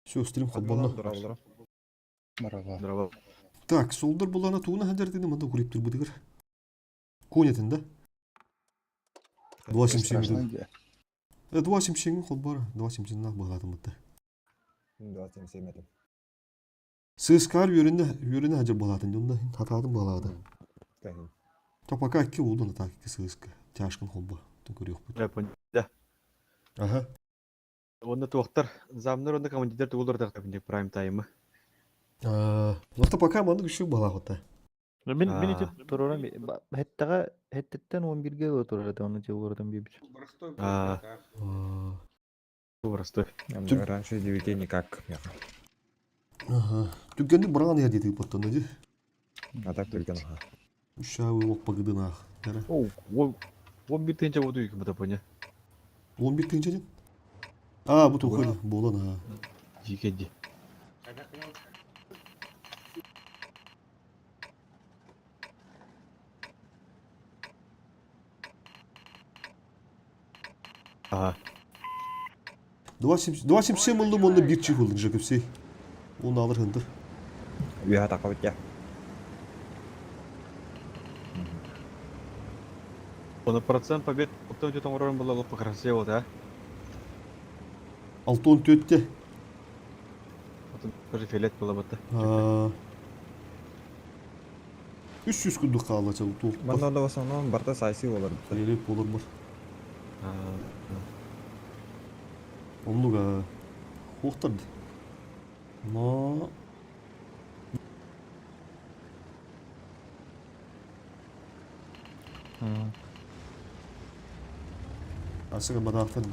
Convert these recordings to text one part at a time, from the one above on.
Все, стрим холбонно. Здорово. Здорово. Так, солдар булана тугуна хадьар дедим, анда куриптыр бытыгыр. Конятын да? 2.77 деді. 2.77 холбар, 2.77 бағатым бітті. 2.77 этим. Сыскар үөрүнэ үөрүнэ хадьар балаатын дьонно хатаатын балаата. Кәһин. То пока икки улдун атаак икки сыыска тяжкын холбо көрүөхпүт. Я понял. Да. Ага. Уонна туохтар замнар уонна командирдар тугу олордохтор прайм таймы. Ота пока маннык үчүг балаахыта. Мин мин ити турарам хэттэҕэ хэттиттэн 11-ге ыла турар этэ оны уларытан биэбит. А, Простой. Раньше 9 никак. Ага. Түгенник баран я дети поттон ди. А так только ага. Ушавы ок пагыдынах. О, он бир тыынча буду юким бата поня. 11 тыынча ден? А, бу тухыр болан а. Жикеди. Ага. 2.77 ыллым онно бир чих ылдык жакыпсей. Оны алыр хындыр. Үйә тақабыт я. Оны процент побед оттон өтө тоңорорун була лоппа красиво да. Алтон төтте. Отон тоже фиолет була батта. 300 күндүк хаала чал туох. Манна да в основном барта сайсы болар. Елеп болар бар. Оннуга хуохтарды. Но Асыга бадаахтан.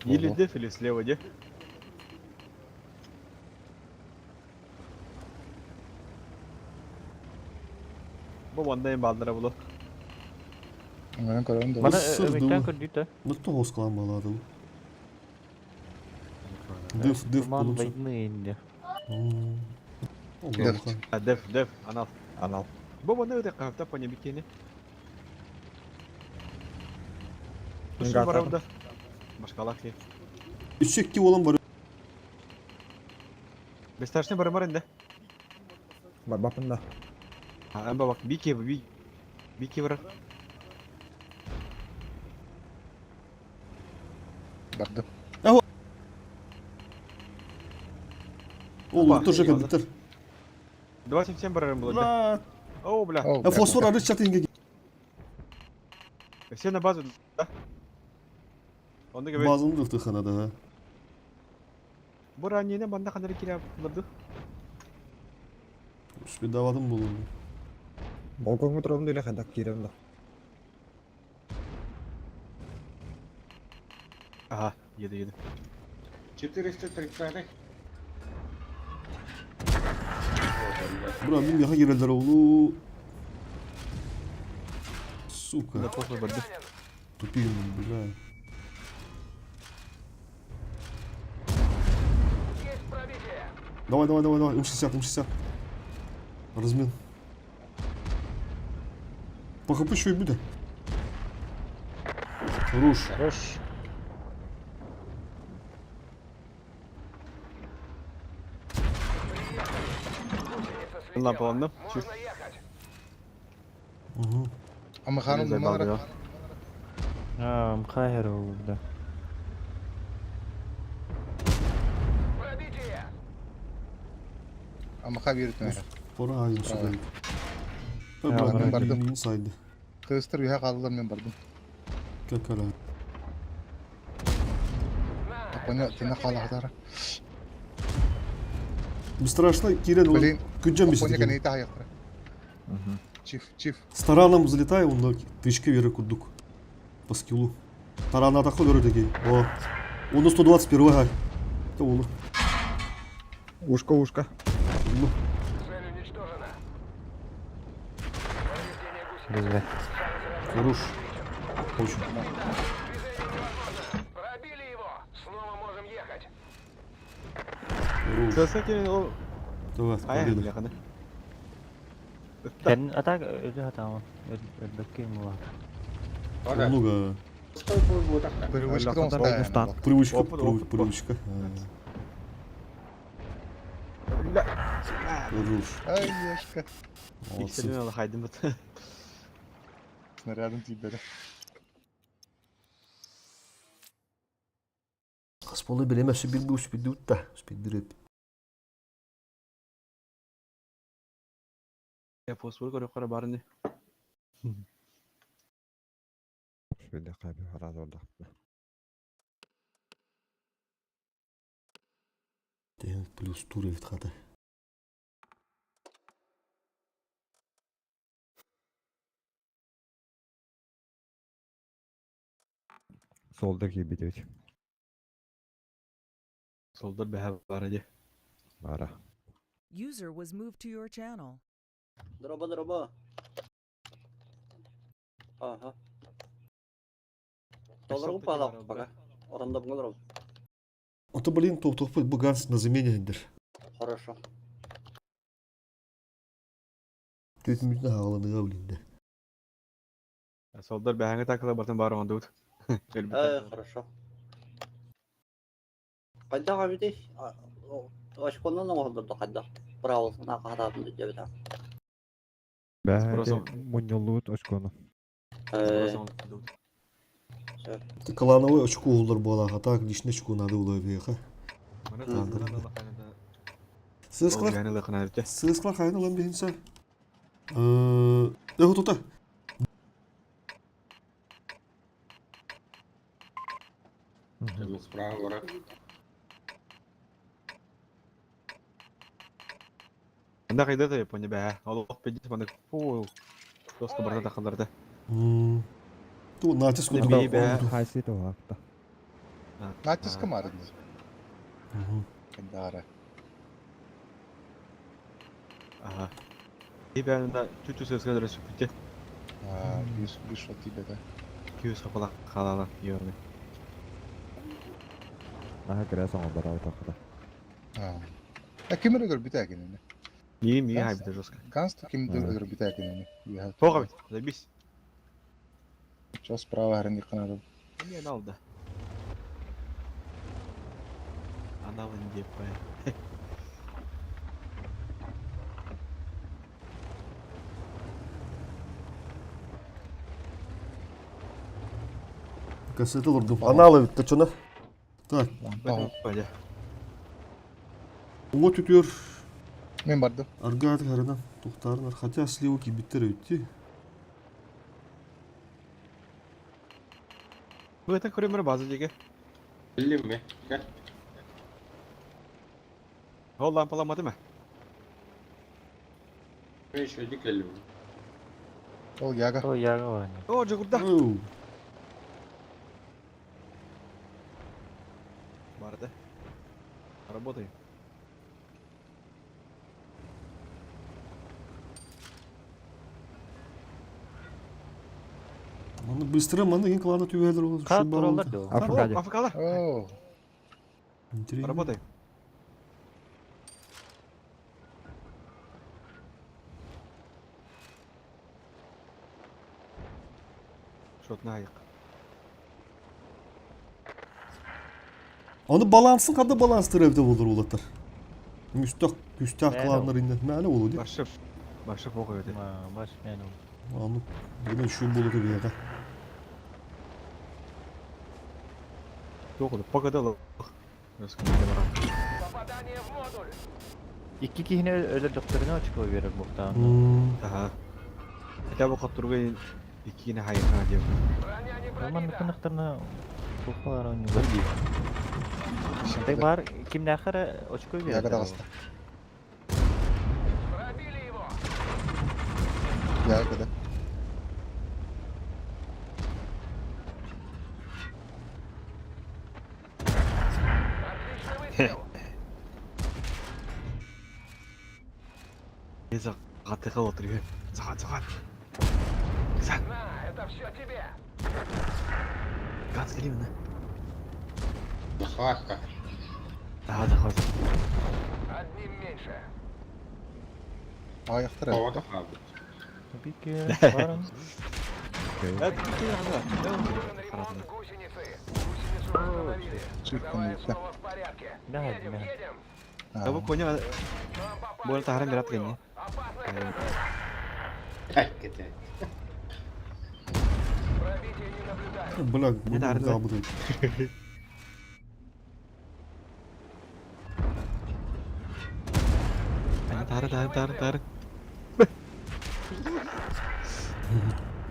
Или деф, или слева, де? Бу вандайын баалдара булу. Мен көрөм да. Мана Ысырды өмүктен bu. көрдүт да. Нытты хоскалан балады бу. Деф деф Туман болумсу. войны инде. Деф. А, деф, деф, анал. Анал. Бу вандай өтө кафта поня бикени. Мен Тушу барабда. Башкалар ки. Үчекки olan бар. Бесташны бар бар инде. Барбапын да. А, амба бак бики би бики бар. Барды. Ол Опа. тоже кәдіттер. 27 барарым было. да? О, бля. О, Э, фосфор ары чат инге. Все на базу, да? Онда кебе. Базын дыфты ханада. ха. Бу раннене манда ханары кире булды. Успедаватым болу. Балконга турам деле хадак кирем да. Ага, еду, еду. 430 Бра, мин яха кирелдер олу. Сука, Да похуй барды. тупил, бля. Давай, давай, давай, давай, М60, М60. Размен. По хп еще и будет. Хорош. Хорош. Лампа алынды. Чү. Угу. Ама ханым numara. А, мхайер ол да. Ама ха берит мene. Пора айым сюда. Я Брат, бардым. инсайд. Кыстыр үйе қалдым мен бардым. Как она? Апоня тена қалақтары. Бесстрашно, Кирен, он Блин, күнжан Апоня бесит. кәне аяқтыра. Чиф, чиф. С тараном залетаю, он на тычке веры курдук. По скиллу. Тарана атаку веры такие. О. Он на 121 га. Это он. Ушко, ушко. Ну, Бизде. хорош. Очень. Хорош. Сәсә ол Давай, ая победа. бля ханы. Эн атак өдө хатама. Өдбөккө мула. Много. Привычка Өллөххө оҥостоо. Привычка, Опыт, опыт, привычка. Хорош. Ай, Ешка. Молодцы. Иксерин ала хайдым бут. Снарядом тиийбэтэ. Хас буолла билем өссө бир бу успейдибит да. Успейдир эбит. Я фосфор көрө барыны. Şöyle kaybı haraz oldu. Тэн плюс тур эбит хата. Solda gibi diyor. Солдар бэһэ баар дии. Бара. User was moved to your channel. Дороба, дороба. Ага. Долларга палап пока. Оранда буңалар. Ото блин туохтуохпут бу Ганс на замене дир. Хорошо. Түөтүмүтүн хааланыга блин да. Солдар бэһэҥэ такыла бартын баар оҥондубут. Хорошо. Кайда габити? Очконнан оңолдорду кайда. Браво, на кататын дебет. Бә, Спросом. муньоллуут очкону. Клановый очку улар буола хата личный очку надо было бияха. Сыскалар сыскалар хайын ылан биһинсэ. Э, тута. Анда кайда да Япония бэһэ. Олох педис маны фу. Доска барда такыларда. Ту натиск Не курдук. бей, бэ. Хайсы тоғақта. Натиска марын. Кандара. Ага. И бэһэ чүчү сыскалар сүпүтэ. Бир бир шот тиийбэтэ. Күүс хапала халала йөрү. Наха кирэ соңолдор аутақта. А ким өрө көрбүтэ кинини? Ми ми хайбыта жестко. Ганс ким өлөр бүтэ кинини? Тоға бит. Забись. Чо справа харын дикканады. Не алды. Анал деп Кассета лордум. Аналы бит чона. Так, Пойдя. уңа түтүр. Мен бардым. Аргат харынан тухтарнар. Хотя сливки биттер өтти. Бу это көрөмөр база деге. Билим Ол лампаламады ма? Еще келлим. Ол яга. О, яга бар. О, жугурда. Оу. Барды. Работай. Маны быстро, маны ең кланы түбәлер ол. Қат туралар дeo. Африкаде. Африкала. О, Работай. Шот на аяқ. Оны балансын қандай баланстыр evde olur улаттар. Müstah, müstah Мәлі кланнар инде. Мәлі болу деп. Башып. Башып оқы өте. Баш мен. Аны бүгін şu болу деп яға. Тоқылы. Погода Икки кихине өлөр докторына очко берер буктан. Ага. Хотя бы которга иккине хайыхана деп. Роман кынактарына тухалар ойну бар. Тек бар кимнәхәре очко берер. Яга дагыста. Яга да. Езі қатыға отыр. Захат, захат. На, это все тебе. Ганс, келемін, Захватка. Ага, захват. Аяқтар. Хавада хабы. Бике барым. Чиркан бүттэ. Мэһэ, мэһэ. Бу коня буола таһаран бират кэнни. Кете. Бля, Не тарды. да, буду. Аны тары тары тары тары.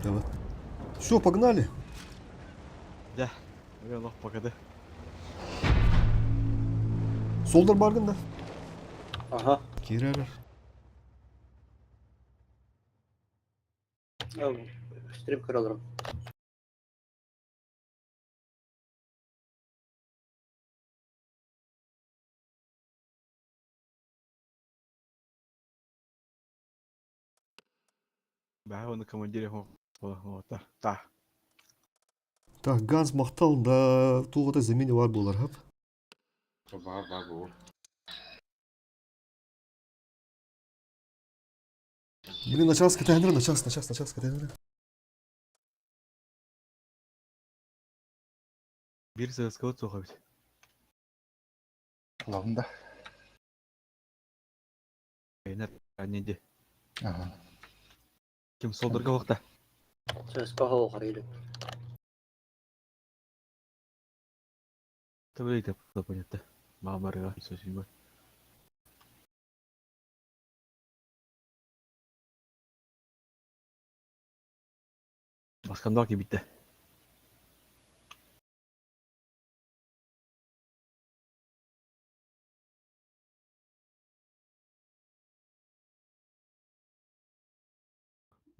Давай. Все, погнали. Да. Өлө покады. Солдар бардым да. Ага. Кирер. Стрим көрөлөрүм. Баа оны командир хо. Та. Так, Ганс махтал да туғыта замене бар болар, хап. Ба ба бу. Блин, на час катайнер, на час, на час, на час катайнер. Бир сыскы соха бит. Лавында. Эйнер аннеде. Ага. Ким солдырга вакта. Сөзкө хоо харыйлы. Табы да понятно. Мамарыга сөзүм. Баскандак битте.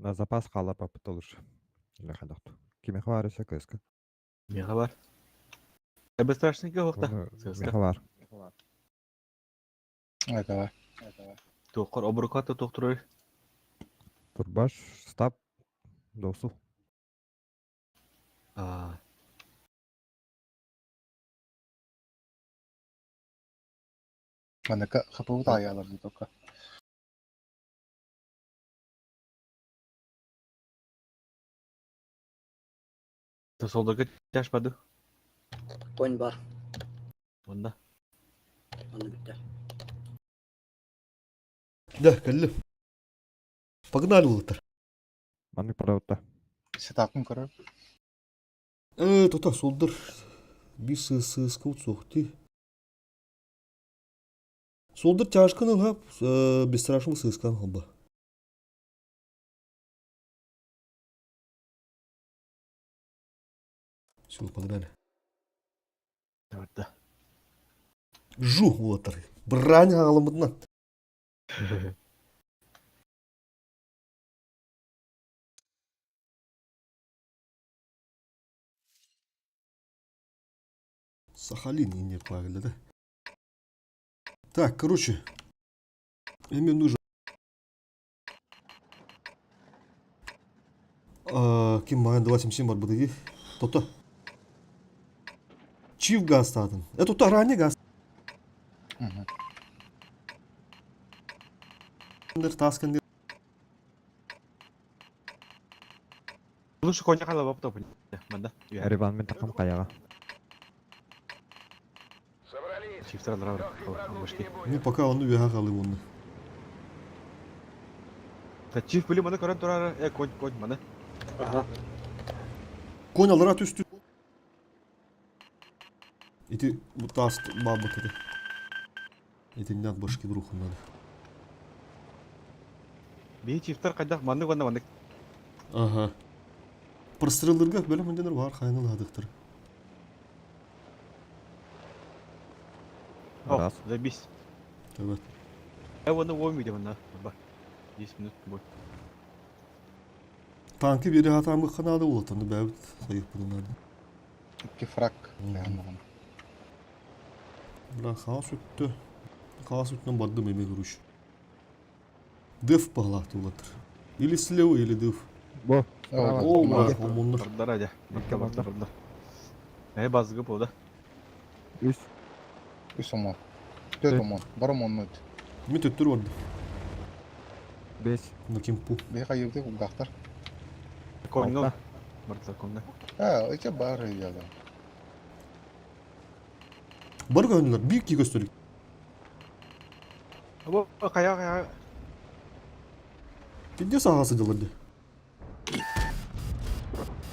На запас қала бапыт олуш. Или хадахту. Кимеха бар эсе кыска. Меха бар. Эбе страшненько вакта. Сыска. Меха бар. Ай, давай. Тоқор обруката тоқтырыр. Турбаш, стап, досу. А, Маныка хапы таялар только. то солдырга тяшпады. Конь бар. Онда. Оны бүттэ. Да, калли. Погнали, улытар. Маннык параута. Сетапын көрөр. Тута, солдар. Бис сыскы соқты. Солдар тяжканы хап, бесстрашный сыскан хаба. Все, погнали. Да. Жу, улытар. Брань ағалымыдна. Сахалин и не правильно, да? Так, короче. Мне нужен... А, ким маған 277 бар бұды То-то. Чив газ тадын. Это то ранний газ. Мгм. Таскан. Лучше коня қала бапта понятно. Манда. Эриван мен тақам қаяға. Чифтер башки. Ну, пока он уехал его. Та чиф били маны көрөн турар. Э, конь, конь маны. Ага. Конь алыра түстü. Ити бу тас бабы это. Ити не башки бруху надо. Би чифтер кайдах маны гана маны. Ага. Простреллерге бөлім менденер бар хайныл адықтыр. Раз. Забись. Evet. Э, оны ой миде мына. Ба. 10 минут бой. Танки бери хатамы ханады улатаны бәбит сайып бұнады. Икки фраг. Мгм. Бля, хаос өтті. Хаос өттінен бардым эме короче. Деф пағлақты улатыр. Или слева, или деф. Бо. О, бля, омоннар. Бардар адя. Икки бардар. Бардар. Э, базгы болда. Үс. Үс омон. Төрт омон. Бар омон өт. Мен төттір барды. Бес. На кемпу. Бе кайырды угактар. Конь, Алта. Барда А, эти бары я да. Бары көһүннүлэр, биир кии көстөлүк. Бу хайа хайа. Пиздец аға сыдылыр ди.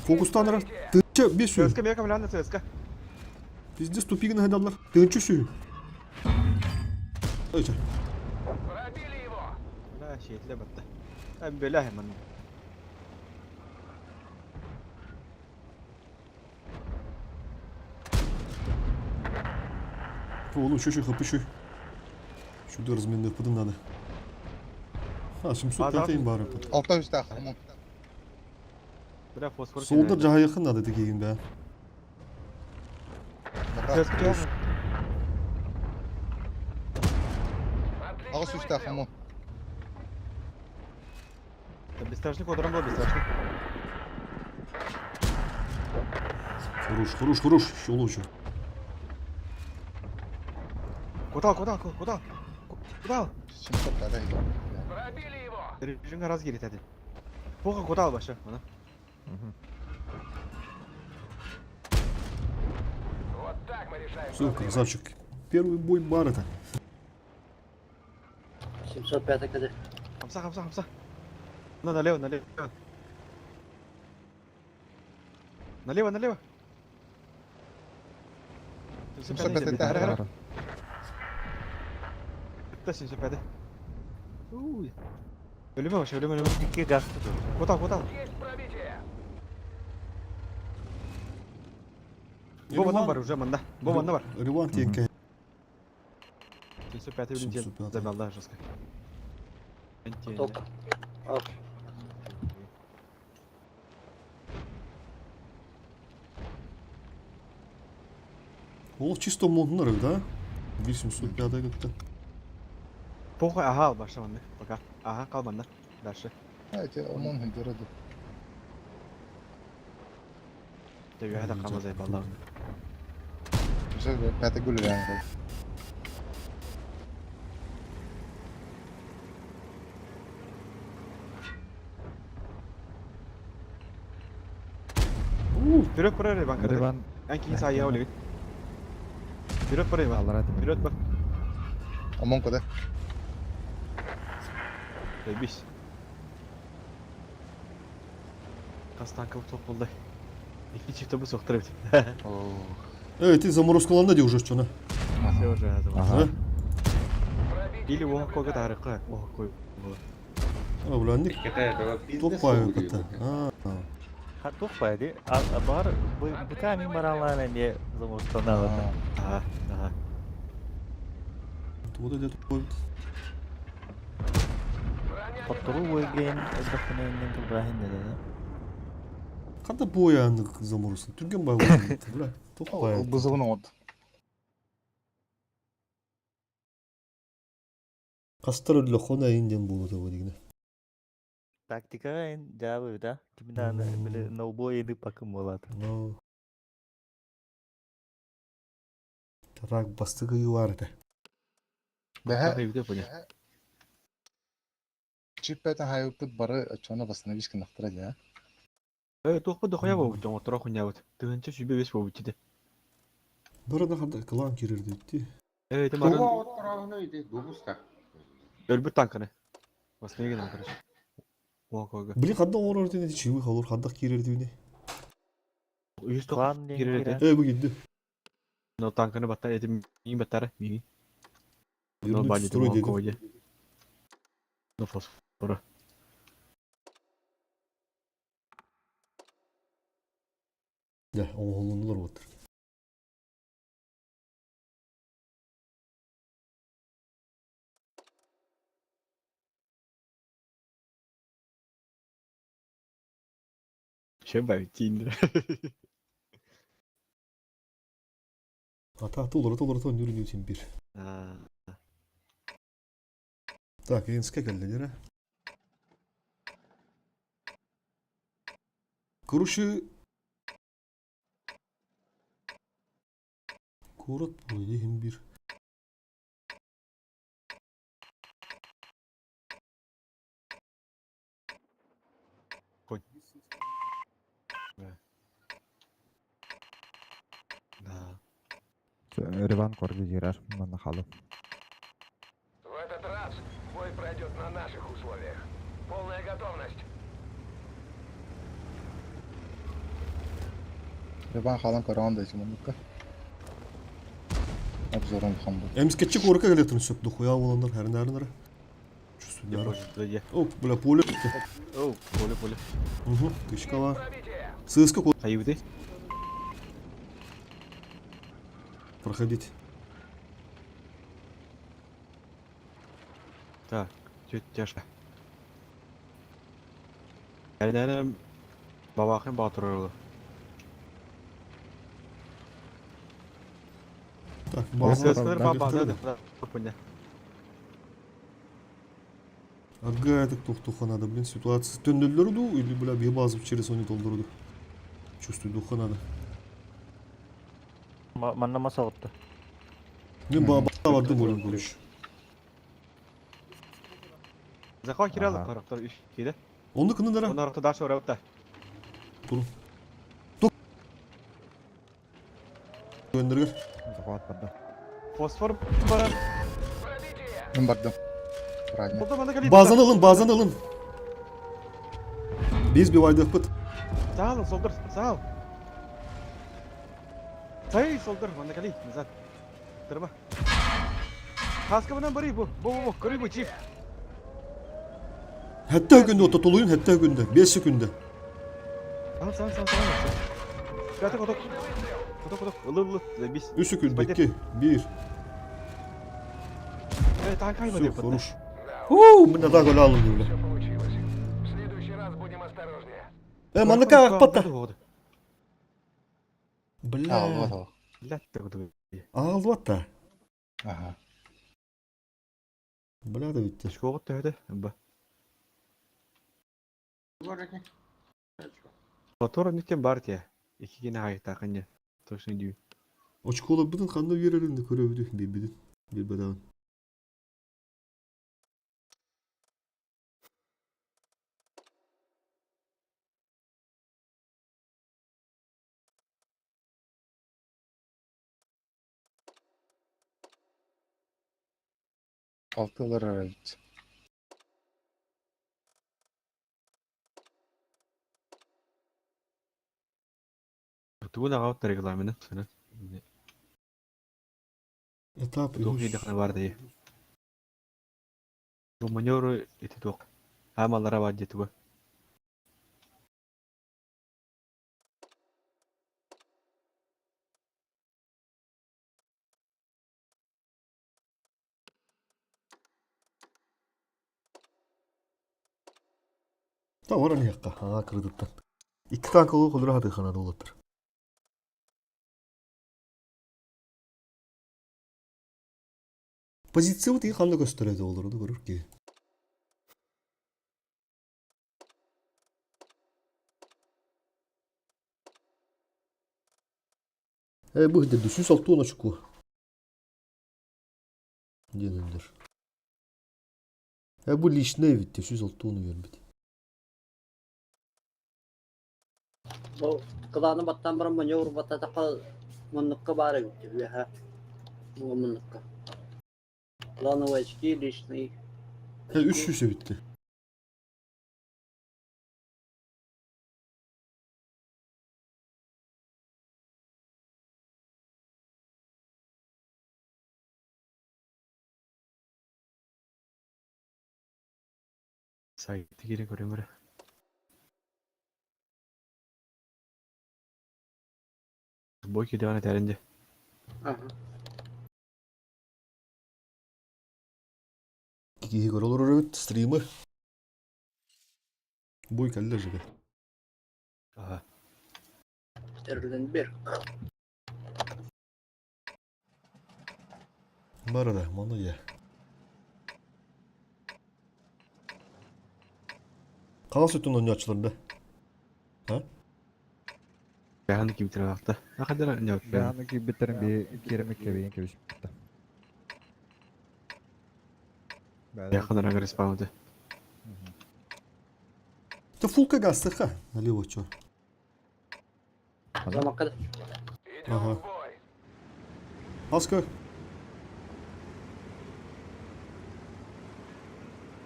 Фокустаныр. Тынча бес сүү. ЦСК мека милан ЦСК. Пиздец тупигін хайдалар. Тынча сүү. Өйче. Бля, шетле батта. Эм бля hemen. Oğlum şu şu kapı şu. Şurada разменный пыдын надо. А, 705 бары. Алта үстәх, омон. Бля, фосфор. Солдар жаға yakın надо деген бә. ЦСК. Ағыс үстәх, омон. Бесстрашный кодором был, бесстрашный. Хорош, хорош, хорош. Еще лучше. Куда, куда, куда? Куда? 705 идет. Режим раз гирит один. Плохо куда вообще, она. Все, красавчик. Первый бой бар это. 705 кд. Хамса, хамса, хамса. На, налево, налево. Налево, налево. 705 это 75. Уй. Өлеме вообще, өлеме, өлеме. Икки гасты dur. Куда, куда? Бо манна бар уже манна. Бо манна бар. Ревант тенке. 705 блин, 705. забрал, да, жестко. Топ. Ол чисто моннар, да? 705 как-то. Похуй, ага, баша манна. Пока. Ага, кал манна. Дальше. А, эти омон хендереді. Ты это кама заебал, Уже пятый гуль реально. Вперед, прорыв, банка. Риван. Анки са я олег. Вперед, прорыв. Вперед, бар. Омон куда? Заебись. Кастанка топ болды. Iki çift bu soktыр бит. Эй, ты заморозкаланда де уже что-то. Все уже Ага. Или о кога тарыкы, о кой. А, бля, не Это этого пиздец. топаю как-то. А, Ha to'qpay di. Бар быка мин баралар эми замурстаналар. Ага, ага. вот это вот. Хоттору бойген элбэхтэнэ тулбаһын деді. Қанда боя заморозка? Түрген бай бля. Топаю. Бызығын от. Қастар өлі хона инден болу того деген. Тактика эн жабы да. Кимден биле ноубой эди пакым болат. Тарак бастығы юар это. Бәһә, Үйде поня. чип пятый хайыппыт бары чона восстановись нахтыра да. Э, тоқпы дохуя болуп, жоңор тура хуйня бут. Тыгынча сүбе бес болуп тиде. Бұрына қанда клан кирер дейді. Э, это Туга марын отторағыны иди, дубуста. өлбүт танканы. Восстанови нам, короче. О, кога. Блин, қанда орар дейді, чивы халур қанда кирер дейді. Үйүз тоқ Клан кирер деген эти. Э, бұл кетті. Но танканы батта, эти мини баттары, мини. Но Вернуть в бани строй деді. коде. Но фосфора. Да, оңғолунулар отыр. Чем бай тиндер. Ата толыр, толыр, толыр, нүрін өтен бір. Так, енске келді, а? Короче... Город бұл ехім бір. Конь. Риван корги киирэр манна халым. В этот раз бой пройдет на наших условиях. Полная готовность. Иван хаалан көрөҕүн да ити Обзорун хамбы. Эмискеччи куоракка кэлиэхтэрин сөп дохуя буоланнар хэринээринэрэ. Чувствуйдара. Оп, бля, поле. Оу, поле, поле. Угу, тычкала. Сыска Хайыбыты. Проходить. Так, чуть тяжко. Наверное, бабахын батырылы. Так, база. Ага, это тух надо, блин, ситуация. Төннөллөрү или, бля, бие базып через оны толдуруду. Чувствую, духа надо. Манна мас алыпты. Мен баба бардым ойлон көрүш. Захва киралык карактар үч киде. Онду кынын Оны аракта дальше барабыт да. Турун. Тук. Өндөргөр. Захват барды. Фосфор барар. Мен бардым. Правильно. Базаны алын, базаны алын. Биз бивайдыкпыт. Саал, солдыр, саал. Сай, солдыр, манда кали, назад. Тырма. Хаска менен бары бу. Бу бу, көрүй бу чип. Хәтта күндә ота тулуйын, хәтта күндә, 5 секундә. Саал, саал, саал, саал. Ката коток. Коток, коток. Ылы, ылы, забись. 3 секундә, 2, 1. Э, танк айма Все, деп. хорош. У, менә да гол алым бля. Все получилось. В следующий раз будем осторожнее. Э, манныка акпатта. Бля. Алды Бля, так Алды Ага. Бля да битте. Школа төһөдө. Ба. Мотор нитен бар те. Ики гене хайта кынне. Точно дию. Очкола бүтүн кандай береринди көрөбүдү, билбидин. Билбеден. Алтылар арабит. Тугун ага регламент сына. Этап. Тух идехне бар дей. Бу маневры ити тух. Амалара бар дете бу. Та оран якка, ага кырдыттан. Икки танк олу кулура хатыхана долаттыр. Позиция вот и ханны көстөрөдө олорду көрөр ки. Э, бу хидде дүсүс алтуон очку. Денендер. Э, бу личный битте, сүз алтуону бербит. Бу кылааны баттан баран маневр баттатакка муннукка бары битти. Ха. Бу муннукка. Плановые очки личный. Э, үс жүз битти. Сайты кире көрөмөр. Бой киде тәринде. Ага. Киги көрөлөр бит стримы. Бой калле жиге. Ага. Терлен бер. Барада, маны я. Канал сүтүн ойночулар да. А? Бәһаны ким тирәкте. Акадара не Бәһаны ким битерин би керемик кебейин кебиш. Якын рагы респаунды. Та фулка гастыха. Налево чё? Замакка Ага. Хаска.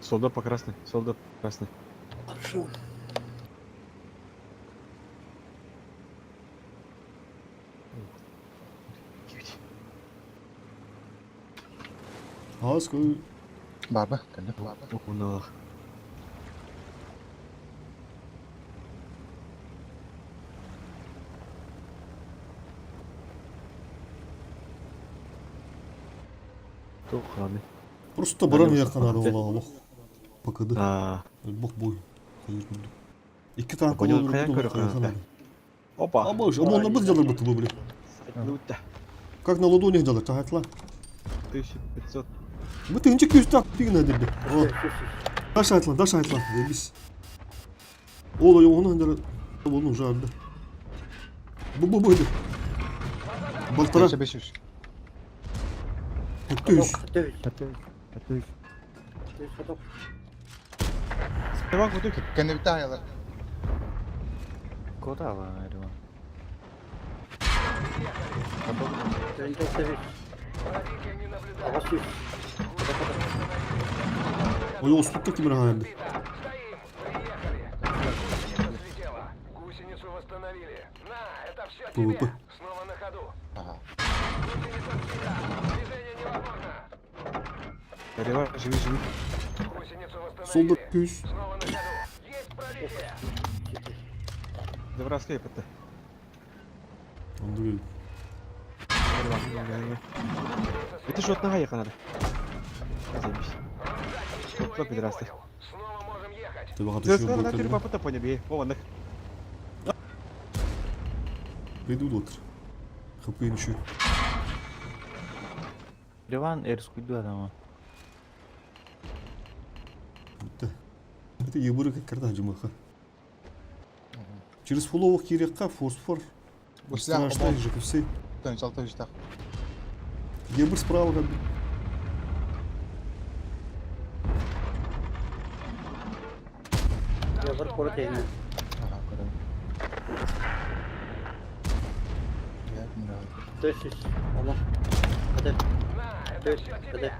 Солдат по красной, солдат по красной. Хорошо. Хаска. Барба, кэллим. Барба. Уналах. Туох хааны? Просто баран yakın надо ол олох. Пакыды. Аа, Бок бой. Хайыр күндүк. Икки танк Понял, olur хайа olur көрө хайыр хаана. Опа. А больше, а можно бы сделать бы бля. Сайтны Как на ладонях делать, тахатла. 1500. Bu тыгынчы 200 так пигна деди. О. Даша айтла, даша айтла. Дебис. Ол ой оны хандыр болну жарды. Бу бу бу. Балтара. 500. 200. Dövüş. Әтті Dövüş fotok. Сперва кутук. Кэннибитте аялар. Кота ала Ереван. Dövüş dövüş. Пробитие не наблюдается. Ага сүүс. Ой, ол спутта кимер ханды. Стоим! Приехали! Гусеница слетела. Гусеницу восстановили. На, это все ПВП. тебе. Снова на ходу. Ага. Гусеница сбита. Движение невозможно. Ереван, живи, живи. Гусеницу Солда восстановили. 200. Снова на ходу. Есть пробитие. Девраска епетте. Анды. Ереван, Это ж от нога ехала надо. Заебись. Ничего Кто я не пидорасты? понял. Снова можем ехать. Тебе хаты Ты şu сказал, на bu. папа понял, бей. Вова, нах. Бейду дотр. Хапын şu. Ереван эрскуйду адама. Битте. Это ебыры как карта жумаха. Через фуловых кирекка фосфор. Бу силах Страшный обон. же все. Тön 600 так. Ебыр справа как бы. Ябыр корот эйне. Ага, көрөм. Я мира. Dövüş. Tamam. Hadi. На, это Dövüş. все Hadi. тебе.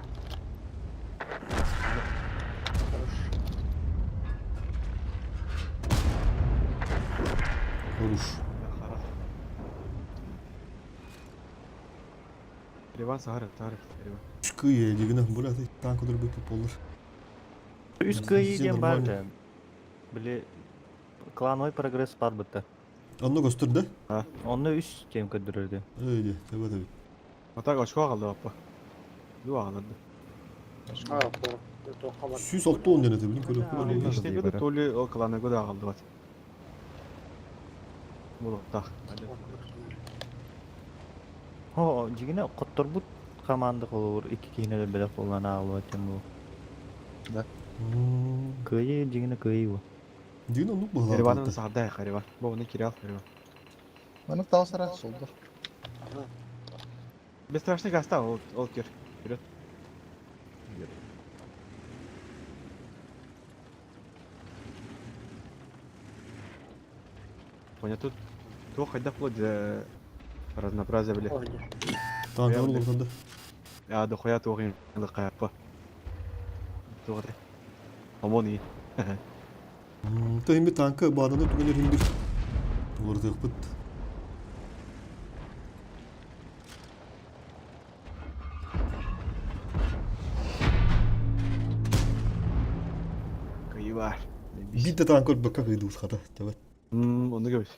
Хорош. Хорош. Ереван сахар, сахар. Ереван. Шкы дегене бля ты танк удар бит полыр. Үс кыйы Везде диэн бар нормально. да. Били клановый прогресс бар бытта. Анны көстөр да? Онно үс тем көддөрөрдү. Эйди, тебе тебе. Вот так очко алды апа. Ду алды. А, bu. Тоққа бар. Сүүс алты он дене билин көрө То ли көрө. личный года, то ли ол клана года алды вот. Було так. Хо, жигине котторбут команда холор икки киһинелер белек боллана аалуа тем бу. Кыйы жигине кыйы бу. Дин ну бала. Ереванын сахарда Ереван. Бо не кирял Ереван. Маны таусара солдор. Бесстрашный гаста ол ол кир. Вперед. Понял, тут то хайда вплоть до разнообразия, бля. Танк алып ортанда. Я дохуя туғын лықаяпа. Туғыр. Омон и. Та химби танка баданы түгенер химби. Олар тыгып бит. Кыйбар. Бит танк көрбө как иду хата. Тебе. Оны көбіс.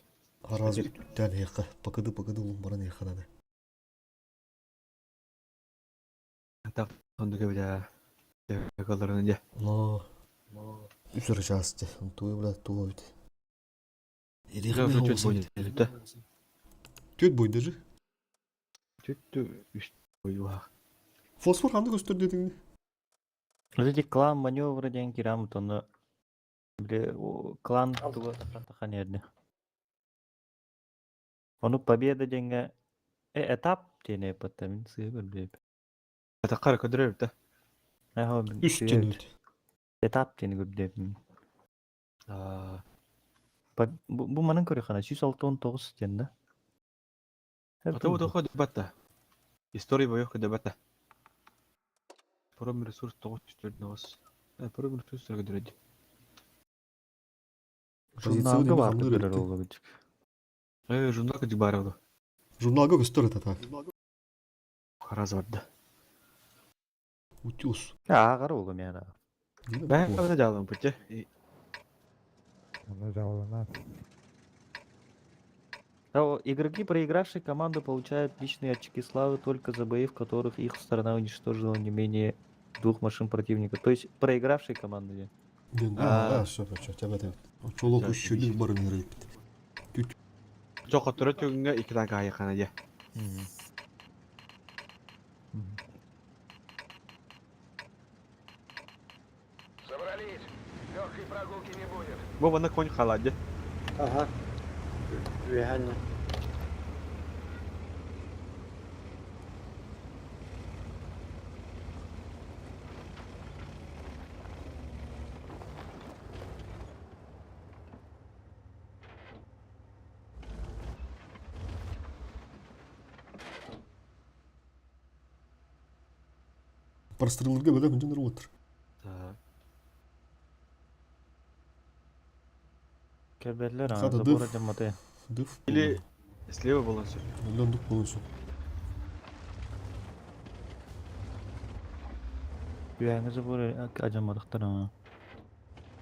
Аразы тән яққа. Пакыды пакыды улум баран яққа да. Так, оны көбіс. Калырын де. Но. Үсөр части. Туй бля туй бит. Чөт бойды. Да. Төт бойды же. Чөт үш бойды. Фосфор қанды көстөр дедиң? Вот эти клан маневры диэн кирамыт онно били клан туга тахан эрди. Ону победа диэнгэ этап диэн эппэтэ мин сыһы көрбүп. Атаққар көдірер да. Ахо мин Үс сыһы тен эбит. Этап диэни көрбүп. Бу манан көрү хана 169 диэн да. Ата бу тохо батта. История боев КДБ-та. Промресурс 904 Промресурс көрдөрөдү. Позиция Журналга баар хамныр көрдөрөр эбит. ол кырдьык. Журнал кырдьык баар ол. Журналга көстөр это так. Хараз барда. Утюз. Ааҕар ол миэнэ. Бэһэ кабына дьаалым путте. Она жалована. Игроки, проигравшие команду, получают личные очки славы только за бои, в которых их сторона уничтожила не менее двух машин противника. То есть проигравшие команды. Ден, А. а, все, все, тебя это. Чолок Так, үчүлүк барын ирепит. Жок отторо төгүнгө iki танка айыкана же. Собрались. Легкой прогулки не будет. Бу бана конь халады. Ага. Реально. Прострелырга бөлө күнжендер отыр. Кеберлер, а, Хата забора дыф. жамматы. Дыф. Или слева болон сөп. Лөндүк болунсу. Үйәңі забора ажаммадықтар, а.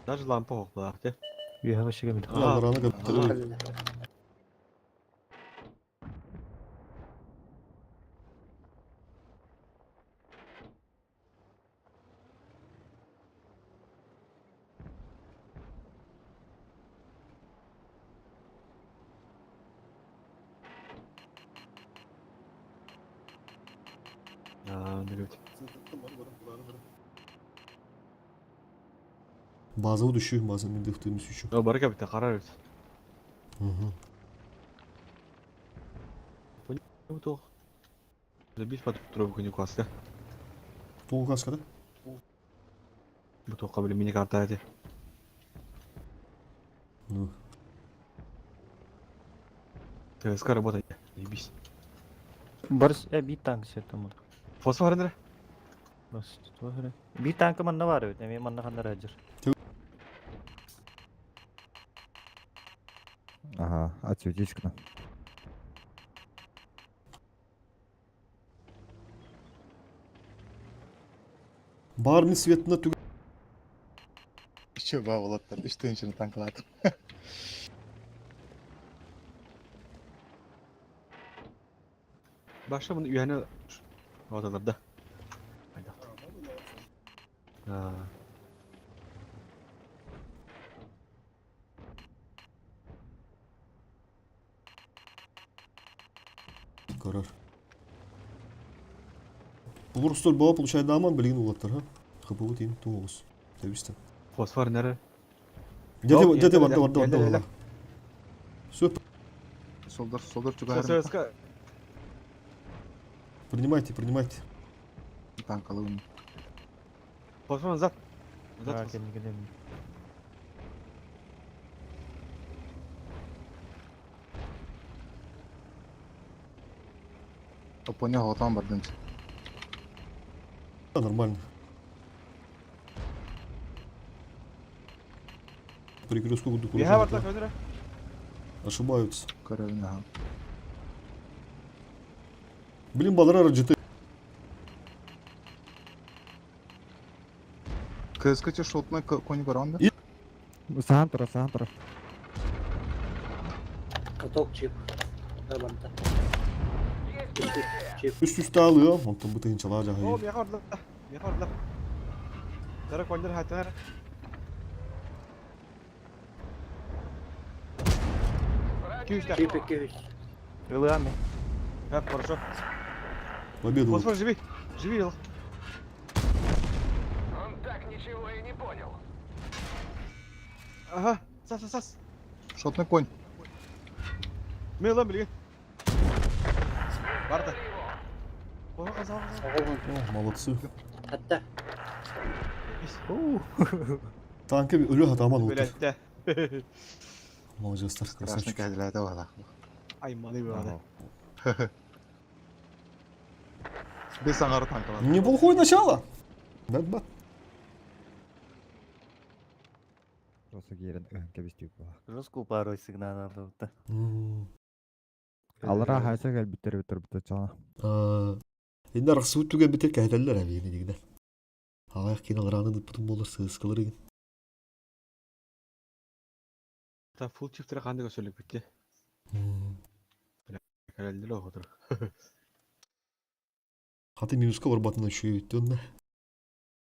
Даже лампа хоклар те. Үйәңі шеге бит. А. Алараны каптыры. Аа, билбит. База düşüyor bazen min дыфтыгымыз үчүн. О, барака бит карар бит. Бу тох. Бис пат трубку не класс. Тоғы каскада? Бу тохка биле мини карта эти. Ну. ТСК работает. Ебись. Барс, бит танк сетті мұды. Фосфор андре. Бас, Бит танкы манна бар өт, эми манна хандар ажыр. Ага, отсветись к нам. Бар мин светына түг Еще бабалаттар. Үч тыынчыны танкалады. Баша bunu üyene odalarda. Hayda. Аа. Карар. Булурстор баба получает даман билген улаттар, ха? ХПУ тин туғыз. Табиста. Фосфор нере? Дети, Yok, дети yeter, бар, бар, бар, yeter, бар. yeter. Все, Солдар, солдар чугарым. ССК. принимайте, принимайте. Танкалыгын. Фосфор назад. Назад. Да, кемдигеден. Опоня хотан бардым. Да, нормально. Перекрестку буду Беха бар так өнүрө. Ошибаются. Көрөбүн аха. Блин, Бадрара GT. КСК че шотна кони баранда? И- Саантра, Саантра. Каток чип. Барбанта. Чип. Üst üste alıyor. Онтон бу тыгын чалаа О, жахай. беха барлар. Беха барлар. Дара кондер хайтар. Күйүштер. Чип 200. Ылыами. Хап, хорошо. Победу. Фосфор живи. Живи, ел. Он так ничего и не понял. Ага. Сас, сас, сас. Шотный конь. Мен лам билген. Барда. Фосфор каза, каза. Оғын. О, молодцы. Hatta. Танка өлө хатаман отыр. Билетте. Молодецтар, Страшный красавчик. кәділәді бала. Ай, малы бала. Бес аңары танкалар. Неплохое начало. Бэт-бэт. Просто киирэн ыһан кэбистибит буолла. Жестко упарывать сигнал надо. Аллара хаача кэлбиттэр эбит турбута чаҕа. Инде арахсыбыт түгэн битер кэһэтэллэр эбиини дигинэ. Аҕайах киин аларааны ыппытым буолар сыыскалар игин. Та фул чифтера ханнык өсөлүкпүттэ. Кэлэллэр оҕотор. Хаты минуска барбатына үчүгэй онна.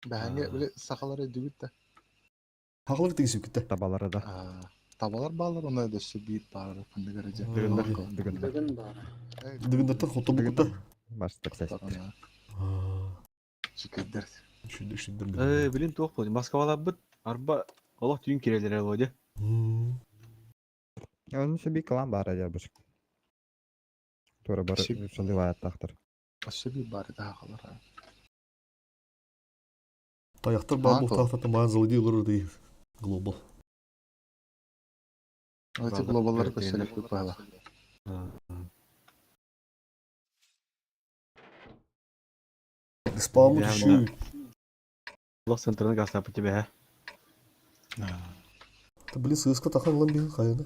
Бэһэҥҥэ били сахалар өйдүбүт да. Хахалар тигисүкүттэ. Табалара да. Табалар баалар онно өссө биир баара ханнык эрэ дьэ. Дыгыннар. Дыгыннар. Дыгын баара. Дыгындаттан хоттобукута. Бастак сәстер. Чикирдер. Үшүдү үшүдүр. Э, билин туох буолуй. Москваларбыт арба олох түүн кирелere болду. Onun için bir klan бар әдер бушк. Тура бар шалываяттахтар. Өссө биир баара да хахалар. Таяқтар бар бұл тақтаты маған зылди олар дей. Глобал. Эти глобаллар көстөлүк баала. Спамы түшүү. Олох центрын гастапы тебе, Та блин, сыска тахан лан бин хайына.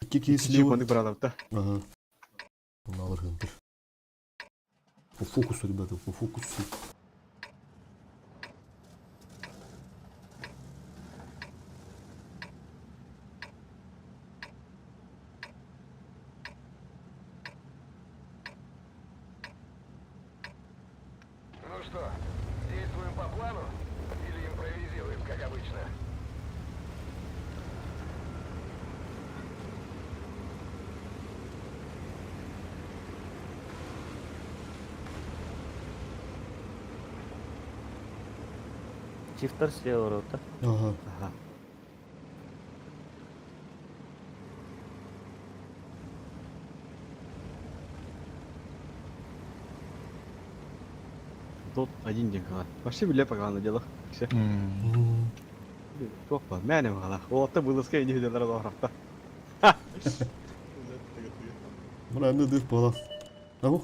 Икки кии слева. Чипоны бралапта. Ага. Мыналар хынтыр. По фокусу, ребята, по фокусу. Ну что, действуем по плану или импровизируем, как обычно? Чифтер слева рота. Ага. Ага. Тут один день гала. Вообще биле погано дело. Все. Туох ба, мәне гала. Олатта вылазка не виделер аларапта. Мына эмне дыр бала. Абу?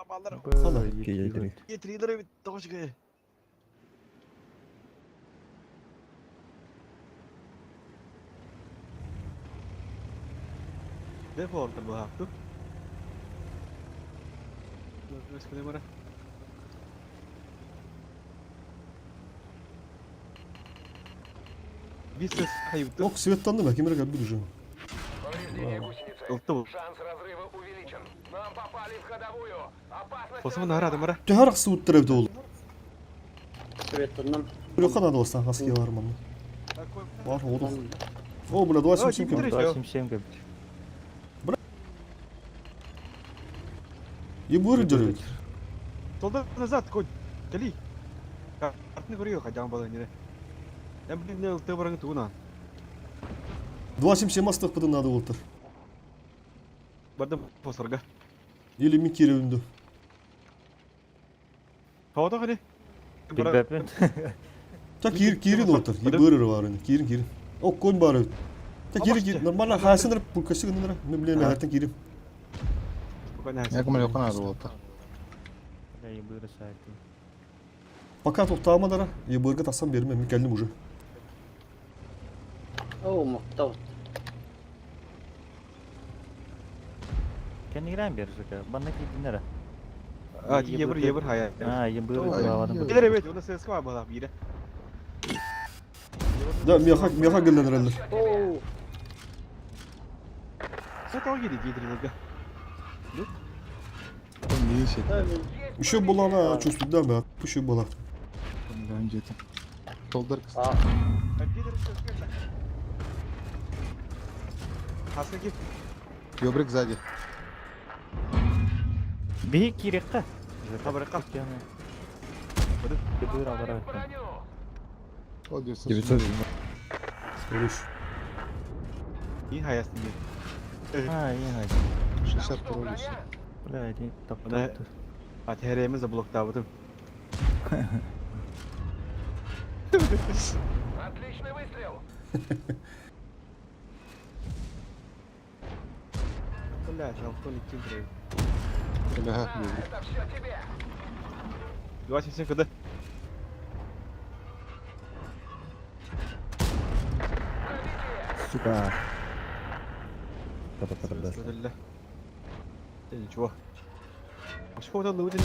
Хана. Кейдери. Етридер бит тоғышка. Дефолт был хакту. Бисес хайбыты. Ок, светтанды ма, кемер кәбір уже. Повреждение гусеницы. Ылты Шанс разрыва увеличен. Нам попали в ходовую. Опасность. Посымын арады мара. Төһөр ақсы уттыр эбде ол. Светланам. Үлөккә надо болса, аски бар мында. Бар, оду. О, бля, 277 кем. 277 кем. Ебуры жүрөт. Солда назад, конь. Кали. Картны көрüyor кайдан бала нере. Я блин не ылты бараңы тугуна. 277 астық бұдан надо болтыр. Бардым посорга. Или мен кереуімді. Хавата кали. Билбеппин. Та кир кирин отыр. Ебуры бар енді. Кирин кирин. О, конь бар. Та кирин кирин. Нормально хасыныр, пулкасы гыныр. Мен билем, хартын кирин. Спокойно. Я кым надо болта. Бля, ебыры сайты. Пока тоқтамадара, ебурга тасам берме, мен келдим уже. Оо, мактау. Кен играем бержика. Банна кидинера. А, ебыр ебыр хая. А, ебыры Ой, главаны. Келер evet, оны ССК бала бире. Да, меха меха гелдер. Оо, Сатал гиди гидрилга. Не ищет. Еще была она, чувствую, да, да, еще была. Жети. Толдар а, Хаска кип. Ёбрик сзади. Би кирекка. Табырыкка. Ебыры алара. Броню. О, 900. 900. Хорош. И хаясын ди. А, я. 62 Броня? Бля, иди топ Да. А тереми заблоктабытым. Отличный выстрел. Бля, жалко не ким. Көлөһө. На, это все тебе. 27 КД. Сука. Та-та-та-та. Söylediler. Да ничего. А что вот это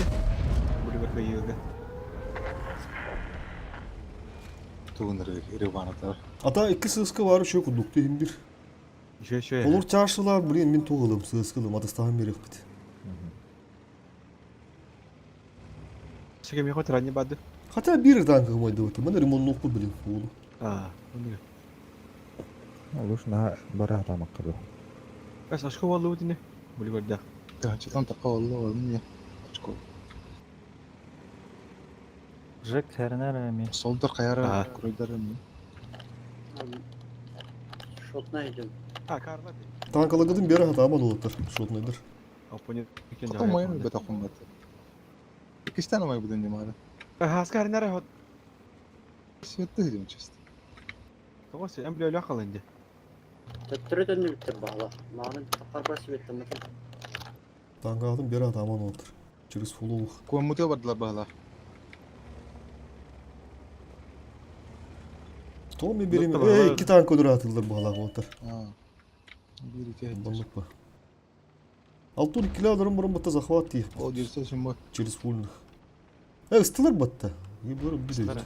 Были какие Тугун рыбанатар. Ата икки сыска бар үшө курдук дейм бир. Еще еще. Olur чаршылар блин мен тугылым сыскылым атыстаһын берекпит. Сега мне хоть ранее бады. Хотя бир танк кымайды быты. Мен ремонт блин уулу. А, ну Лучше на бара тамак кырды. Кас ашко валлы бутине. Были горда. Тыһынчатан тақа олла олын не. Очко. Жек хернер Солдар каяра Аа. куройдар эмне. Шотна идем. А, карла. Танкалагыдын бери хатаман олуттар. Шотныйдыр. А понял. Потом майын бета кумбат. Кистен май буден немары. Хаска хернер хот. Светте дим чисто. Тогос эм бля лахал инде. Төттөрү бүттер бағала. Мағын тақар бас беттім. Танкалагыдын бери хатаман олуттар. Через фулулух. Куамуте бардылар баһала. То мен берем. Нытты Эй, бағалар. iki танк ödür atılır bu halak oldular. Аа. Бир ите. Банлык ба. Алтын килодром бұрын бұтта захват дейік. Ол жерсе шымбы. Через фульных. Э, ыстылар батта. И бұлар біз Ыстылар.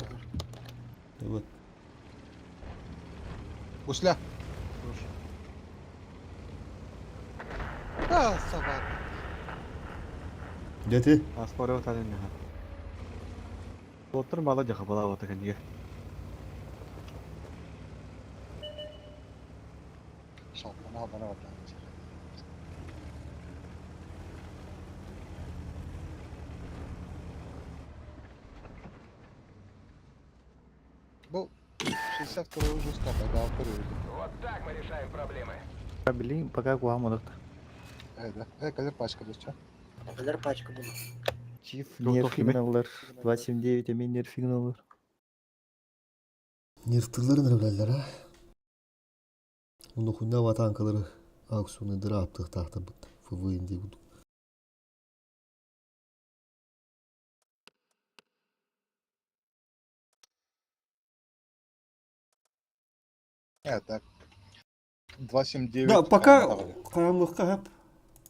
Evet. Гусля. А, собака. Дети. Аспары вот один. Лоттер мало жаха была вот такая. Шалпана бара бата. Бу 62 уже стапа, да, вперед. Вот так мы решаем проблемы. Блин, пока куамудат. Э, да. Э, калер пачка доча. Калер пачка буду. Чиф Жоқ, нерфигналар. 279 амин нерфигналар. Нерфтырларын рөләләр, а? Оны хуйна ва танкалары аукционы дыра аптық тақта бұт. ФВ инде буду. Э, так. 279. Да, пока qaranlıqqa hep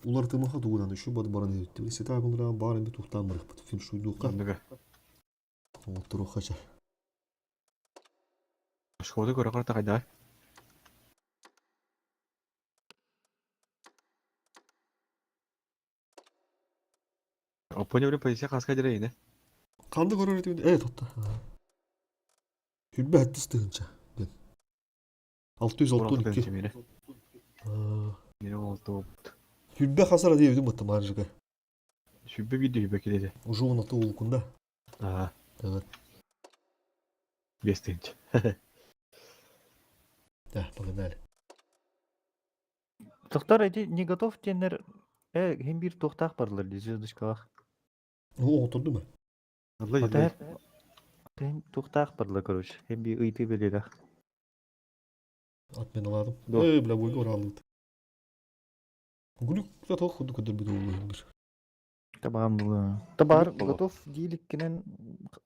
Улар тымаха тугунан еще бад баран өттү. Сета булра барын бит ухтан барып бит фин шуйдука. Оттуру хача. Шкода көрө карта кайда? Опоня биле полиция хаска дирейне. Канды көрөр этибин. Э, тотта. Хүлбә хаттыс тыгынча. Ден. 662. Мире болду. Хүлбә хасара дейбидим бутта маржыга. Сүббе видео хүбе келеди. Уже он аты улкунда. Аа, Evet. бес тыгынча. Да, погнали. Тоқтар, эти не готов тенер. Э, хем бир тоқтақ барлар, звездочкалах. О, отурду ма? Алла жеди. Хем тоқтақ барлар, короче. Хем бир ыйты белелах. Ат мен аладым. Да. Эй, бля, бойга оралды. Гулюк да тох худу көдөр бит улу бир. Табам было. Табар, Глюк было. готов дийлик кенен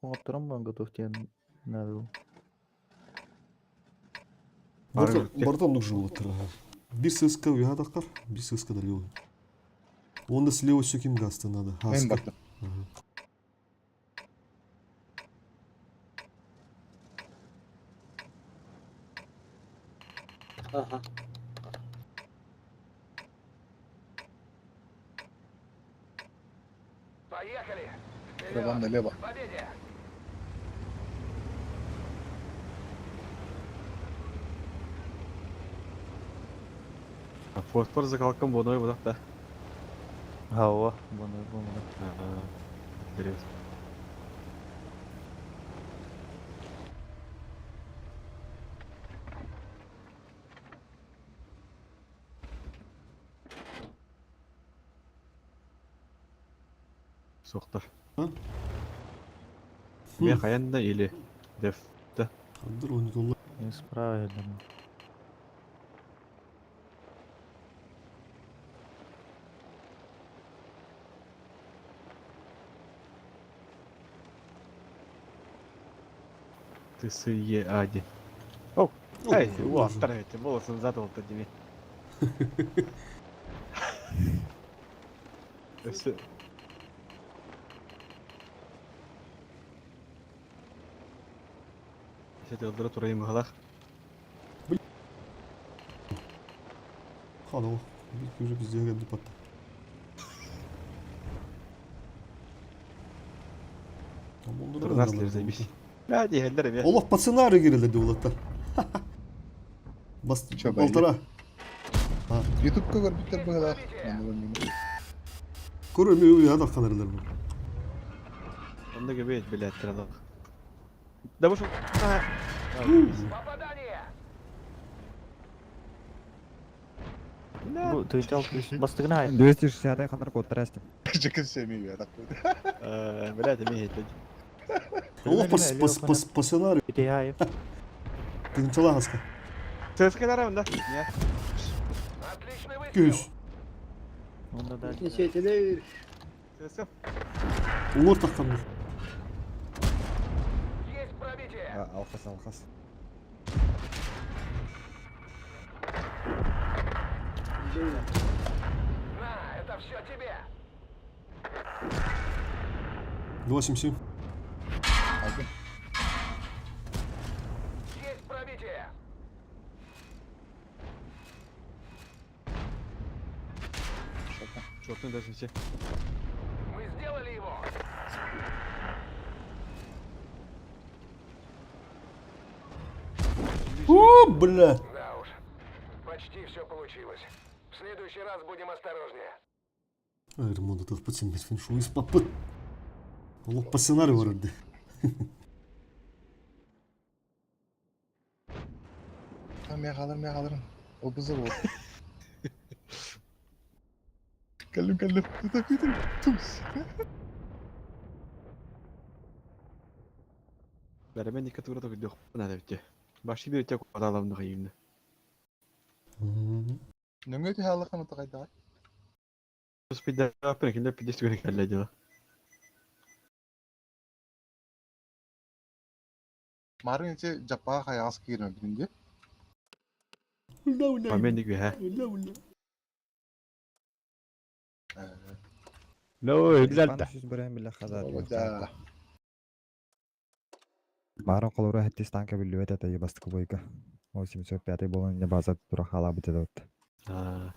оңоптурам бан готов тен надо. Бартан, Ары- бартан дук жуулуттар. Бир сыска уя такар, бир сыска да лево. Онда слева все ким гасты надо. Мен Хаска. бардым. Ага. Ага. Поехали. Вперед. Права налево. К победе. Фосфор закалкан боной будак да. Хауа, боной боной. Аа. Интересно. Соқтар. А? Мен хаянда или деф. Хандыр оны толла. Не справили. Ты с Е А диэн. О, эй, уолаттар эбит, волосын задал-то дими. Өссө Өссө тыалдара турайым быһалаах. Хана bir уже везде geldi patla. Турнас заебись. Бля, диһэллэр эмиэ. Олох по сценарию кирилли дуулаттар. Бас Чё, бәйле? полтора. Ютубка көрбүттэр быһыылаах. Манна мин. Көрө ми уя да канарлар бу. Онно көбөйт билээттэр алах. Да бу Попадание! Бу тыынчал бастыгына ай. 260 ханар куоттарасты. Жекин семей так. Блядь, эмиэ иһиттэ. Олох по по по по сценарию Итиаев. тынчала хаска. ЦСК дарам да? Не. Отличный выстрел! Күс. Онда да. Сетелер. ЦСК. Улар тахтан. Есть пробитие! Алхас, алхас. На, это все тебе! 277. Один. Есть пробитие! Чёрт, даже все. Мы сделали его! О, бля. Да уж, почти все получилось. В следующий раз будем осторожнее. Ремонт этот пацан фэншуй из папы. Олох по сценарию вроде. Там я халыр, я халырым. О бызыр ол. Кэллим, кэллим. Это Питер. Тус. Бәрәмән икки тура төгүдүк надо битте. Баши бир тек адаламны кайымны. Нөңгө түһэ аллахтан отaqайдаҕай. Спидә апрекиле пидес түгәрәк кәллә дела. Марын ити жаппаға хайағас киирмэ билинди. Ула ула. Паменник бе. Ула ула. No, exacto. Да. Мара колора хеттис танка билбет это ебастык бойка. 805 болон не база тура хала бит вот. А.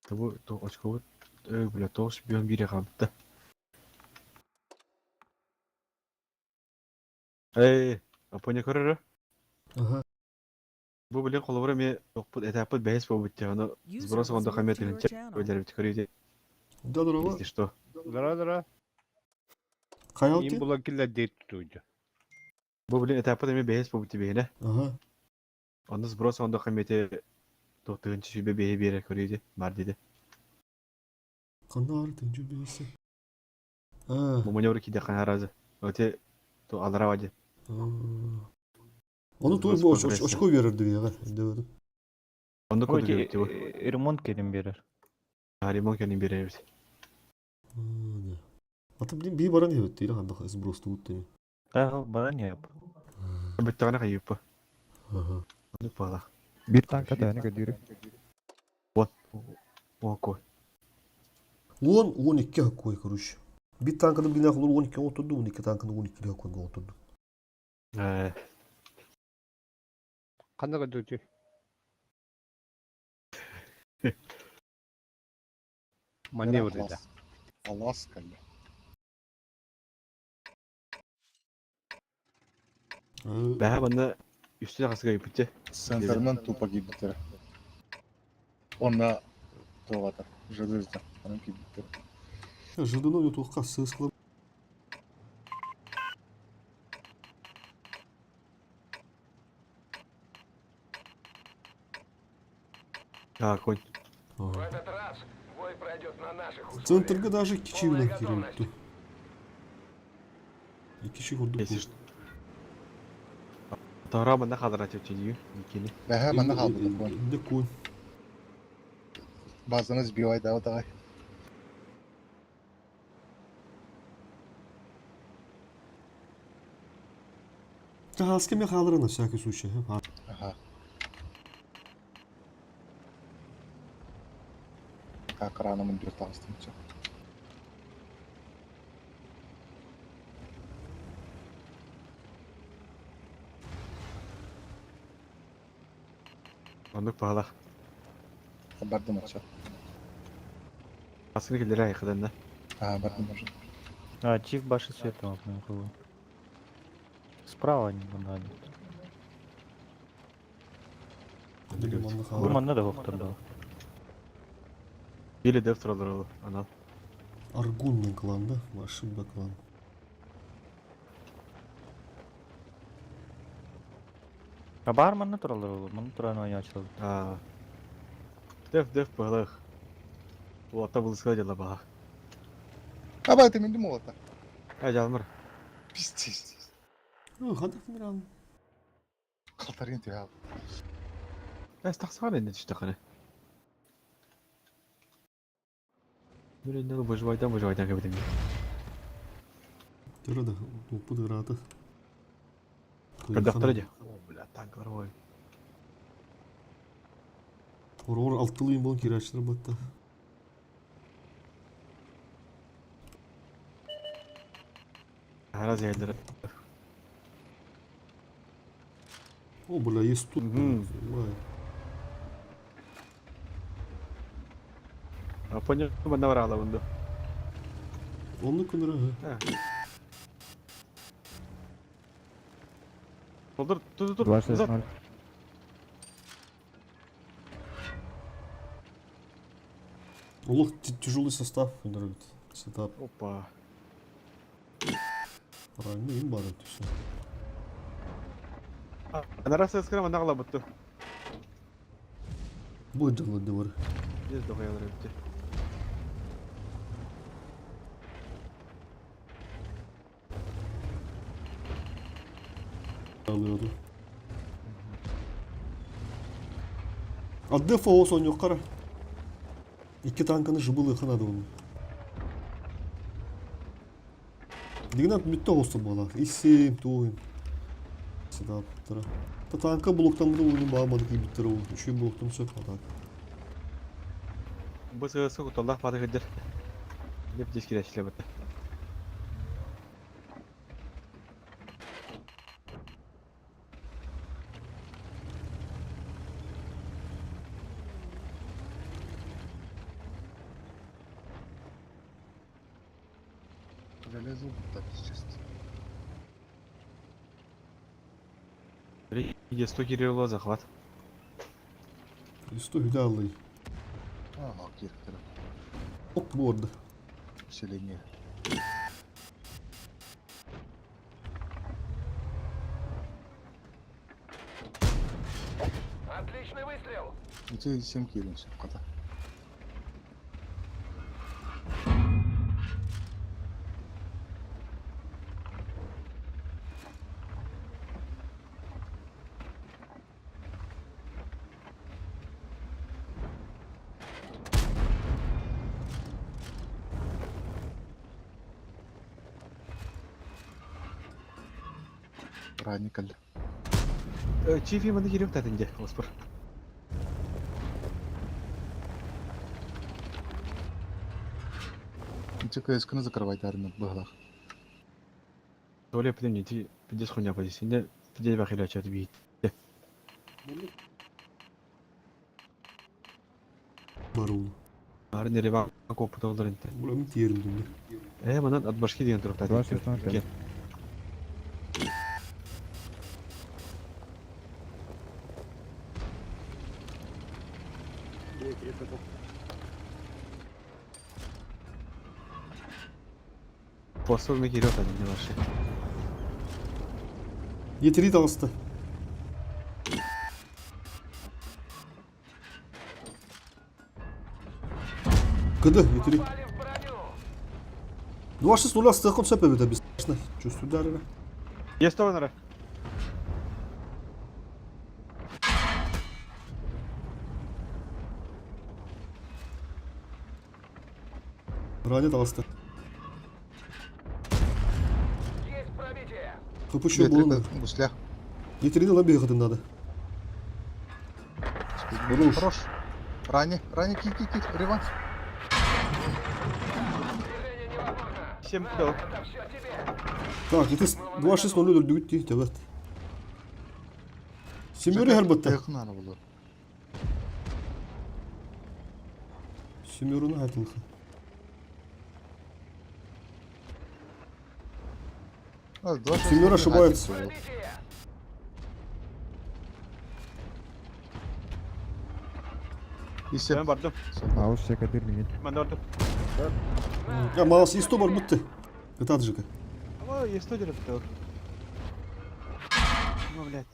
Табу то очко э бля тош бион бире калды. Эй, апоня көрөрө. Ага. Бу биле колобура ме опут этапыт бәйс бу битте. Аны User сброс was онда moved хамет to your channel. өлөр бит көрүдө. Да здорово. Если что. Здорово, здорово. Каял Им ти? было килля дейт туйду. Бу биле этапыт эме бәйс бу битте бейне. Ага. Оны сброс онда хамете тоқтығынчы сүбе бейе бере көрүдө. Бар деди. Канар тынчу бейсе. А. Бу маневр киде канаразы. Өте то алара вади. Оны той бу очко берерди яга. Дөдү. Онда Ой, көдү бит бу. ремонт келин берер. Ремонт келин беребиз. Ата блин би баран хебет дейли ханда сброс туут деми. Да, бара не яп. Бүттәгәнә кайып. Ага. Оны пала. Бир танка да не көдүрү. Вот. О кой. 10 12 hakkoy короче. Bir tankını bina olur 12 oturdu 12 tankını 12 hakkoy oturdu. Э, Кандай көдүрү? Маневр да. Алас кэллэ. Бәһә банда үстүнә касыга кайып битте. Центрынан тупо киирбиттэрэ. Онна туоҕатар. Жыдырда. Анан киирбиттэрэ. Жыдыны өтуққа сысқылы. А, конь. В этот раз бой пройдет на наших условиях. Центрге даже кичигine Полная готовность. кирилdi. İki kurduk. Если что. Тара банда кадра чөчү икини. Бэһэ манна хаалбыта куон. Ne koy. Базаны сбивай да отаҕай. Чаһааска эмиэ хаалара на всякий случай. Ага. Как рано мундир таҕыстым чэ. Оннук баҕалаах. Бардым оччо. Аскыны киллэрэ айхыданна. Аа, бардым уже. А, чиф баши светом обнаружил. Справа они вон они. Манна Бу хаалар. манна да хохтордо. Или деф туралар ол анал. Аргунный клан, да? Ошибка клан. А бар манна туралар ол. Манна туран ойнаачылар. Аа. Деф деф баҕалаах. Улата былыска дьала баҕа. Абай, ты мен молота. Э жалмыр. Пиздец. Ну, хантах миран. Қалтарин түйал. Э тахсаҕан инне түстэххинэ. Мин инне выживайдан выживайдан кэбитим. Төрө да, уппут ыраата. Көрдөхтөрө дии. О, бля, танклар ой. Орор алтылыйын болон кирачтар батта. Раз яйлары. О, бля, есть тут. Мгм. Ой. А понял, манна бараала бунду. Онну күнөрө. Болдур, ту ту 2 ту. 6 0. Олох тяжелый состав өнөрөбүт. Сетап. Опа. Правильно, им бары түсө. Анара сескere манна кала бутту. Бу жалла де бар. Есть дохаялар битти. Алıyordu. А дефа ос он кара. Икки танканы жыбылы ханады оны. Дигнат бүтті осы бала. Исем, туйм. Сидап тұра. Та танка блоктан бұны ойын бағамады ки бүттірі ол. Үші блоктан сөп атак. Бу сыгысы куталлах баты кыдыр. Деп дискире ишлеп битти. Железо так чисто. Е100 кирилла захват. Үсті хүді алый. Ага, кирктер. Оп, борды. Селение. Отличный выстрел! Ити сем кирин сөп қата. Ранникаль. Чифи манна кирилл татынде, оспор. Ити КСК-ны закрывать армию быглах. Толя пидем ти пидес хуйня позиция. Не пидес бахиля чат бит. Бар ол. Ары нере ба коп толдыр инте. Бұла мен терім дүнде. Э манан от башки деген туруп 2 6 0 5. Посыл мен кирилл татынде башы. Етірі тағысты. Кыды, етірі. Попали в броню! 2-6-0 астықын сөп өбіті біз. Чувствую Е100 нара. Ранет алысты. Есть пробитие! Кыпышы болын. Гусля. Витрина ылан биһиэхэтин надо. Хорош. Хорош. Рани, Рани, ки, ки, ки, реванш. Движение невозможно. 7 дал. Это все тебе. Так, ити 2-6-0 өлдүгүт дии, төбөт. Семеры харбатта. Yakın ara bulur. Семеруну хатылха. Семер ошибается. Пробитие. Исеп. Ben bardım. Аус секадыр минут. Ben de bardım. Я малас и 100 бар бутты. Кытат жыка. Ama есть один это. Ну, блядь.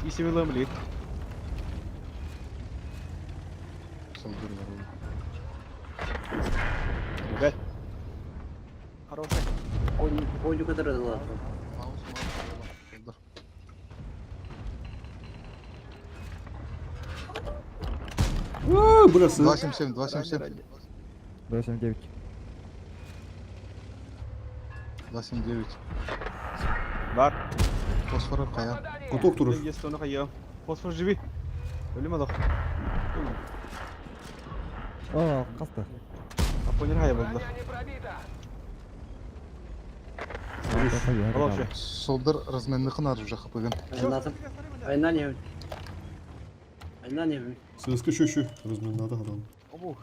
Если вы ломали. Солдыр бар ол. Ребят. Хороший. Ойну көтөрө Маус, маус, солдыр. Аа, бырасы. 277, 277. 279. 279. Бар. Фосфоры кая. Куток турur. Есть он хайо. Фосфор живи. Өлүм алох. О, қасты. Апонер хайа болду. Броня не пробита. Алох Солдыр разменный нар уже хапыгын. Айнатым. Айнан ебин. Айнан ебин. Сыска шөшү. Разменнада адам. Обух.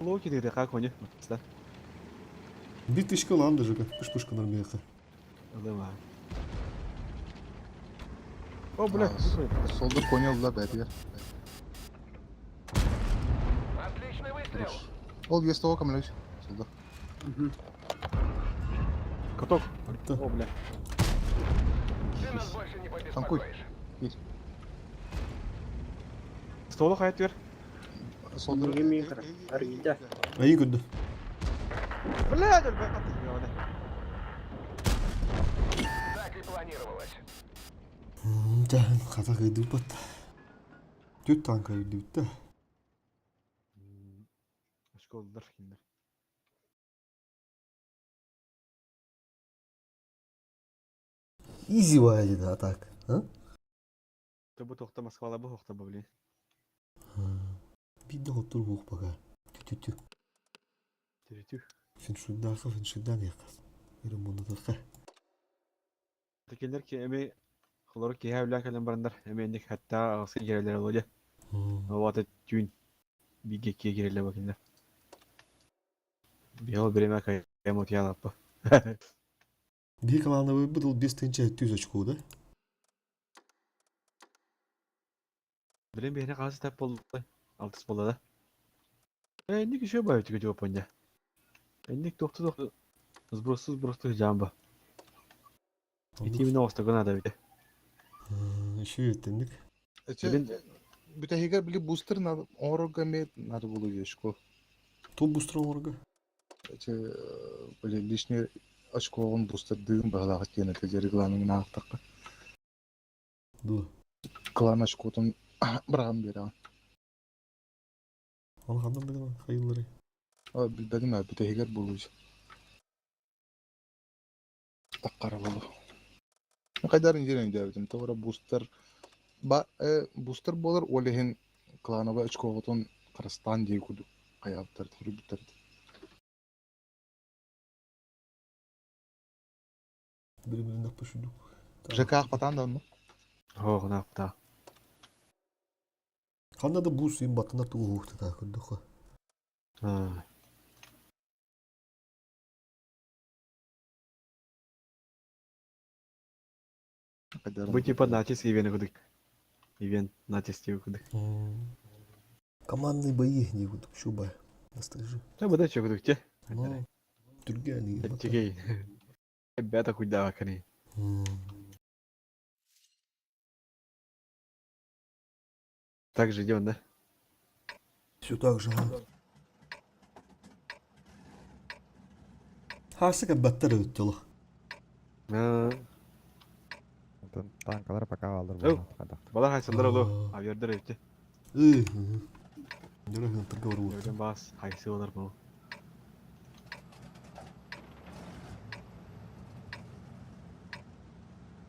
Локи dedi как они? Да. Бит тышка ланды жыка. Пыш-пышка нормеха. Алыма. О, блядь, Солдыр коня да бәдигер. Отличный выстрел. Ол есть того камлюсь. Солдыр. Каток. Атта. О, бля. Ты нас больше не Танкуй. побеспокоишь. Столу хайт бер. Солдыр. Неге мен кыра? Аргида. Айын көрдү. Блядь, өлбөй Так и планировалось. Жаһан қазақ үйді бат. Төт танка үйді бітті. Школдар киндер. Изи вайди да так. А? Тобу тохта Москвала бу хохта бу, блин. Бидде хоттур бух бага. Тү-тү-тү. Тиритю. Финшудаха, финшудан яқас. Ирым мұны Текендер ки эми холор ки хәвлән кален барандар. Эми ник хәтта агысы гирелер олды. Вата тюн биге ки гирелер бакиндар. Бихол биреме кай эмот ялаппа. Бир команда был без тынча түз очко, да? Билен бихне касы тап болду. Алтыс болду да. Э, ник еще бай түгө жооп оня. Ник тохту тохту. Сбросу сбросу жамба. Ити мине остагына да бите. Еще еттендик. Билен Бүтәһигер били бустер надо орога мет надо было ешко. Топ бустра орга. Эти били лишний очко он бустер дым баглага тена тежери главный на ахтакка. Ду. Клан очкотун брагам бера. Аны хандан деген хайыллары. Билбедим ә бүтәһигер булу. Таккара болу. Кайдар инженер дәбитим. Тогра бустер ба бустер болар олехин кланова очкотун Кыргызстан дей куду. Каяптар түрүбүтер. Бири-бирин аппашуду. ЖК патан да ну. Хо, напта. Ханда да бус им батына тугу ухты та көрдөхө. А. Кайдар. Бу типа натиск ивент кудык. Ивент натиск деп кудык. Командный бои не будут шуба. Настажи. Та буда чө кудык те. Но түргәни. Тегей. Ребята куда кани. Так же идем, да? Все так же. а. Хасыка баттар өттөлө. А. Танкалар пока алыр Оу. болған. Балар хайсалдар олу. Авиардар өтте. Ыы. Дөрө хантырга барбыт. Öyle bas. Haysi olur bu.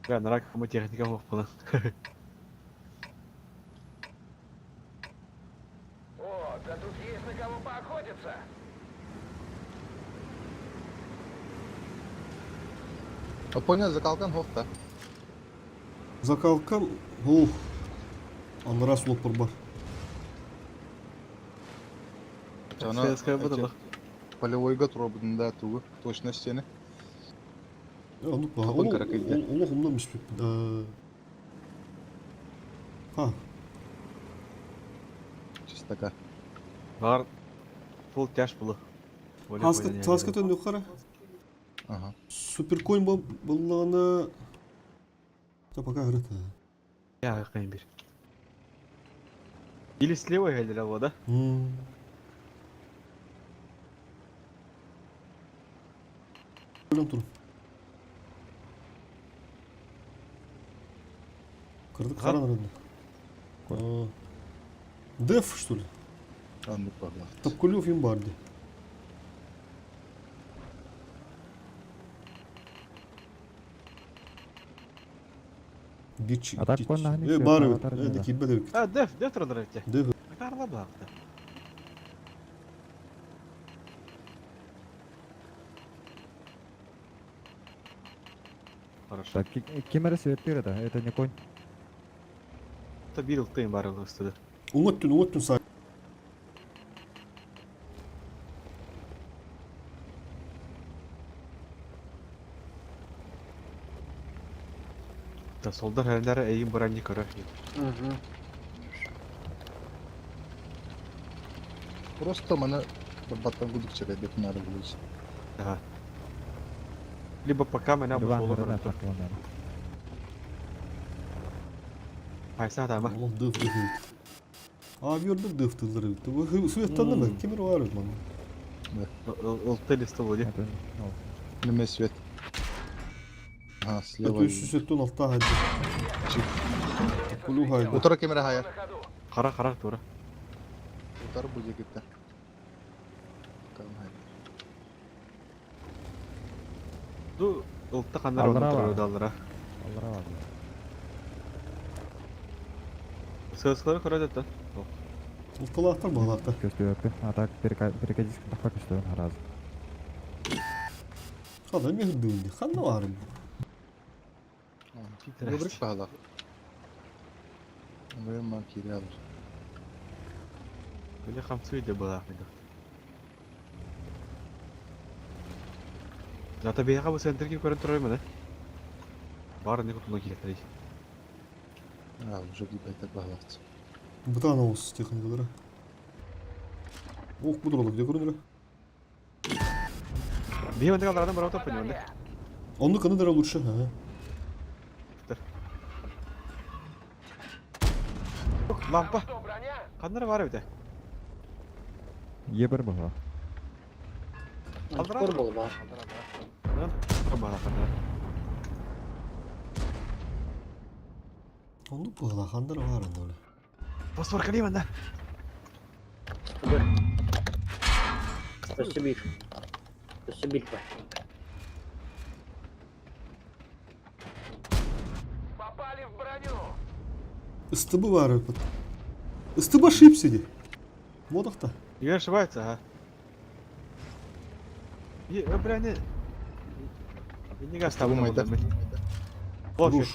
Ben merak ama техника yok falan. О, да тут есть на кого поохотиться. Опоня закалкан хохта. Закалкам, ох. Анара слоппор бар. Ана ССК bu da полевойга турабытында тугу точно стены. Онук ба. Хапын каракайда. Олох умна миспит. Ха, Чистока. Var. Full тяж булы. Хаска хаска төн юқара. Ага. Суперконь булланы Та пока говорит. Я кайын бир. Или слева geldi la да? Өлөм тур. Кырдык Ага. каран рынды. Деф, что ли? Аннык багла. Тапкулев им барды. Бич. А так он на Э, бары. Э, дики бедек. А, деф, деф туралар эти. Деф. Карла бакты. Хорошо. Так, кемер светтир это, это не конь. Это бир ылтыйм бар ылыстыды. Уңыттын, уңыттын сай. Да солдар әлләре эйин баран көрө. Угу. Просто маны бір баттан гудук чыгай деп надо будет. Ага. Либо пока меня Два бы граната наверное. Хайса да ма. Олох деф деф. А gördüm деф тылдыры. Светтан да кемер бар ман. Ылты листы болду. Это, ну, Неме свет. Ага, слева. 376 хайды. Тапкулю хайды. Утара кемера хаяр. На ходу. Кара кара тура. Утар будет кетті. Калмай. Ду ылты кандар Аллара оны бар. тура даллара. аллара бар. Сылсылары көрөдөт да. Ылтылаактар баглаактар. Көстүөппү. А так перекадиск тахпа көстүөн харазы. Хада мехдүнди. Ханна бар. Добрик бағала. Мен кире алыр. Бile хамсы иде была хайда. Зата бияга бу центрге көрөн тураймын, э? Бары не кутуна килет. А, уже байтак бағалақты. Бутан оус техникалары. Ох, бу где көрүнөр. Бия мендек алдардан барап таппын онда. Онну каны лучше. Ага. Лампа. Что, броня? Кандар бар бите. Ебір бұға. Алдыра. Скоро был ба. Бара кандар. Онну була хандар бар анда оле. Фосфор калиман да. Спасибо. Спасибо. Попали в броню. Истыбы бар. Истыба шип сиди. Модахта. Егер ошибается, ага. Е, бля, не. Не газ там. Думай, да? Лофи.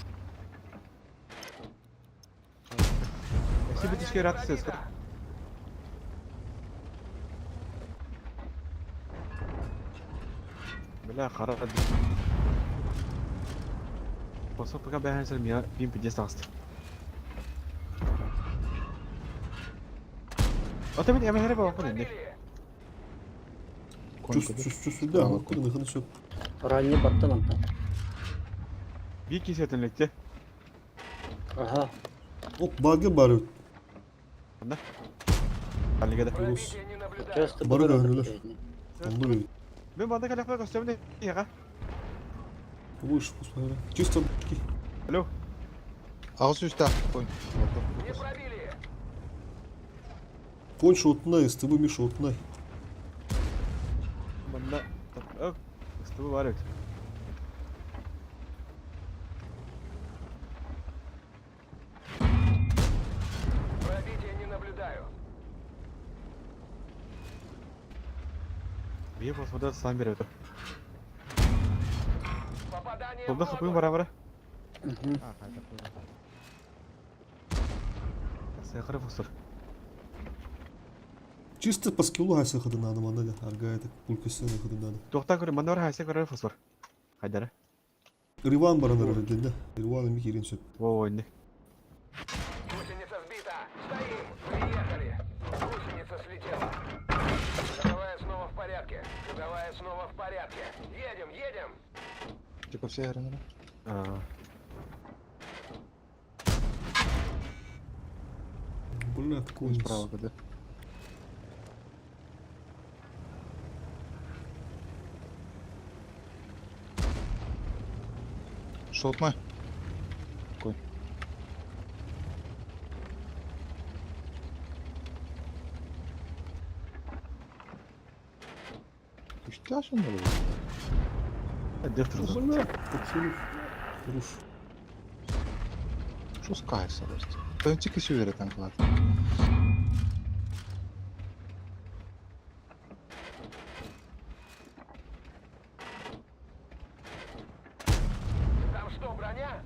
Спасибо, тишки рад сестры. Бля, хара. Посол пока бәһәнсер мия бим пиздец асты. Ата мен әмәһәре бабак инде. Чус чус чус да, кырны ханы сөп. Ранний баттан антан. Би кисетенлекте. Ага. Ок багы бар. Алигада. Пробития не наблюдаю. Часто Бары было да, такое. Онду бит. Мен банда калякпай көстөмдө. Яга. Выше посмотри. Чисто Алло. Ағыз үсті конь. Не пробили. Конь шотнай, СТБ ми шотнай. Манна СТБ бар эбит. Пробития не наблюдаю. Биир посмотрел сам берет. Попадание в Тулда хапын модуль. бара бара. А, хайда буолла. Сахаров усыр. Чисто по скиллу хайса ходы надо, манна да. Арга это пулька сына ходы надо. Туохтан көрө манна бар хайса көрөр фосфор. Хайдара. Риван баранар öyle да. Риван ми кирин сөп. Во ойны. Гусеница сбита. Стоим. Приехали. Гусеница слетела. Ходовая снова в порядке. Ходовая снова в порядке. Едем, едем. Типа все гренера. Аа. Бля, конь. Справа куди. Шотна. Кой. Күшті сонда бұл. Дефтер. Бля, топшилов. Хорош. Що скайся просто? Та він тільки сювери там клад. Там что, броня?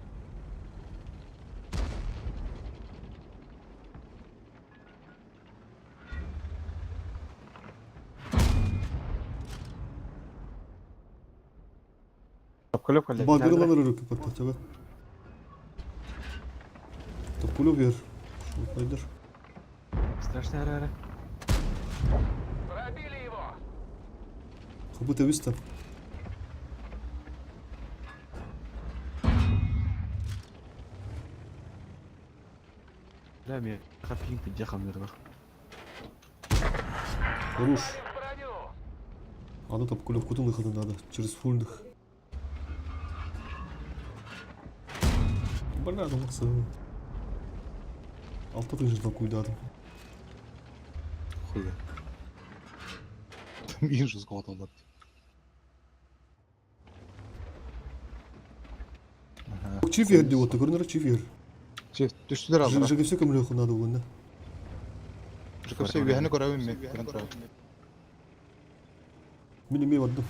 Көлөп кале. Багырланыр өрөкө патта чага. Топкулев ер. Шотнайдыр. Страшный ара ара. Пробили его. Хабы тебиста. Да мен хапин пиде хамныр. Хорош. В броню. Аны топкулев кутун выходы надо. Через фульных. Бля, ну максы. Алты тысяч куйдадым. Хуя. Там іншу згодом. Ага. Чифер деп отты, көрінер чифер. Чи, ти ж сюди раз. ЖКФ көмілі надо было, да? ЖКФ үйәні көрәуім мен. Контрол. Мен еме бардым.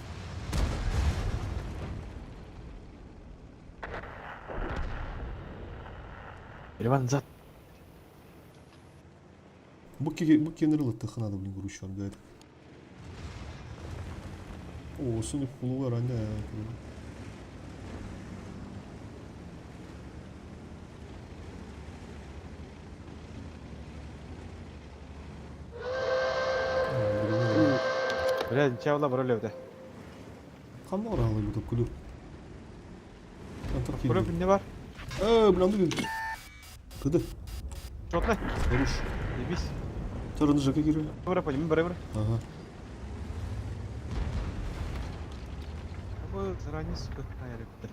Иван зат. Бу кенер латтых надо, блин, грущу ангайд. О, суны пулуга ранда. Бля, чавла баролевде. Қандай оралы бұл топ күліп? Көлөп не бар? Э, блин, анды Кыды, Шотна. хорош. Дебис. Чарыны жака кире. Бара поним, бара бара. Ага. Бу заранее сука. Ай, ребята.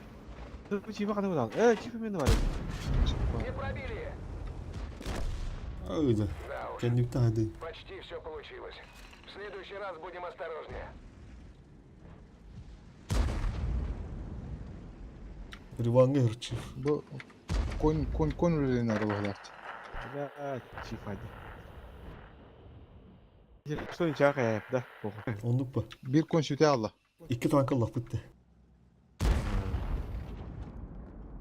Тут чима каны будан. Э, чиф мен бар. Не пробили. Ай, да. Да уж. Кәндікті айды. Почти все получилось. В следующий раз будем осторожнее. Риванга herчи. Бу конь конь конь үлелейін арылғыларды. Бля, чиф айды. Что не чакая, да? Похуй. Ондук па. Bir конь сүте алла. Икки танка лап бітті.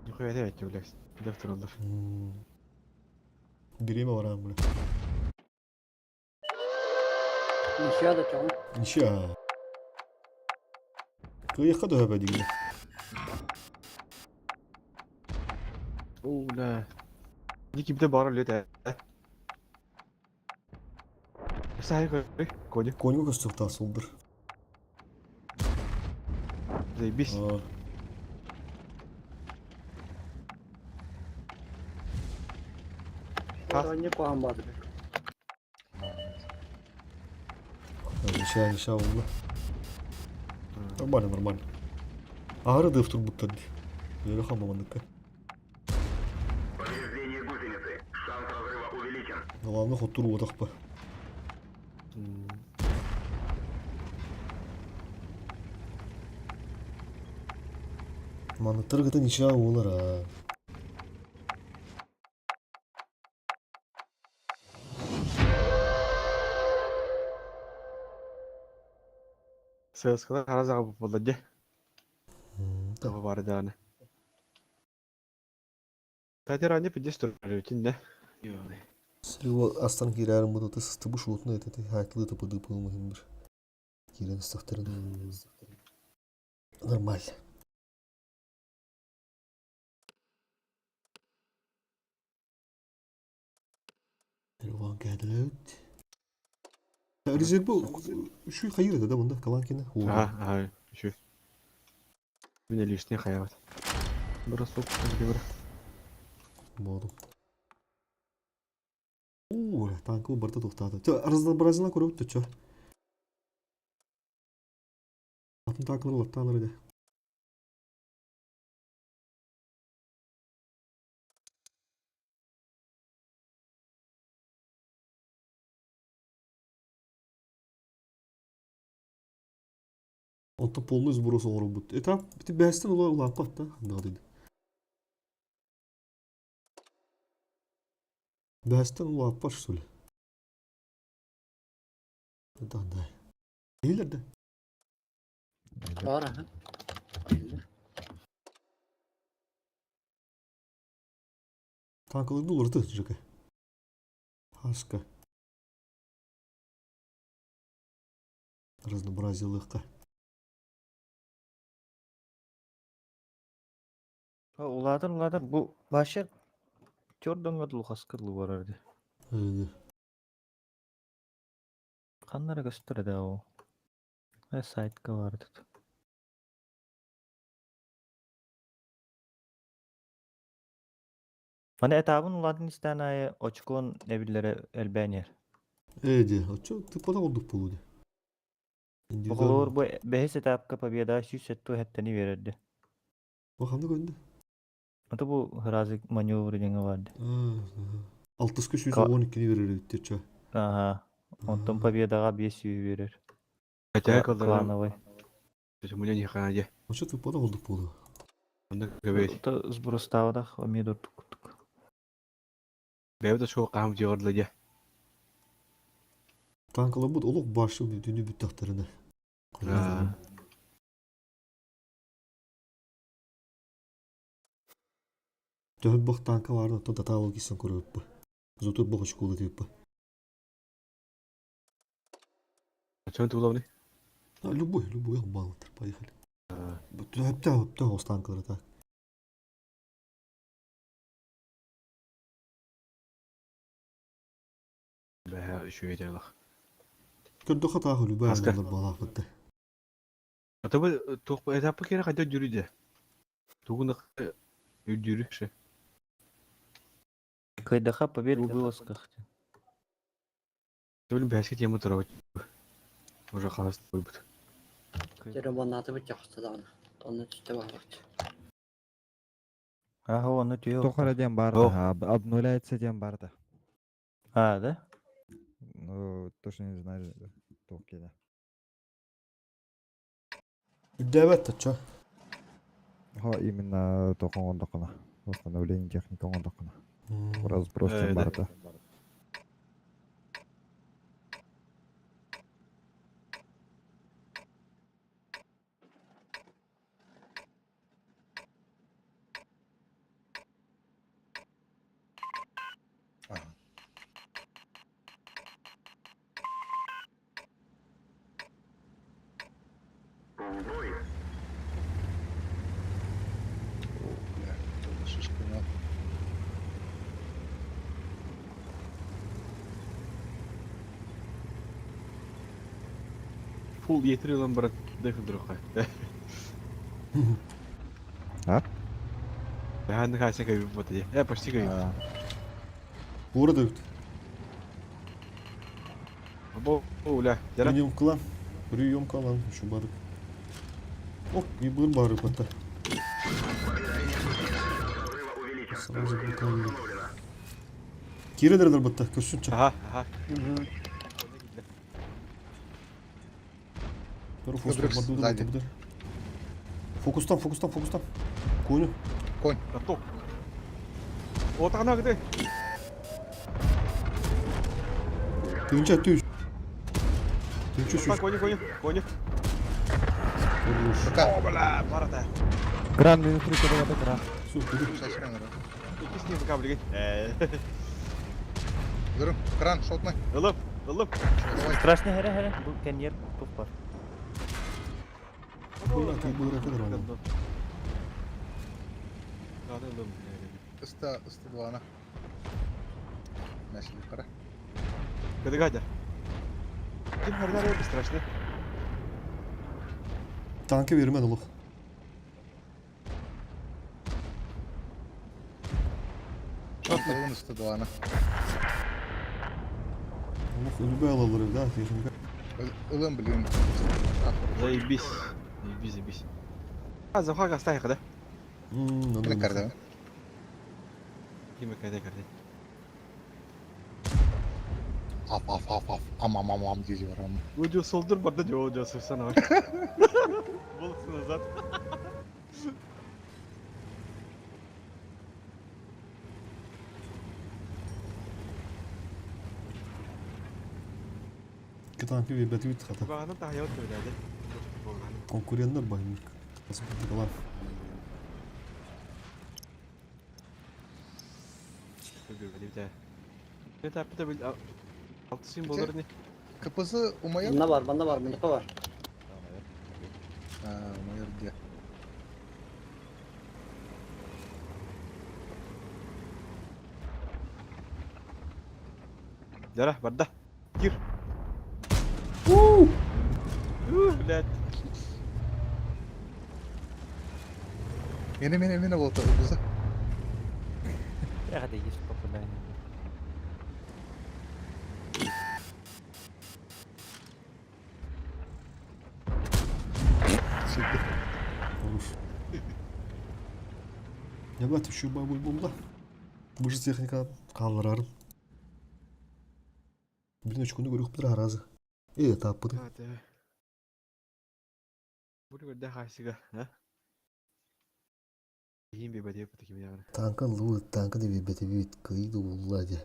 Нихуя опять, блядь. Дефтер олдыр. Биреме барам, бля. Ничья да чоң. Ничья. Кыйыққа да хөбә деген. О, бля. Ники бите бара лет, э. Сай кой, коня. Коньго көстөк солдыр. Заебись. А, Оранья кухан бады. Ничья, ничья oldu. Нормально, нормально. Ары дыв турбуттар. Лері хамамандыққа. Повреждение гусеницы. Шанс разрыва увеличен. Главное, хоть туру отақ па. Манныктар кытын ичээ уолар аа. ССК-лар хара заҕа буолла дьэ. Того бары даҕаны. Кстати, ранее пиздец турар да? Силуа астан киирээрин бу сыстыбы шуутун эти хаайтылы тапыды пылмыһын бір. Киирэн истэхтэрин нормально. Телефон кээдилэбит. Резерві үшүй хайыр еді да мұнда Каланкина. Ага, ага, үшүй. Міне лишний хаябат. Бросок, где Болду. Уу, танкы барда тоқтады. Разнообразина көріп өтті, чё? Атын танкылар латтаныр еді. Онтон полный сброс оҥоробут. Этап ити бэстэн ула улааппат да ханнаҕа Бэстэн улааппат что ли? Да, да. Иһилэр да. Бар аха. Танкаларды уларыты Жека. Хаска. Разнообразиялыахха. Улаатар улаатар бу вообще төрдөҥҥө дулҕаска дылы барар ди. Ханна эрэ көстөр этэ ол. Сайтка баар этэ. Маны этабын улаатын истээн аайы очкон эбиллэрэ элбээн иһэр. Ээ дии, оччо тыппатах ордук буолуо дии. Оҕолоор бу бэһис этапка победа 107 хэттани биэрэрди. Бу ханна көрдө? Аты бу ыразы маневр диэҥэ баар Алтыска 112-ни берер эбиттэр ча. Аха. Онтон победаҕа 500 биэрэр. Хотя Клановый. Мне не ханаде. Оччо тыппатах ордук буолуо. Онно көбөй. Сбростаабатах эмиэ дурдук. Бэйбит очко хаам дьиҕарлы дьэ. Танкаларбыт олох башы бүтүнү бүттэхтэринэ. Төһө бах танка баарын оттон татаалык кисэн көрөбүппү. Зутур бах очколы тыыппы. Чон туловны? Любой, любой баллтар, поехали. Хөптө, хөптө оҕус танкалары так. Бэһэ үчүгэй дьалах. Көрдөхө таах любой Аска. балаахпытта. Ата бу туох этаппы кere хайда жүрү Тугуна үрдүрү ше. Кайдаха победа в вылазках. Төлүм бэске тема турабыт. Уже халас буйбут. Теребоннаты бит яхшы даҕаны. Онно түстэ баҕарбыт. Ага, оны түйө. Тоқара диэн бар О. да, обнуляется диэн бар да. А, да? Ну, точно не знаю, туох киэнэ. Үрдээбэт тачча. Хо, именно тохон ондокуна. Восстановление техника ондокуна. Разброс диэн Да. бар да. Ага. О, бля, это шишка на. Фул етір ылан барат дыхы дұрыққа. А? Бэхэнни хайса кайып вот Э, почти кайып. А, Ура да бит. Бу, уля, жара. Прием клан. Прием клан. Еще барып. Оп, и был барып это. Сразу блокировали. Кире дырдыр бытта, көрсүнчө. Аха, аха. Фокус Сзади. Фокустан, фокустан, фокустан. Коню. Конь. Каток. Вот она где? Тыынча түс. Тыынча Так, сүүс. коню, коню, коню. Хорош. Пока. О, бля, барата. Кран минус 3 кд кран. Все, кири. Сейчас камера. Икки с ним пока, блядь. Дырым, кран, шотный. Ылып, ылып. Давай. Страшный хәрә хәрә. Бу кәньер туп бар. Бля, ты был ракет рано. Ладно, ылым, блядь. Ыста, ыста двана. Начали пора. Кадыгадя. Ким хәрнәр өбі страшный. Танка вермен олох. Шотный. Ыста двана. Олох үлбә алалар да, техника. Ылым, блин. Заебись. Заебись, заебись. А, завхага оставь, да? Мм, Кene карда. Ким кайда карда. Аф, аф, аф, аф. Ам, ам, ам, ам, дизи барам. Видео солдыр барда жоо жоо сырсана. Волосы назад. Танка бет бит хата. Баганы тахаят бөләде. Конкуренттер бар. Калар. КПЗ умаяр? Bunda var, bunda var, bunda var. А, умаяр где? Жара, барда. Кир. У, блядь. Мени, мени, мени болта, КПЗ. Эх, да есть попадание. Хорош. Я бат еще бабуль бомба. Быжы техника қалырарым. Блин, очконы көріп тұр аразы. Э, таппыды. Танка луы, танка деп бете бит, кыйды уллади.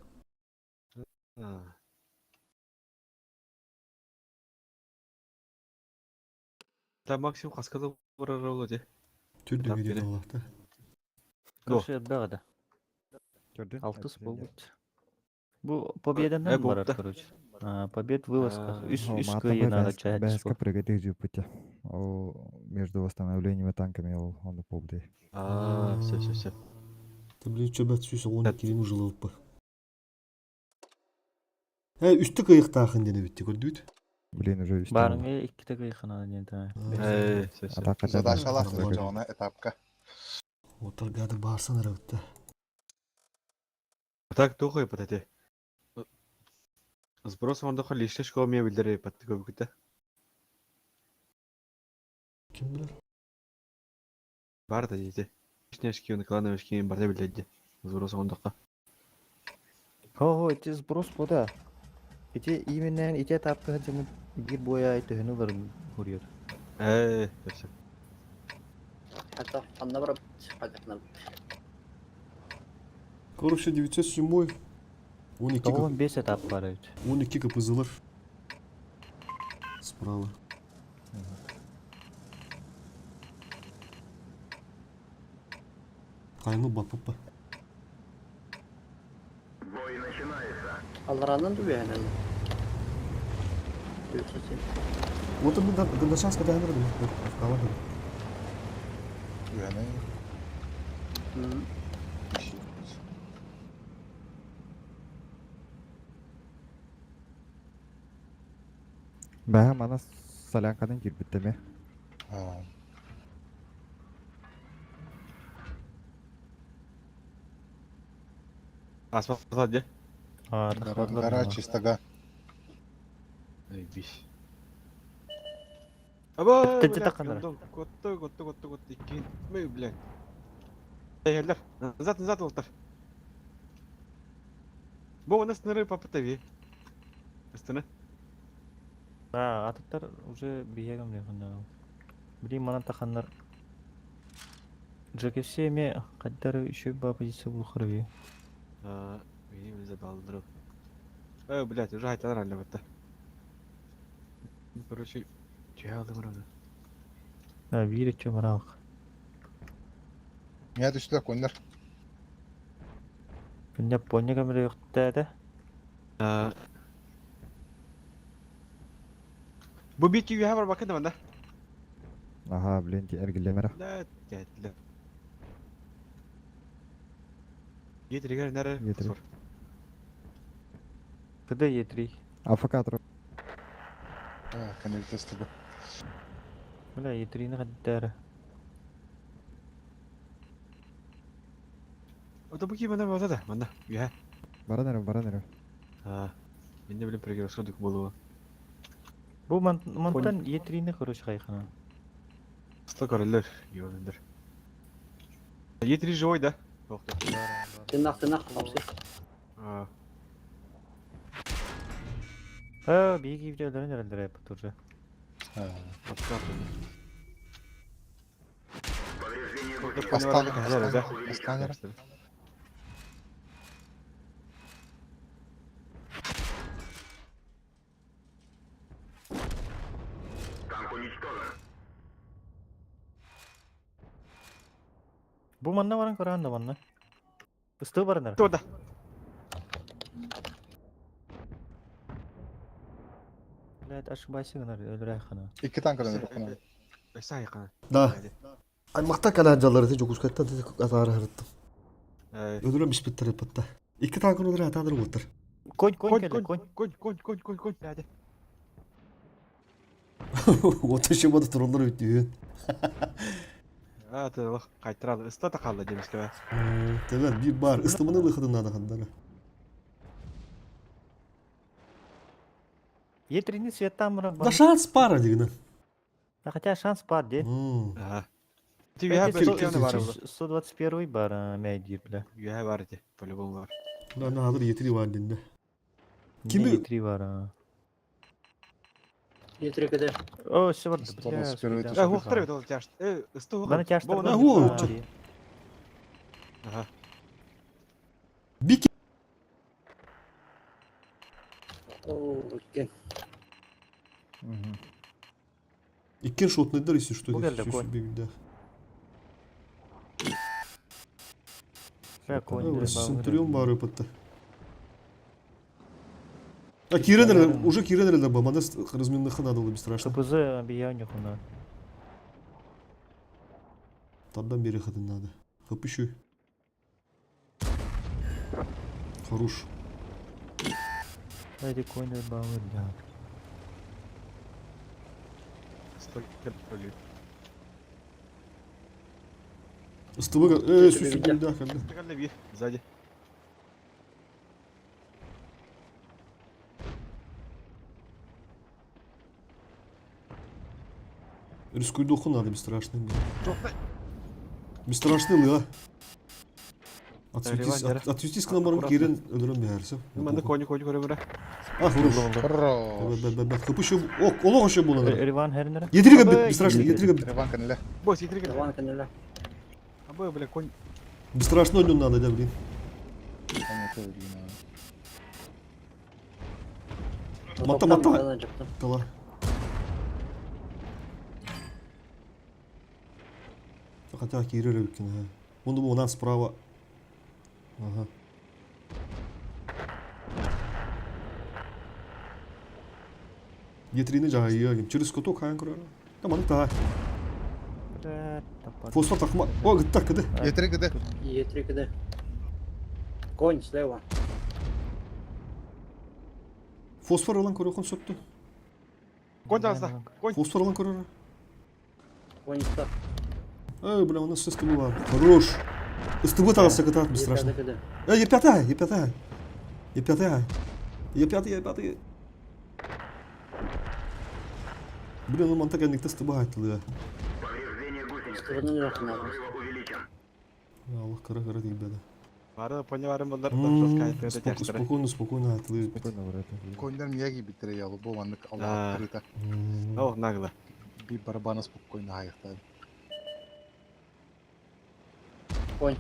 Та максимум хаскада барар оло де. Түрді Тап видео бере. Аллахта. Го. Короче, бәгәдә. Көрдү? Алтыс булды. Бу победадан барар, болыпты. короче. А, побед в вылазках. А, Үс үс кыйы надо чать. БСК прыгает жупыте. О, между восстановлениями танками ол он побды. А, все, все, все. Та блин, чөбәт сүйсі оны келін жылып ба. Ә, үсті кыйықтақын дені бітті, көрдүйт? Блин, уже үстü. Барыңы икки тә кыйхана не да. Э, все, все. Атака Задачалар Ладно. жона этапка. Отыр гады барсан арабытта. Так тухай патате. Сброс вандоха лишлеш ко ме билдере патты көбүкүтэ. Ким білер? Бар да дейди. Лишнешки оны клановешки барда билдеди. Сброс вандоха. Хо-хо, ити сброс бода. Ити именно ити этапка хадимы бир боя ити хыны курьер. Э, все. Hatta anna var, hadi Короче, 907 12 Тоғын 5 этап бар ведь. 12 КПЗлар. Справа. Кайны батып па. Бой начинается. Алларанын дүбәһенен. Ülkesi. Вот он да да сейчас когда надо. Кала. Үһәнэ. Hı. Бәһә мана солянкадан кирбиттеме. А, Асфальт де. А, гора, гора чистога. Заебись. Аба, Тәтте таққандар. Котты, котты, котты, котты. Икки. Мы, блядь. Әйелдер. Назад, назад олтар. Бу у нас ныры папытави. Астына. Да, атыттар уже биһиэгэ млеханна. Блин, манан таханнар. Джекевсе эме хаддары еще ба позиция булхарви. Мени забалдырып. Э, блядь, уже айталар әлі бітті. Короче, чая алдым раны. Да, биир өчө маралык. Меня түстүлэр коннор. Күнне поня камера юктаада. Бу бит үйе бар бакын да. Ага, блин, ти эргиллемера. Да, кәтлі. Етригер нәре. Е3. КД Е3. АФК тур. А, коннектесті бу. Бля, Е3-ні хаддары. Ота бу киймәнә бата да, манда. Үйе. Баран эрэ, баран эрэ. А, мен де білем пригерсодык болуы. Бу мантан Е3-ні короче хайхана. Сто короллер, йонындыр. Е3 живой, да? Тоқты. Тынах, тынах, хапсы. А, А, биги видеоларын эрелдер тоже. откат. Астана, Астана, Астана. Бу манна баран көрөн да манна. Ысты баранар. Тода. Блядь, ошибайся гынар, өлүрэ хана. Икки танкадан өтөккүнэ. Эсай кана. Да. Аймакта калан жаллары те жокускаттан те атары харыттым. Ödülüm işbittir yapıtta. İki tankın ödülü hatadır bultur. Конь, конь, Конь, келе, конь. конь, конь, конь, конь, конь, конь. Отышымады троллар өтті. А, ты лох кайтырады. Ыста та қалды демеске. Temel bir bar. Islamını выходын надо хандары. Е3-ні светтан мыра. Да шанс пара дегені. Да хотя шанс бар, де. Ага. Ти я Кстати, бер бар. 121 бар, мәйдир, бля. Я бар ди, по-любому бар. Да, на hazır yetiri var dinde. Kimi? Kimi- Е3 бар. а. Е3 КД. О, все бар, бля. 121 Э, уқтыр бит ол тяж. Э, ысты уқтыр. Бана тяжтыр. Да, во, чё. Ага. Bir О, окей. İki şot nedir ise что Bu geldi, koy. Да. Бля, конь. Центурион бар yapıtta. А Киренер, уже Киренер да бамада разменных надо было бесстрашно. КПЗ объявник у нас. Тардан бери хатын надо. Хапыщу. Хорош. Эти кони балы, бля. Сто кер. СТВ, сүсү да, когда. Калды бир, сзади. Рискуй духу надо, бесстрашный. Бесстрашный лы, а. Отсветись, Реван, от, отсветись к нам барым Аккуратно. кирен öldürüm bir herse. Мында кони кони көрө бере. А, хорош. Хорош. Бә, бә, бә, Хапыщу, о, олох еще было. Риван хернер. Едрига бит, бесстрашный, едрига бит. Реван кэннилэ. Бос, етригер. Иван кэннилэ. Абы, бля, конь. Бесстрашный одну надо, да, блин. Мата, мата. Кала. Хотя Кирилл Рыбкин, ага. Он думал, у нас справа. Ага. Етрини жайы, через куток хайын көрөр. Таман та. Фосфор тақма. О, гыттак кыды. Е3 КД. Е3 КД. Конь слева. Фосфор алан көрөкөн сөттү. Конь таза. Конь. Фосфор алан көрөр. Конь ста. Эй, бля, у нас СТБ бар. Хорош. СТБ тағасы кытат, бесстрашно. Е5 КД. Эй, Е5, Е5. Е5. Е5, Е5. Блин, ну мантак никто СТБ айтылы. Стороны надо. Аллах кара кара дейбеді. Бары поня барым боллар. Спокойно, спокойно атылыр. Спокойно барат. Коньдар мия кийбиттэрэ ялы бу маннык Аа. аллааттарыта. О, нагло. Би барабана спокойно хайыктар. Конь.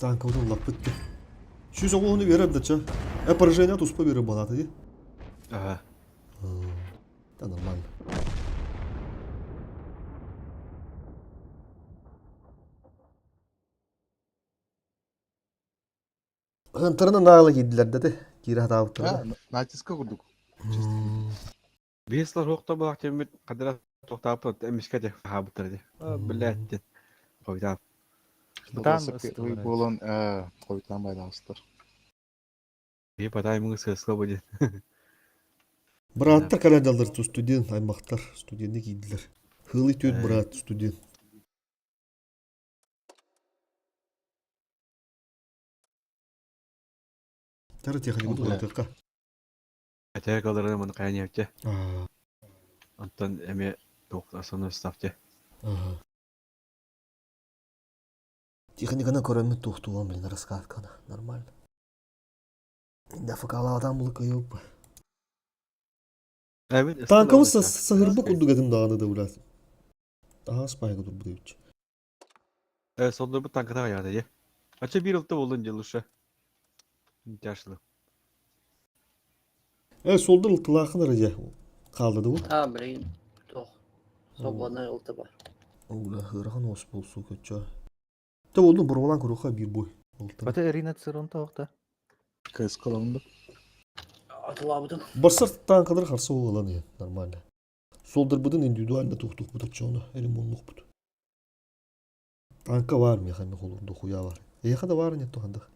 Танка лаппыт. Сүүс оҕуһуну берер да ча. Э поражение туспа берер балата ди. Ага. Да нормально. Хантарына наалы кийдилер деді. Кире хатаабыттар. Натиска курдук. Беслар хокта булак темит кадра токтап эмискә де хабыттыр ди. Блядь. ден. Койда. Бытаан Ый ыстылар. болон койтан байланыштыр. Би потай мыңы сыслы будет. Браттар календалар студент аймақтар студентні кийдилер. Хылы төт брат студент. Тары техника Бля. тугантыкка. Әтә калдырды моны каян япты. Антон эме токтасын ставте. Ага. Техниканы көрөмү тухтуган блин раскатканы. Нормально. Инде факала адам булык yok. Әмин. Танкымыз сahırбы курдук этим даганы да булат. Daha спайга тур бу Э, сонда бу танкта яды ди. Ача бир улты болдun жылышы. Жашлы. Э солдыр тылакын арыжа калды да бу. А, блин. Тох. Свободная улты бар. Ула хырахан ос болсу көчө. Та болду бурмалан куруха бир бой. Олтыр. Бата Ирина Цирон тоқта. КС кылымды. Атылабыдым. Басыр танкалар харсы болан я нормально. Солдыр будун индивидуально тухтук бутак чону, элим бут. Танка бар мехами холурду хуя бар. Эха да бар нет тухандах.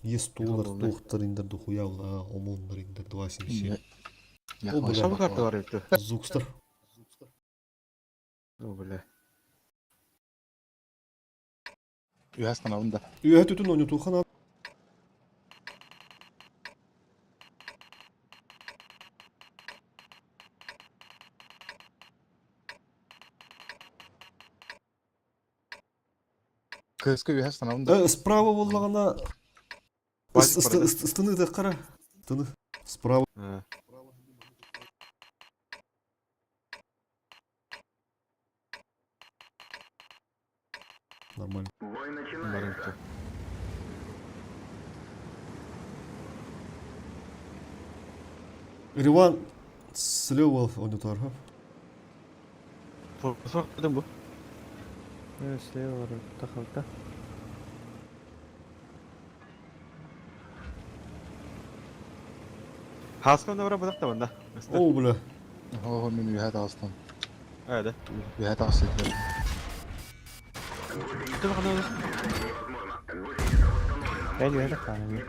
Есть тулар, болду. тухтар индер духуя, омондар индер 277. О, бля. Шабы карта бар епті. Зукстар. О, бля. Ühästän alında. Ühe түтін ойны тухан КСК ühästän alında. Справа боллағына ыстыны да қара. Тыны. Справа. А. Нормально. Бой Барым начинается. Риван слева ойны тарха. Форсор дедим бу. Слева тахалта. Хаскан да бар будак та банда. О, бля. О, мен ühät alstan. Әйді. Ühät alstan. Dur bakalım. Бәл өйді қаны.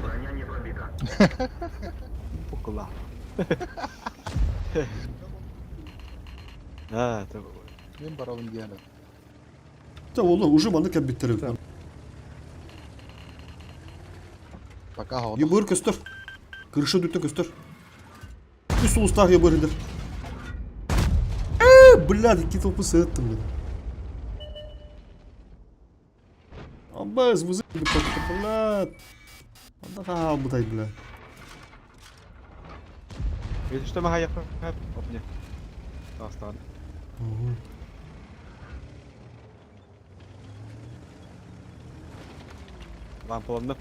Броня не пробита. Букла. Ha, tabii. Мен баралым diyemem. Та олы уже маны кәббиттер. Пока hava. Ебыр көстөр. Кырышы дүттен көстөр. Үс улустах ебыр индер. Э, блядь, какие толпы сыттым, блин. Абаз, вызы, блядь. Анда бутай, бля. Что мы хаyak Опне. Астан. Лампаланды.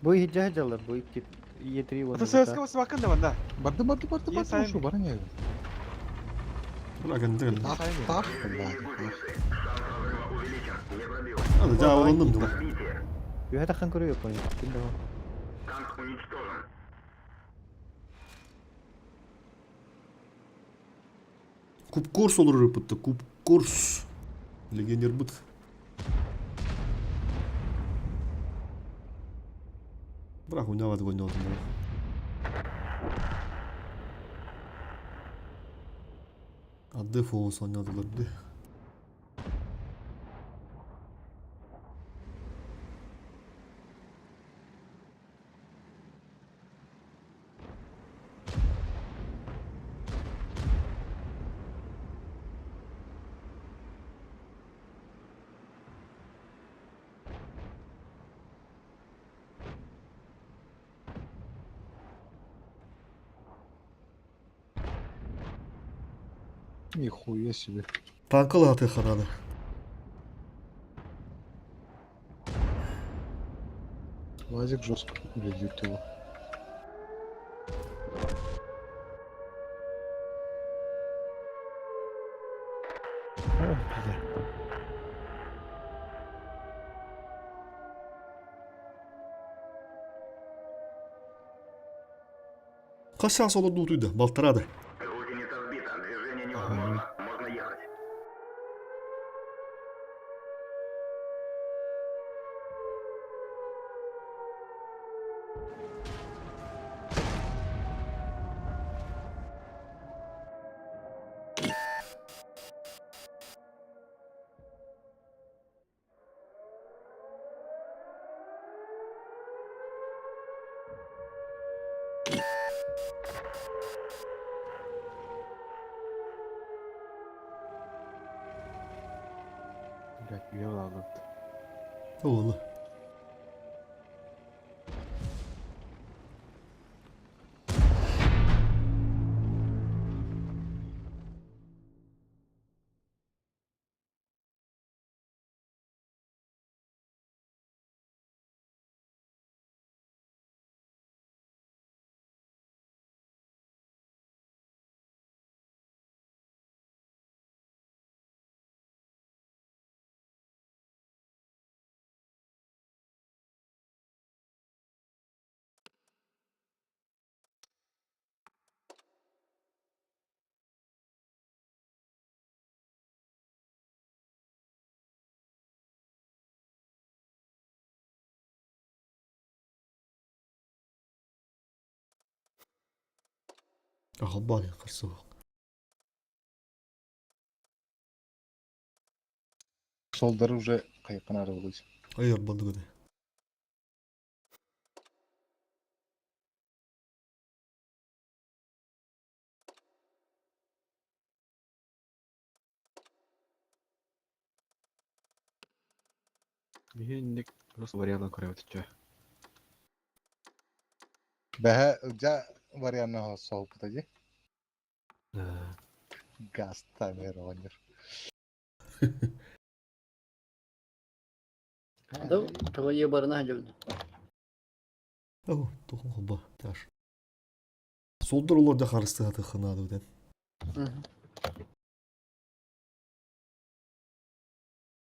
Бу хиджа жалар, бу икки Е3 Ата сөзгө басып акын да банда. Барды барды барды Е барды. сайын. Şu bana ne? Бля, кәнде. Так так. Ада жааландым да. Өйді қан көрі япония. Кім де Танк уничтожен. Куб курс olur рыпытты, куб курс. Легионер быт. Бірақ ойнавады ойнавады бұл. Аддеф оғыз ойнадылар бі. Нихуя себе. Танкалы атыахха наада. Лазик жестко ведет его. Хас саас олордуу да, балтараа да. Гусеница сбита. Движение невозможно. Можно ехать. Блядь, үйэ алабыт. Оҕолу. Ахалбаан харсыбак. Солдары уже кайканары болуз. Айыр бандыгы. Биһинник просто вариант көрөбүт чө. Бэһэ жа варианна соһуппута дии. Газ таймер оҕонньор. Да, твои барына хадьабын. О, тухун холба, таш. Солдор олор да харысты ханады ден.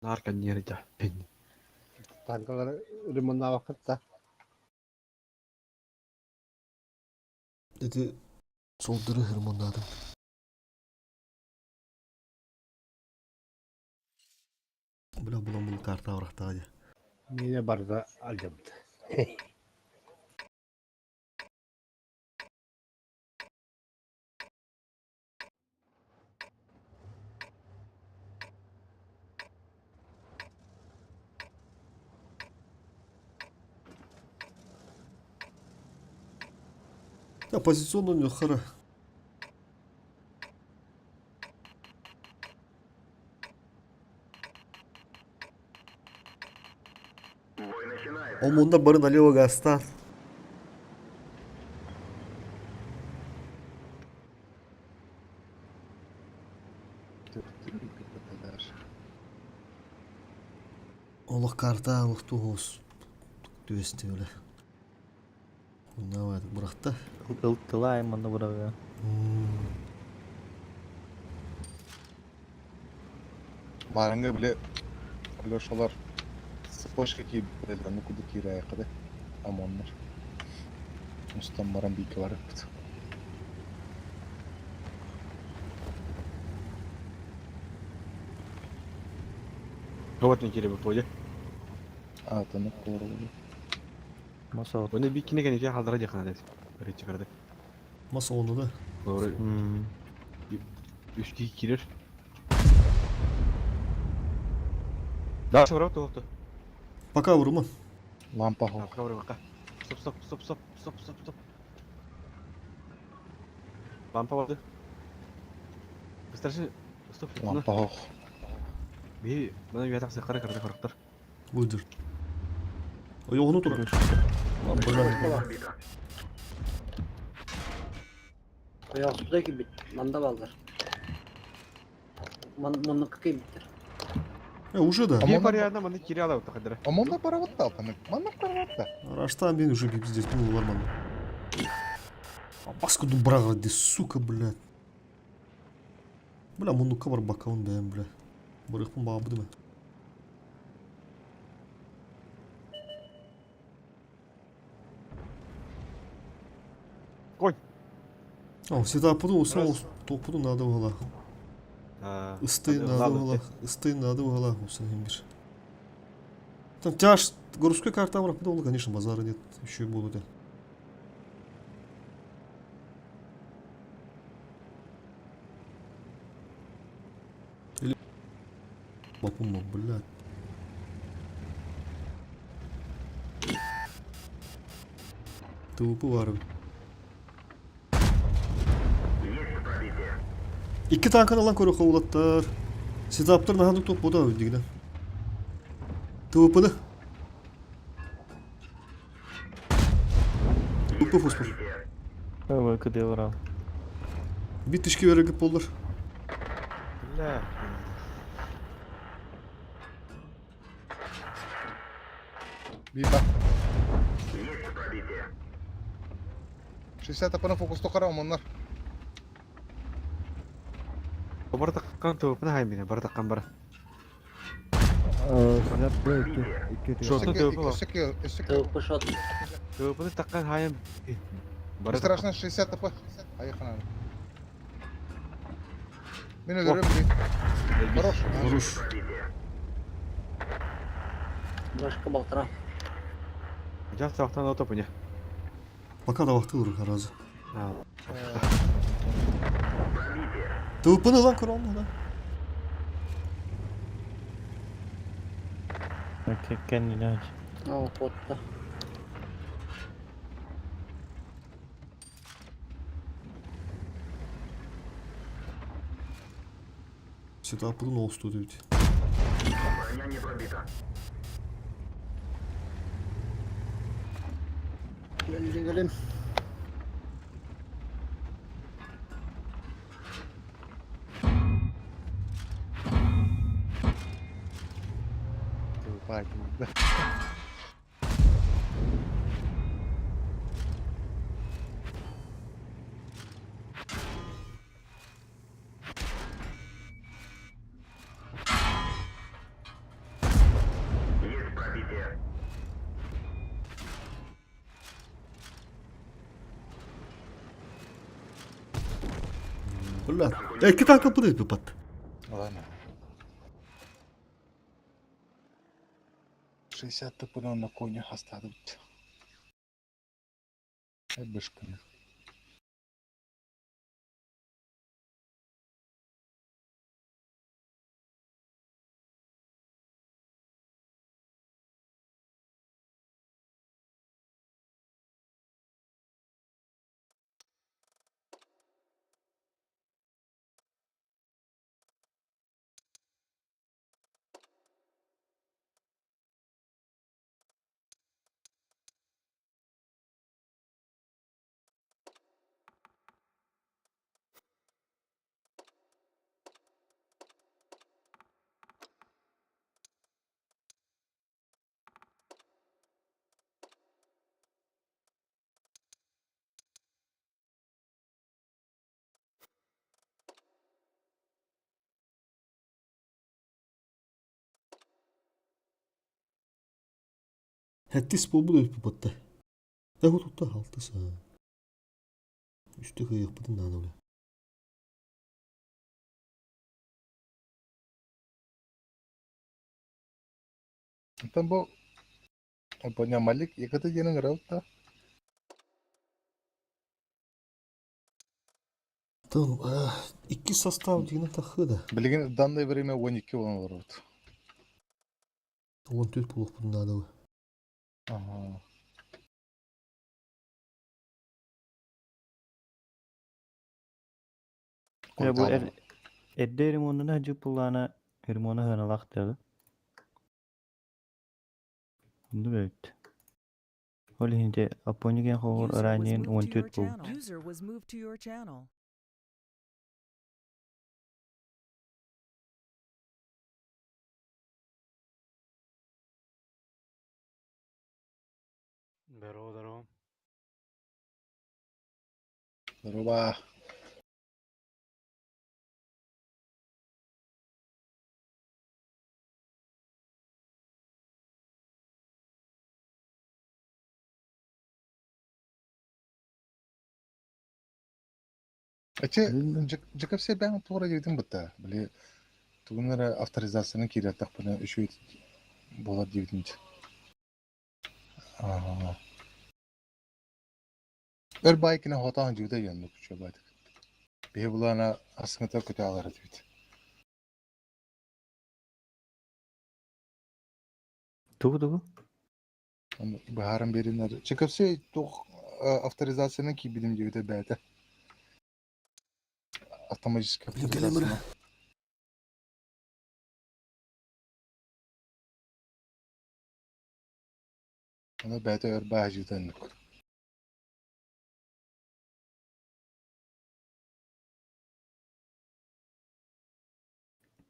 Нар каньер да. Танкалар ремонтнавакытта. Dedi солдору хырмоннадым. Бля, булан бул карта барахтаҕа Мине барда алдымды. Да, позиционно хара. Бой начинается. Омунда бары налево гастан. Олох карта олох туһус. Түбесте өле. Кунна бырахта. Ылтылай манна бырага. Баранга биле Лешалар сапожка кийип ну куду киирээккede ОМОНнор. Устан баран бийке барыппыт. Робот не келе боде. Аатаны колоролу. Маса Оны бикине кene ке халдара жакына дед. Бир чыгарды. Маса оны да. Doğru. Үч киши кирер. Да, чыгырып тоқты. Пока вурма. Лампа хох. Пока бака. Стоп, стоп, стоп, стоп, стоп, стоп, стоп. Лампа барды. Быстрее. Стоп. Лампа хох. Би, мына үйәтақсы қара қара қарақтар. Выдер. Ойоғыны тура. Сбита. Ояқсуда кибит. Манда балдар. Муннукка киирбиттэр. Уже да. Биир барыйаана манна киирэ алабыт хадара. Омонна барабытта апаны. Манна барабытта. Раштан бен уже здесь был нормально. Баску дубрага, ди, сука, блядь. Бля, муннукка бар бакаун бэм, бля. Барыхпын баабыдым. Конь. О, сетапыды уса топуду надо было. Ысты надо было. Ысты надо было. Уса бир. Там тяж, городской карта было, конечно, базара нет. Еще и будут. Или... Бапума, блядь. ТВП var. İki tankın alan koru kovulattар. Сетаптар наһанык топ бода дигинен. ТВПны. ТВП фосфор. ВКД урал. Бит тишки береги болдыр. Бля. Биба. 60 апаны фокус токара омоннар. Бардаккан төвпүнэ хаймина бардаккан бара. 65 2 2 Шотны төвпү бар. Өссөкө ТВП шот. Төвпүнэ таккан хайым. Страшно 60 ап. Айхана. Мен өлөрөм ди. Хорош. Хорош. Башка балтыра. Жас сактан отопуня. Пока да вакыты ыры разы. ТВПны lan корон да. Кенни О, котта. Сетапыдын олсту дейт. Gelin gelin. Бля. Iki tanka bu değil pat. Ладно. 60 тпны на коне остадут. Бышканы. Хәттис бу да patта. Да тутта халтысы. Үстө кыйык бутун наны бля. Там бу Поня Малик, яката денен раута. Там iki состав деген тахы да. Билген в данное время 12 болан бар. 14 болук бутун наны. Ага. Ya bu Edde ремонтuna hacı pulana ремонтuna hınalak dedi. Bunu böyle. Ол hindi Апониген хоғыр User was ранен moved to your 14 бұл. channel. User was moved to your channel. Здорово, здорово. Здорово. Эче ЖКФС бэйэҥ туора диэбитин бытта, били тугун эрэ авторизацияны киирэртэхпинэ үчүгэй буолар диэбитин Аа. Өр баай кини хотоон дьиэбитэ дьоннук үчүгэй Биһи былаана аскыта көтөҕөр этибит. Тугу-тугу? Быһааран биэринэр. ЧКФС туох авторизацияны киирбитим диэбитэ бэйэтэ. Автоматическая авторизация. Аны бэйэтэ өр баһдьыыта оннук.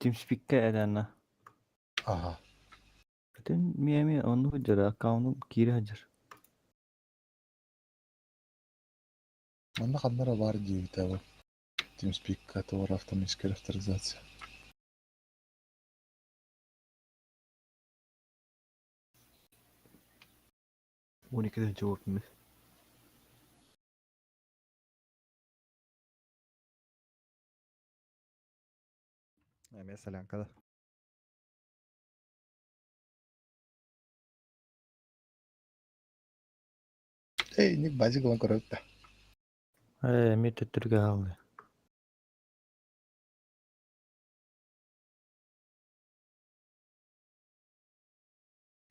Тимспиккэ эдэнна. Аха. Бүтүн миэми оннук сылдьар, аккаунум киирэ сылдьар. Манна ханна эрэ баар диэбитэ ол. TeamSpeak туора автоматическая авторизация. 12 жауап Эмиэ солянка да. Эй, ник базик ылан көрөбүт да. Ээ, эмиэ төттөрүгэ хаалла.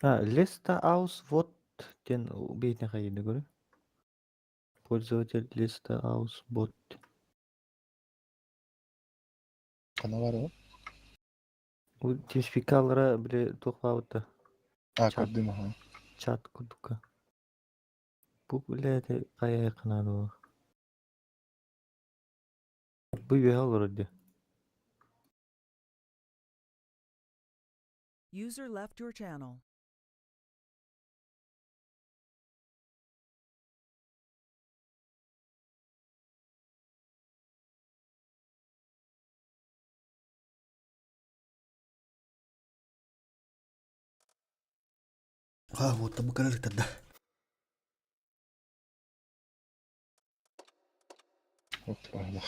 А, Леста Аус вот диэн биһиэхэ хайыыны көрү. Пользователь Леста Аус бот. Ханна бар ол? Бу TeamSpeak-алара били туох баабыта А, Чат. көрдүм аха. чат курдукка. Бу блядь хайа каналы. Бу үөһэ олорор дии. User left your channel. А, вот там король тогда. Вот, Allah.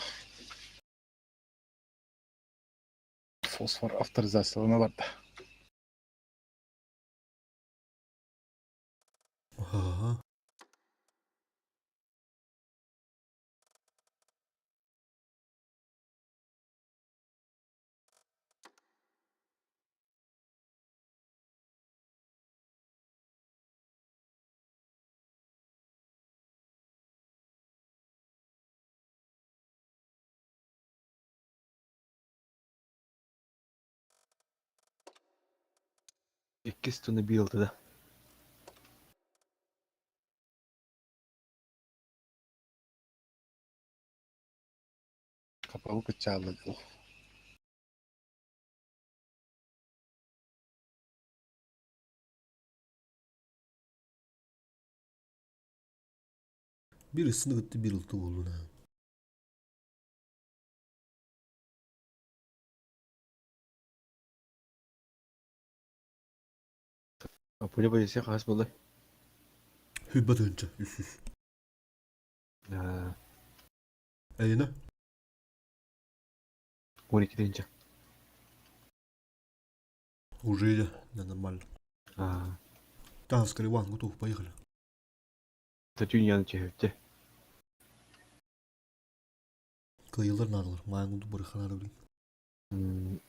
Фосфор авторизациялана барда. Ага. Иккис туны биылды да. Капалы кычаалы дыл. Birisini gitti bir ultu buldu ha. Пуля полиция хас болды. Hübbe dönce üs üs. Eline. 12 deyince. Уже да, нормально. А, Так, Иван, готов, поехали. Татюн яны чехепте. Кыйылар надылар. Майын бұрыханары білейін.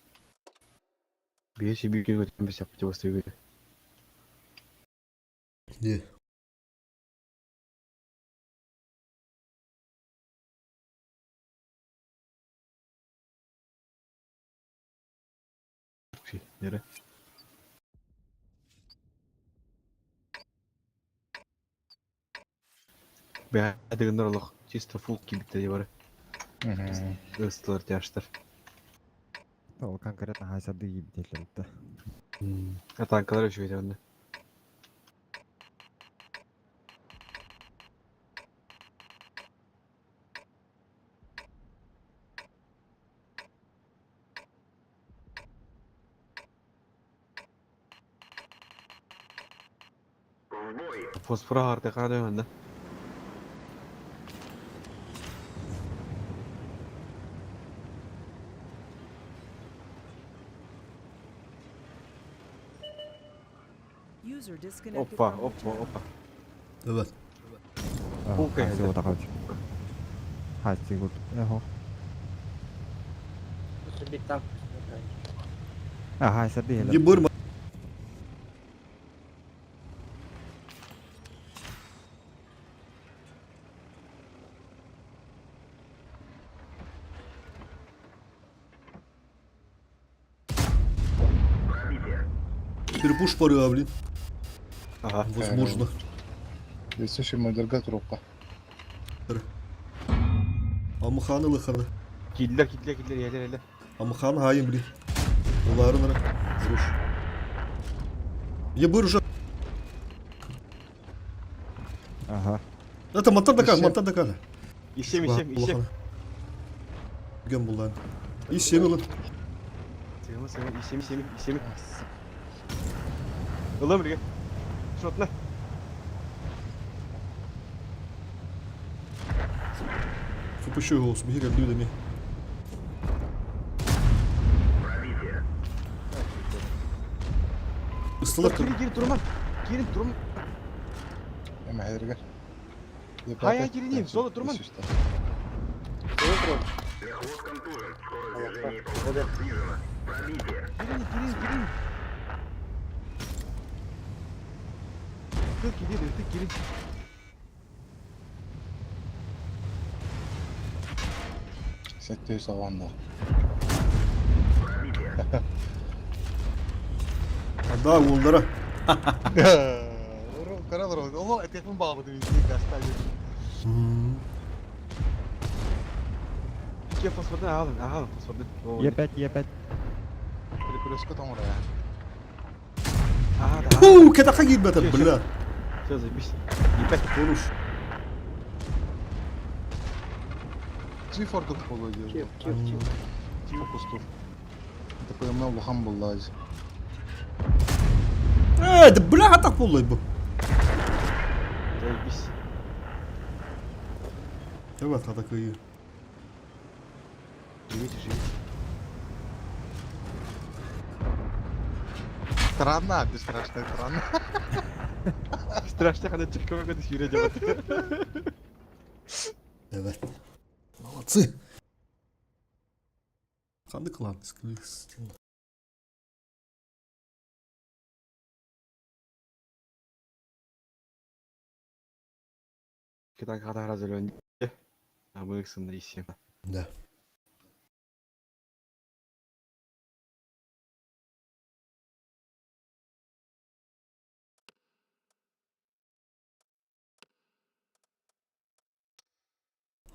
Бие себе күн өткен біз япты басты Не. Нере? Бә дигәннәр олох чисто фул кибитте бар. Ыстылар тяштар. Ол конкретно хайсарды кийбит А танкалар еще өтө онда. Фосфора artık hadi önde. User disconnected Опа, from your опа, channel. опа. Evet. Окей, Хайсы вот такой. Хайсы вот. Эхо. Bir tank. А, хайсы бейли. Ебыр Перепуш пора, блин. Ага. Возможно. Өссө шиммайдарга туруохха. Амыханы лыханы. Киллер, киллер, киллер, еле, еле. Амыханы хайым, блин. Уларын ара. Хорош. Ебыр уже. Ага. Это мантан дакан, Ишем. мантан дакан. Ишем, ишем, ишем. Ген булан. Ишем улан. Сığma, sığma, ишем, ишем, ишем. Ылам билге. Шотна. Фупущу его, смигер людьми. Ыстылар Кири, кири, турма. Кири, турма. Эмэһэригэр. Хайа, кириним, соло турман. Кири, кири, кири. Ты кири, ты кири. Сэттэ саванна. Да, уоллара. Каралар, ол этепин багы деп гастайы. Ке фосфордан алын, алын фосфордан. Е5, Е5. Перекрестка там урая. Ага, да. Фу, кедаха гибета, бля. Все, заебись. Ебать. Хорош. Цифр дух болу Кип, деді. кип, кип. Фокустур. Такой мына улахан буллаажы. Э, да бля, так боллай бу. Заебись. Evet, хата кıyı. Живите, живите. Странно, ты страшная странно. Страшно, когда чекова когда сюря делать. Evet. Молодцы. Ханды клан. Китай хата разөлөн. А мы их сын Да.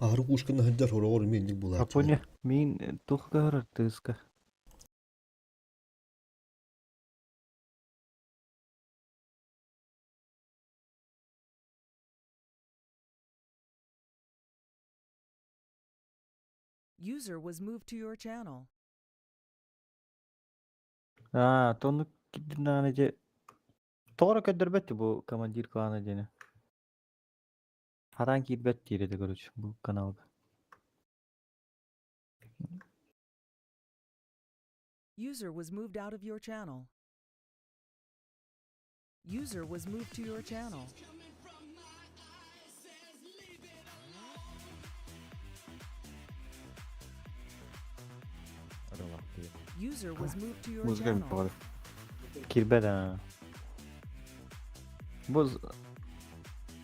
Ахры кушканы хәддәр хорогор менник була. Апоня, мин тухгар тыска. User was moved to your channel. А, тону кидинане Тора көдөрбөттү бу командир клана диэни. Харан киирбэт диир этэ короче бу каналга. User was moved out of your channel. User was moved to your channel. User was moved to your Музыка channel. баҕар. Киирбэт аа. Бу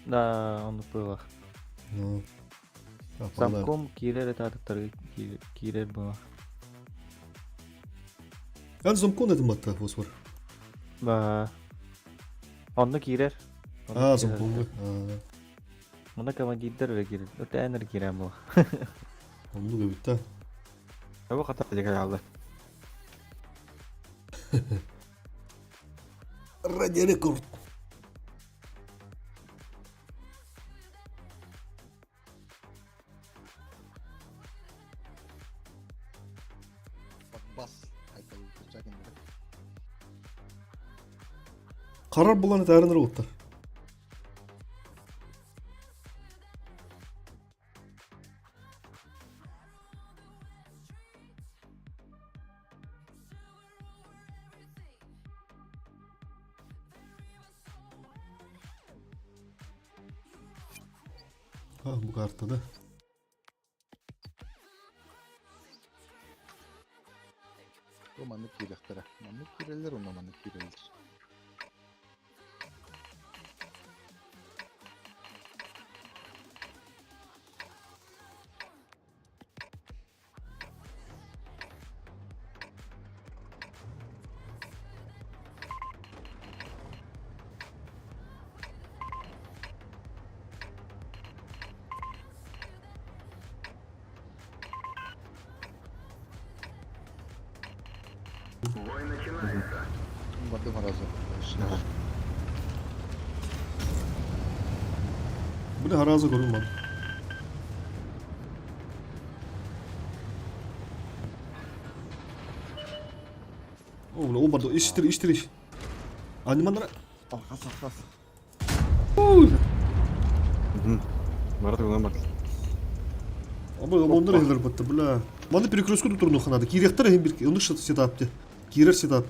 Да, оннук быһыылаах. Ну. А, палар. Замком киирэр этаатыктарга киирэр быһыылаах. Ан замкон этим атта фосфор. Ба. Онно киирэр. Онно А, киирэр. замкон. А, Онно командирдэр эрэ киирэр. Өтөөнөр киирэн буолла. онну гөбүттэ. Абы хата дьэ алла. Ради рекорд. Бас. Айтал чакин. Карар булан этәренер уттар. Ha, bu картада. Бу маннык киирэхтэрэ. Маннык киирэллэр уонна маннык киирэллэр. Бардым аразы. Bu ne haraza görün lan. Oğlum o bardo iştir iştir iş. Animanlara Алхас, алхас. Марат уган бар. Ama onlar हेлер батты бля. Маны перекрестку турну ханады. Киректер hem bir onu şat setaptı. Кирер сетап.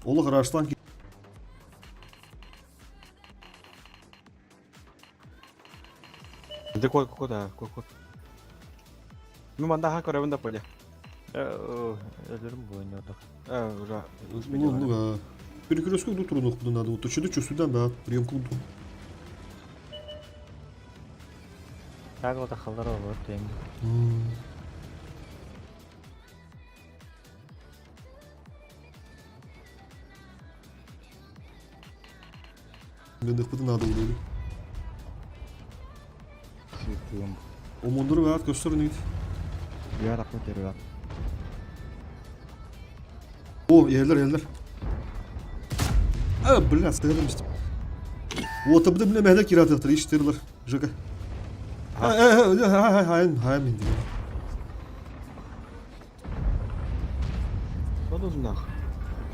Олы қараштан Де кой кой да кой кой. Ну манда ха көрөбүн да поле. Өлөрүм бу ойнодук. Э уже Ну, ну, перекрестку турну надо. Вот чуду сюда, да, приемку. Так вот ахалдар олор тең. Мен де надо было. Сиртыым. Омондуру баат көстөр нит. Я рахмет беріп. О, ерлер, ерлер. А, бля, сыгрым işte. Вот, абды бля, мәһлә кират ятыр, иштерлер. Жека. А, а, а, а, а, инде. Сонузунах.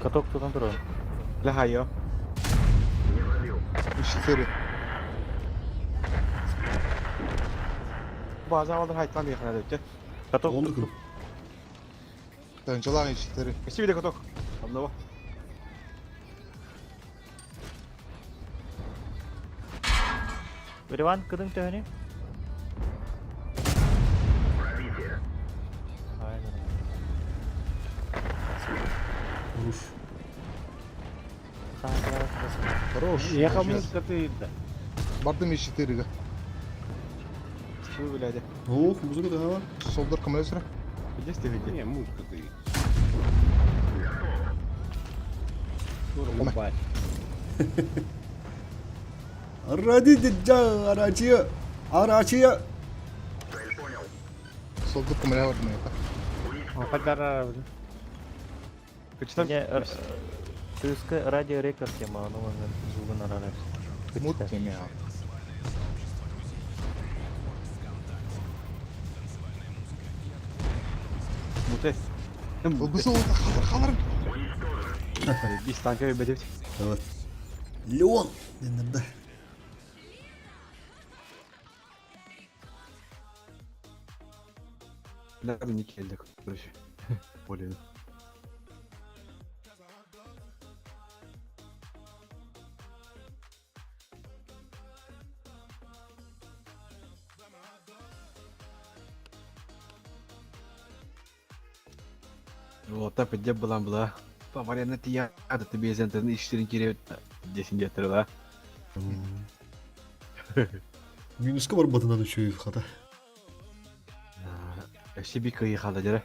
Каток тутан турар. Ля хайо. Четыре. База алдар хайтлан яхна деп. Каток Онды күн. Танчалаң четыре. Кesi bir каток. Одного. Риван кыдың төһөнү. Хорош. Хорош. Ехал музыка ты да. Бардым из четыре. Şu bilade. Ох, музыка да. Солдар кымылесіре. Билесте виде. Не, музыка ты. Ебать. Ради дижа, арачия. Арачия. Солдар кымыле бардым это. Кадара. Кычтан. Тыска радио рекорд тема, ну мен звугун аралап. Мут теме. Муте. Бұл олда халар халар. Биз танка бедеп. Evet. Leon denirdi. Nerede nik geldi короче. Более. Вот так где была была. Поварена тия, а ты без интернет işlerin geri desin getir la. Минуска бар батынан үшеуі хата. Өсі bir kıyı kaldı dire.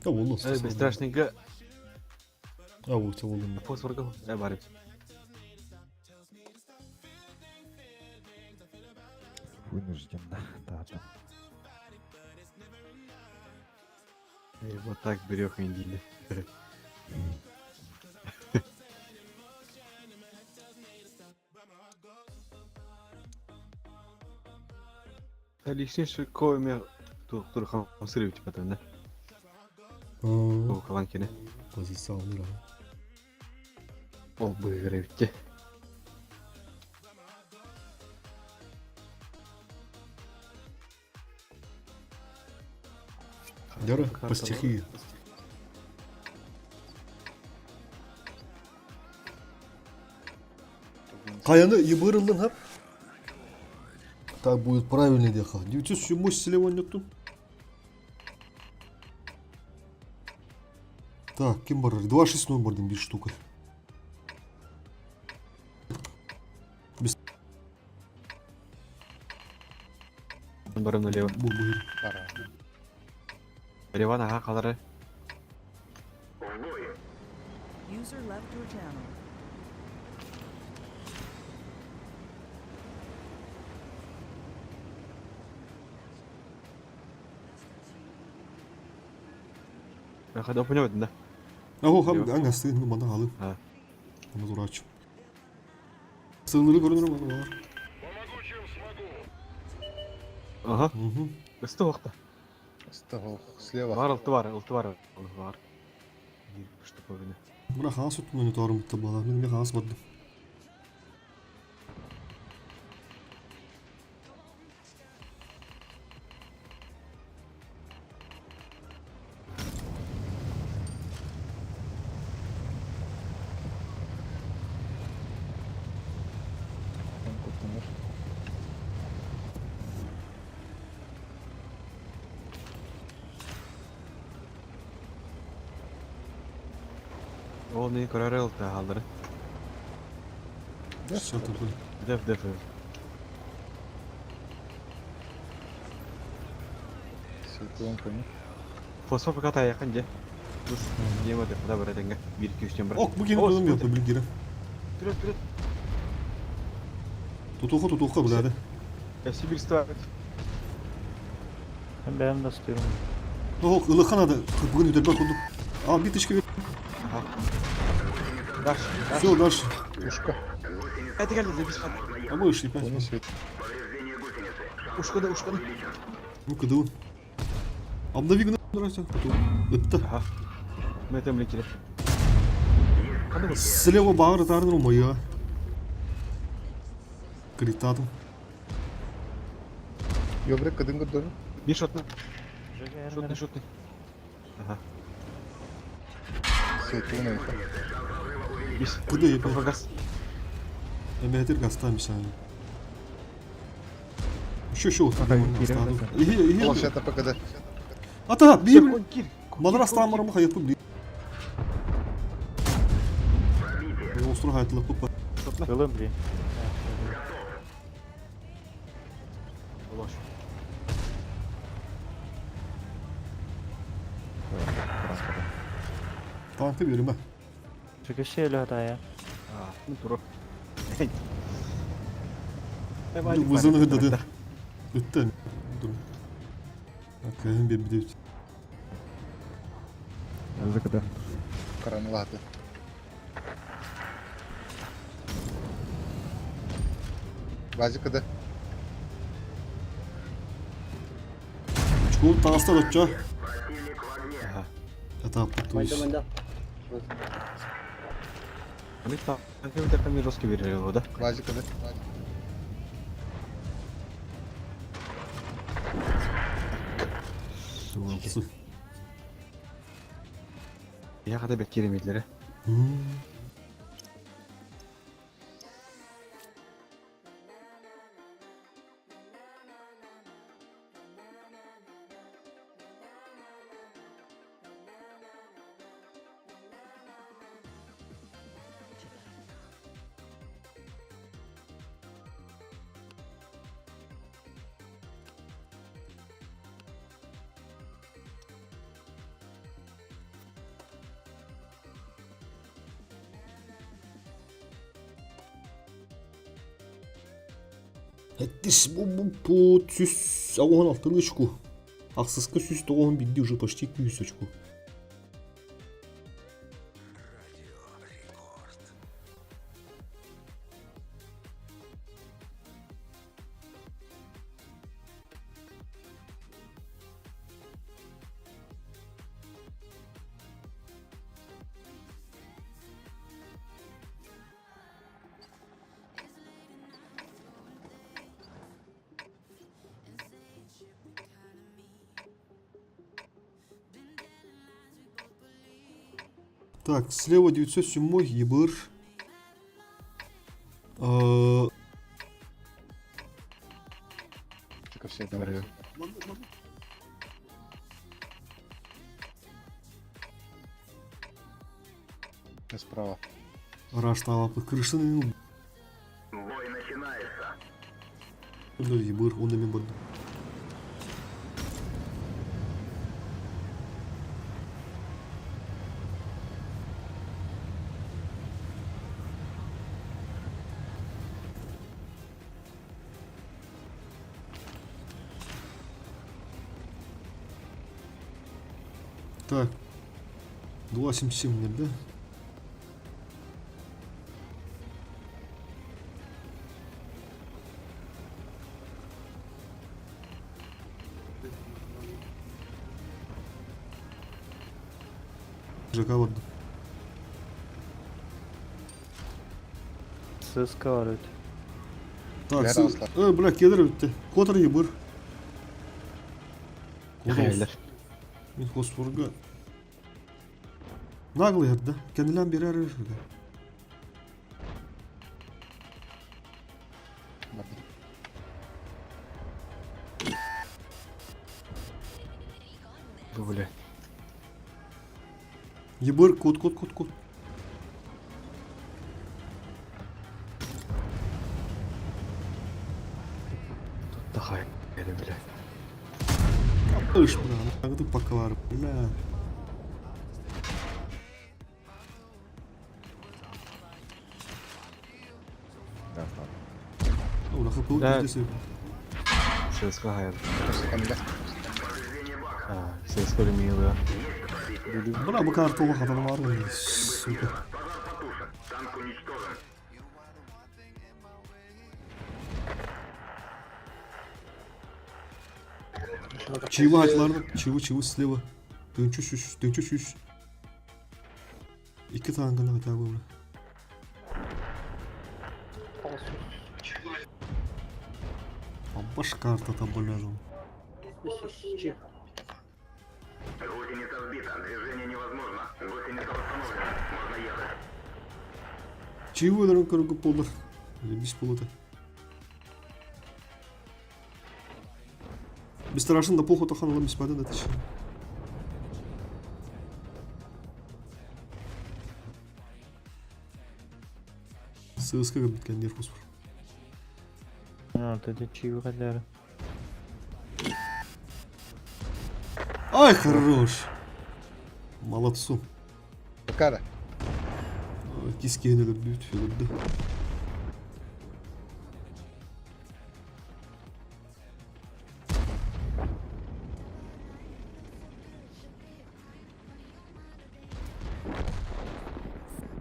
Ya oldu. Evet, страшненько. А, вот, oldu. Фосфорга барып. Вынужден, да. Да, да. Вот так берег индили. Лишний шикоме тур хамсырып типа там, да? О, каланкине. Позиция alınır abi. Ол быгырып Дара по стихии. Хайаны ебырыллын хап. Так будет правильно деха. 907 слева нету. Так, ким бар? 2-6 бардым 5 штука. Без... Барым налево. Реван ага қалары. User left your channel. Хада понял, да? Аго хам аңасы ну мана алып. Аны зурачым. Сылыры көрүнөр мана бар. Ага. Өстө вакта. Өстө слева. Бар ылты бар, ылты бар, бар. Что повинна. Мына хаас өттүн торум бала. Мен хаас бардым. Ол не көрөр ылты алдыры. Все такое. Деф, деф. Светлон кони. Фосфор пока та якын же. Бус жема деп куда бар эденге. 1 2 3 тен бір. Ок, бу кени додум yok бил гире. Вперед, вперед. Тутуха, тутуха, бляды. Я Сибирь ставит. Бәм да стырым. Ох, ылыхан ады. Бүгін өтер бар кудук. А, биточка. Ага. Дальше. Все, дальше. Ушка. Это как запись. А мы ушли пять. Ушка да, ушка да. Ну-ка, да. Обнови гна, здрасте. Это. Ага. Мы там летели. Слева баар тарныр моя. Критатым. Ёбрек кадын көрдөрү. Bir шотны. Шотны, шотны. Ага. Светлон. Куда я? Газ. Эметер гастам сами. Еще еще вот так. Площадка ПКД. Ата, бир. Мадрас тамырым хайып бли. Остро хайтлы пупа. Кылым бли. Танкы береме. Чекеше эле хата я. А, ну тура. Вызыны хөдөдө. Өттө. Акайын бер бит. Азыкыда. Каранылаты. Базикада. Чкол тагыстар отча. Ага. Это то есть. Они там там жесткий верил, да? Базикада. Я когда бек кереметлери. Хеттис бу бу по сүс агон алтын очку. Аксыска сүс тогон бидди уже почти 200 очку. Так, слева 907 ебыр. Только все говорю. Справа. Рашталапы крышаны. Бой начинается. Ебыр, он мен барды. Так. 2,77, да? ЖК вот. ЦСКА var öte. Так, Бля, сы... Руслан. Бля, кедр бітті. Котор ебыр. Хайалар. Мен хоспорга. Наглый да? Кенделен бері әрі жүрді. Бу бля. Ебыр, кот, кот, кот, кот. Тут хай. Бля. Ыш, бля, нагды пакалар, бля. Да, слава. Ура, хп Да. здесь. ЦСКА хайал. Кэннэ. А, ЦСКА милая. Бля, бу карту хатан бар, сука. Танк уничтожен. Чивы айтыларды, чивы, чивы слева. Тынчу шүш, тынчу шүш. Iki tankını хотя бы, бля. Абаш карта там, бля, там. Гусеница сбита. Движение невозможно. Гусеница восстановлена. Можно ехать. Чивы өлөрөн көргө болдур. Бис болот. Биз страшно да похуй тахан алам бис да тиш. ССК биткен нерв фосфор. А, это чьи халяра. Ай, хорош. Молодцу. Какара. Кискені өлөрдү, өлөрдү.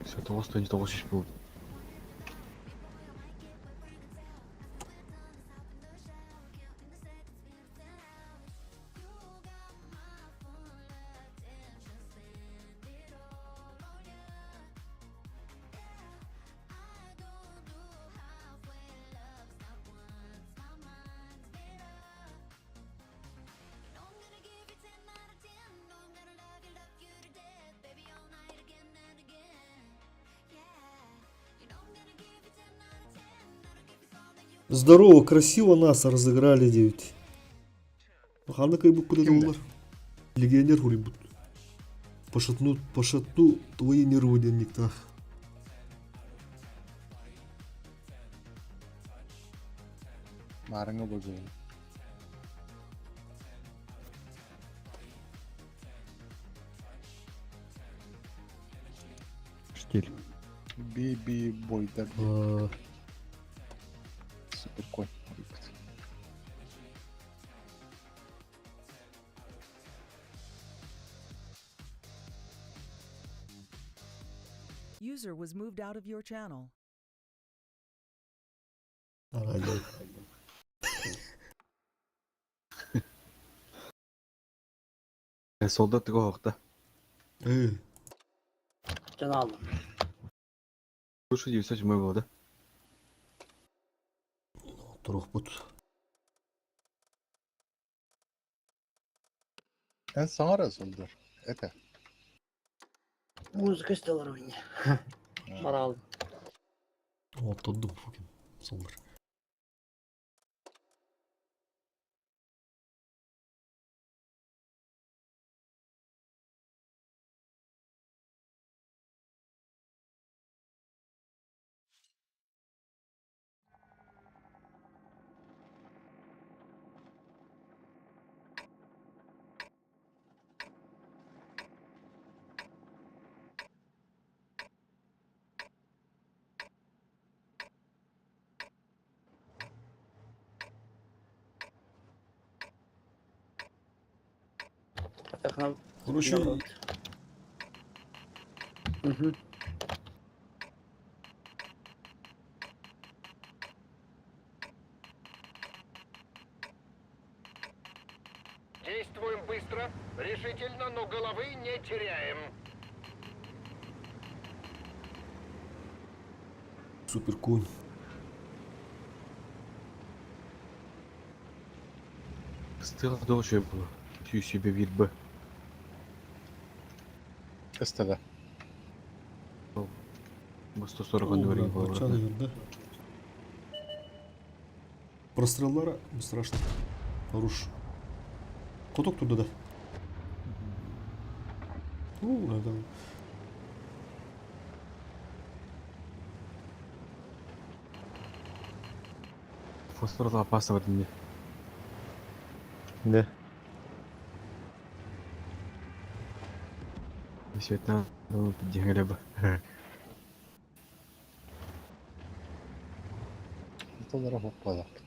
Все, 9 9 был. Здорово, красиво нас разыграли 9. Ханна кайбы куда Кимде? доллар. Легионер хулибут. Пошатну, пошатну твои нервы денниктах. Маарыҥа бозуйун. Штиль. Би-би бойдар. А, Супер конь. User was moved out of your channel. Арай. Солдат тыга Э, Can aldım. Слушай, 907 было, да? турухпут. Эн саҥара сылдьар. Это. Музыка стала мне. Морал. Оттоддум fucking соллар. Короче, Угу. Действуем быстро, решительно, но головы не теряем. Супер конь. Стыла должен было. Сүү себе бир Б. СТВ. Бу 140 говорит Бля, да? Простреллара страшно. Хорош. Коток туда, да. Ну, надо. Фосфор опасно в этом мире. Да. Все это надо поддержали бы. Толлара хоппалаппыт.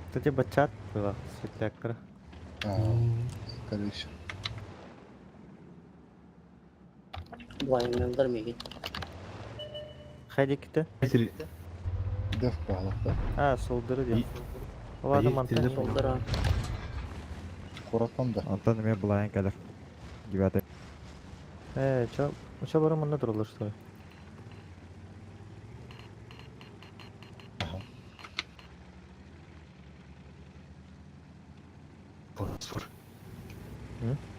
Кстати, бачат была, светляктора. Короче. Блайнер миги. Хайдикте. Деф баалапта. А, солдыры дем. Ладно, мантан. Солдыра. Куратан да. Онтон эмиэ былайан кэлэр. Девятый. Чё, чё барым онна туралар, что ли? Фосфор.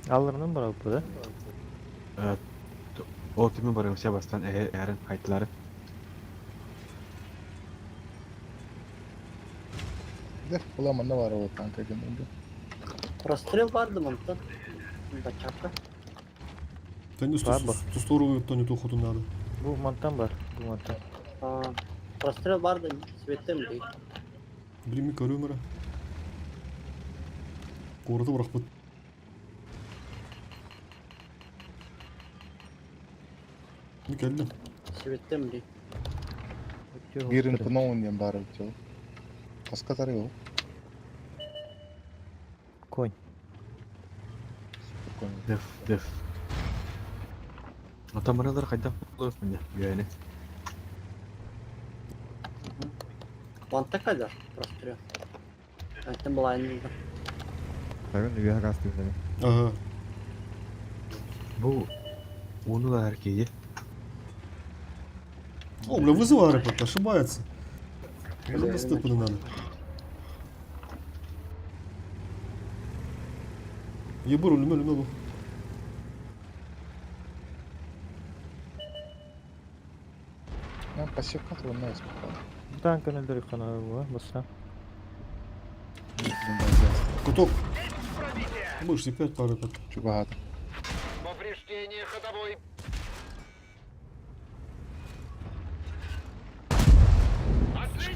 Алларынан бар бу, да? Ол түмү барым все бастан эрин хайтлары. Деф була манна бар ол танка генде. Прострел барды мантан. Бачатка. Да не, Слабо. 140 то не ту ходу надо. Бу мантан бар, бу мантан. Прострел барды светтем дей. Блин, көрөмөрө. Куораты бырахпыт. Не кэллим. Светтем дей. Бирин пноун диэн баар эбит ол. Хаска тары ол. Конь. Деф, деф. Атамыралар кайда болуп менде. Güyәне. Манта кайда прострел. Айттым блайнер. Тагын үйе газ түйүннәми. Ага. Бу уну да эркеyi. О, бля, вызывай аэропорт, ошибается. Уже доступно надо. Ебуру, люме, люме, бу. Пассивка турунна эспекта. Танк өлдөрүк кана бу, баса. Куток. Будешь 5 пары под. Чугаат. Повреждение ходовой.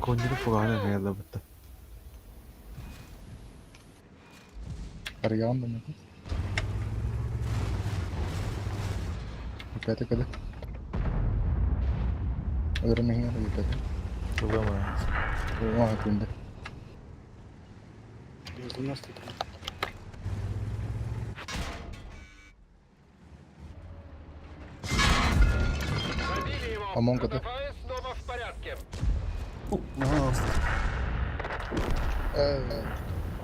Коннери пуганы хаялла бутта. Арьян да нет. Опять когда? Өлөрмөһүн опять. Лама. Оа күндө. 93. Забили его. Амонг это? Ходовая снова в порядке. О, ага,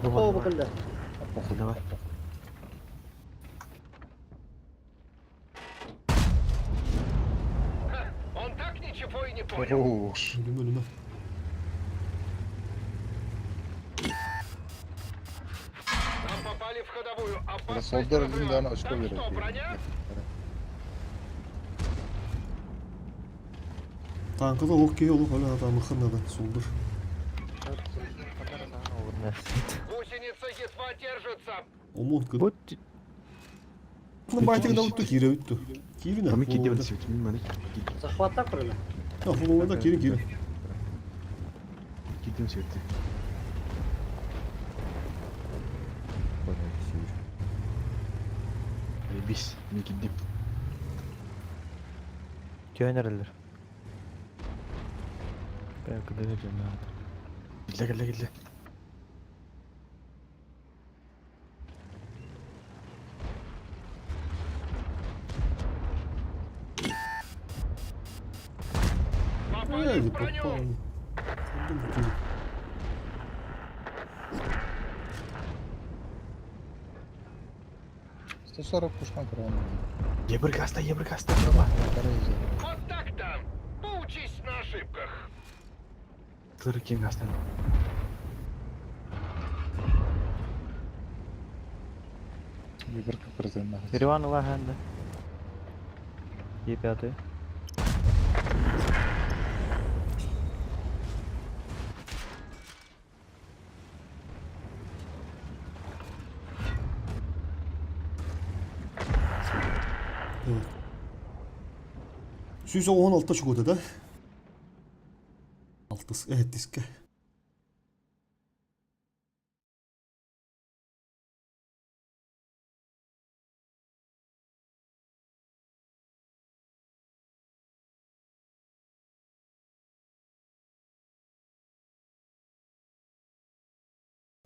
О, бакында. Давай. Ха, он так ничего и не понял. Хорош. люме, люме. Нам попали в ходовую. Опасность Солдор разрыва. Линдан очко Там берет. что, броня? Тааҥката олох киһи олох өлө сатаамыххын наада сулдур. Гусеница едва держится. Омон кыт. Вот Байтык да утtu киире бүттү. Кииринэ. Мин киирдим сүт, мин маны Захватта көрүлэ. Фуловада киирин киирин. киирдим сүт. Понял, сир. Бис, мин киирдим. Тönерелер. Бәк дәгә надо. Килде, килде, килде. Попали Эй, в броню. попал. Думаю, Сто 140 пушкан көрөм. Ебір гаста, ебір гаста. Вот так-то. Поучись на ошибках. Тыры кем гастан. Ебір кырзын. Риван Лаганда. Е5. Evet. Сүүс 16 чугута да? Алтыс, evet diske.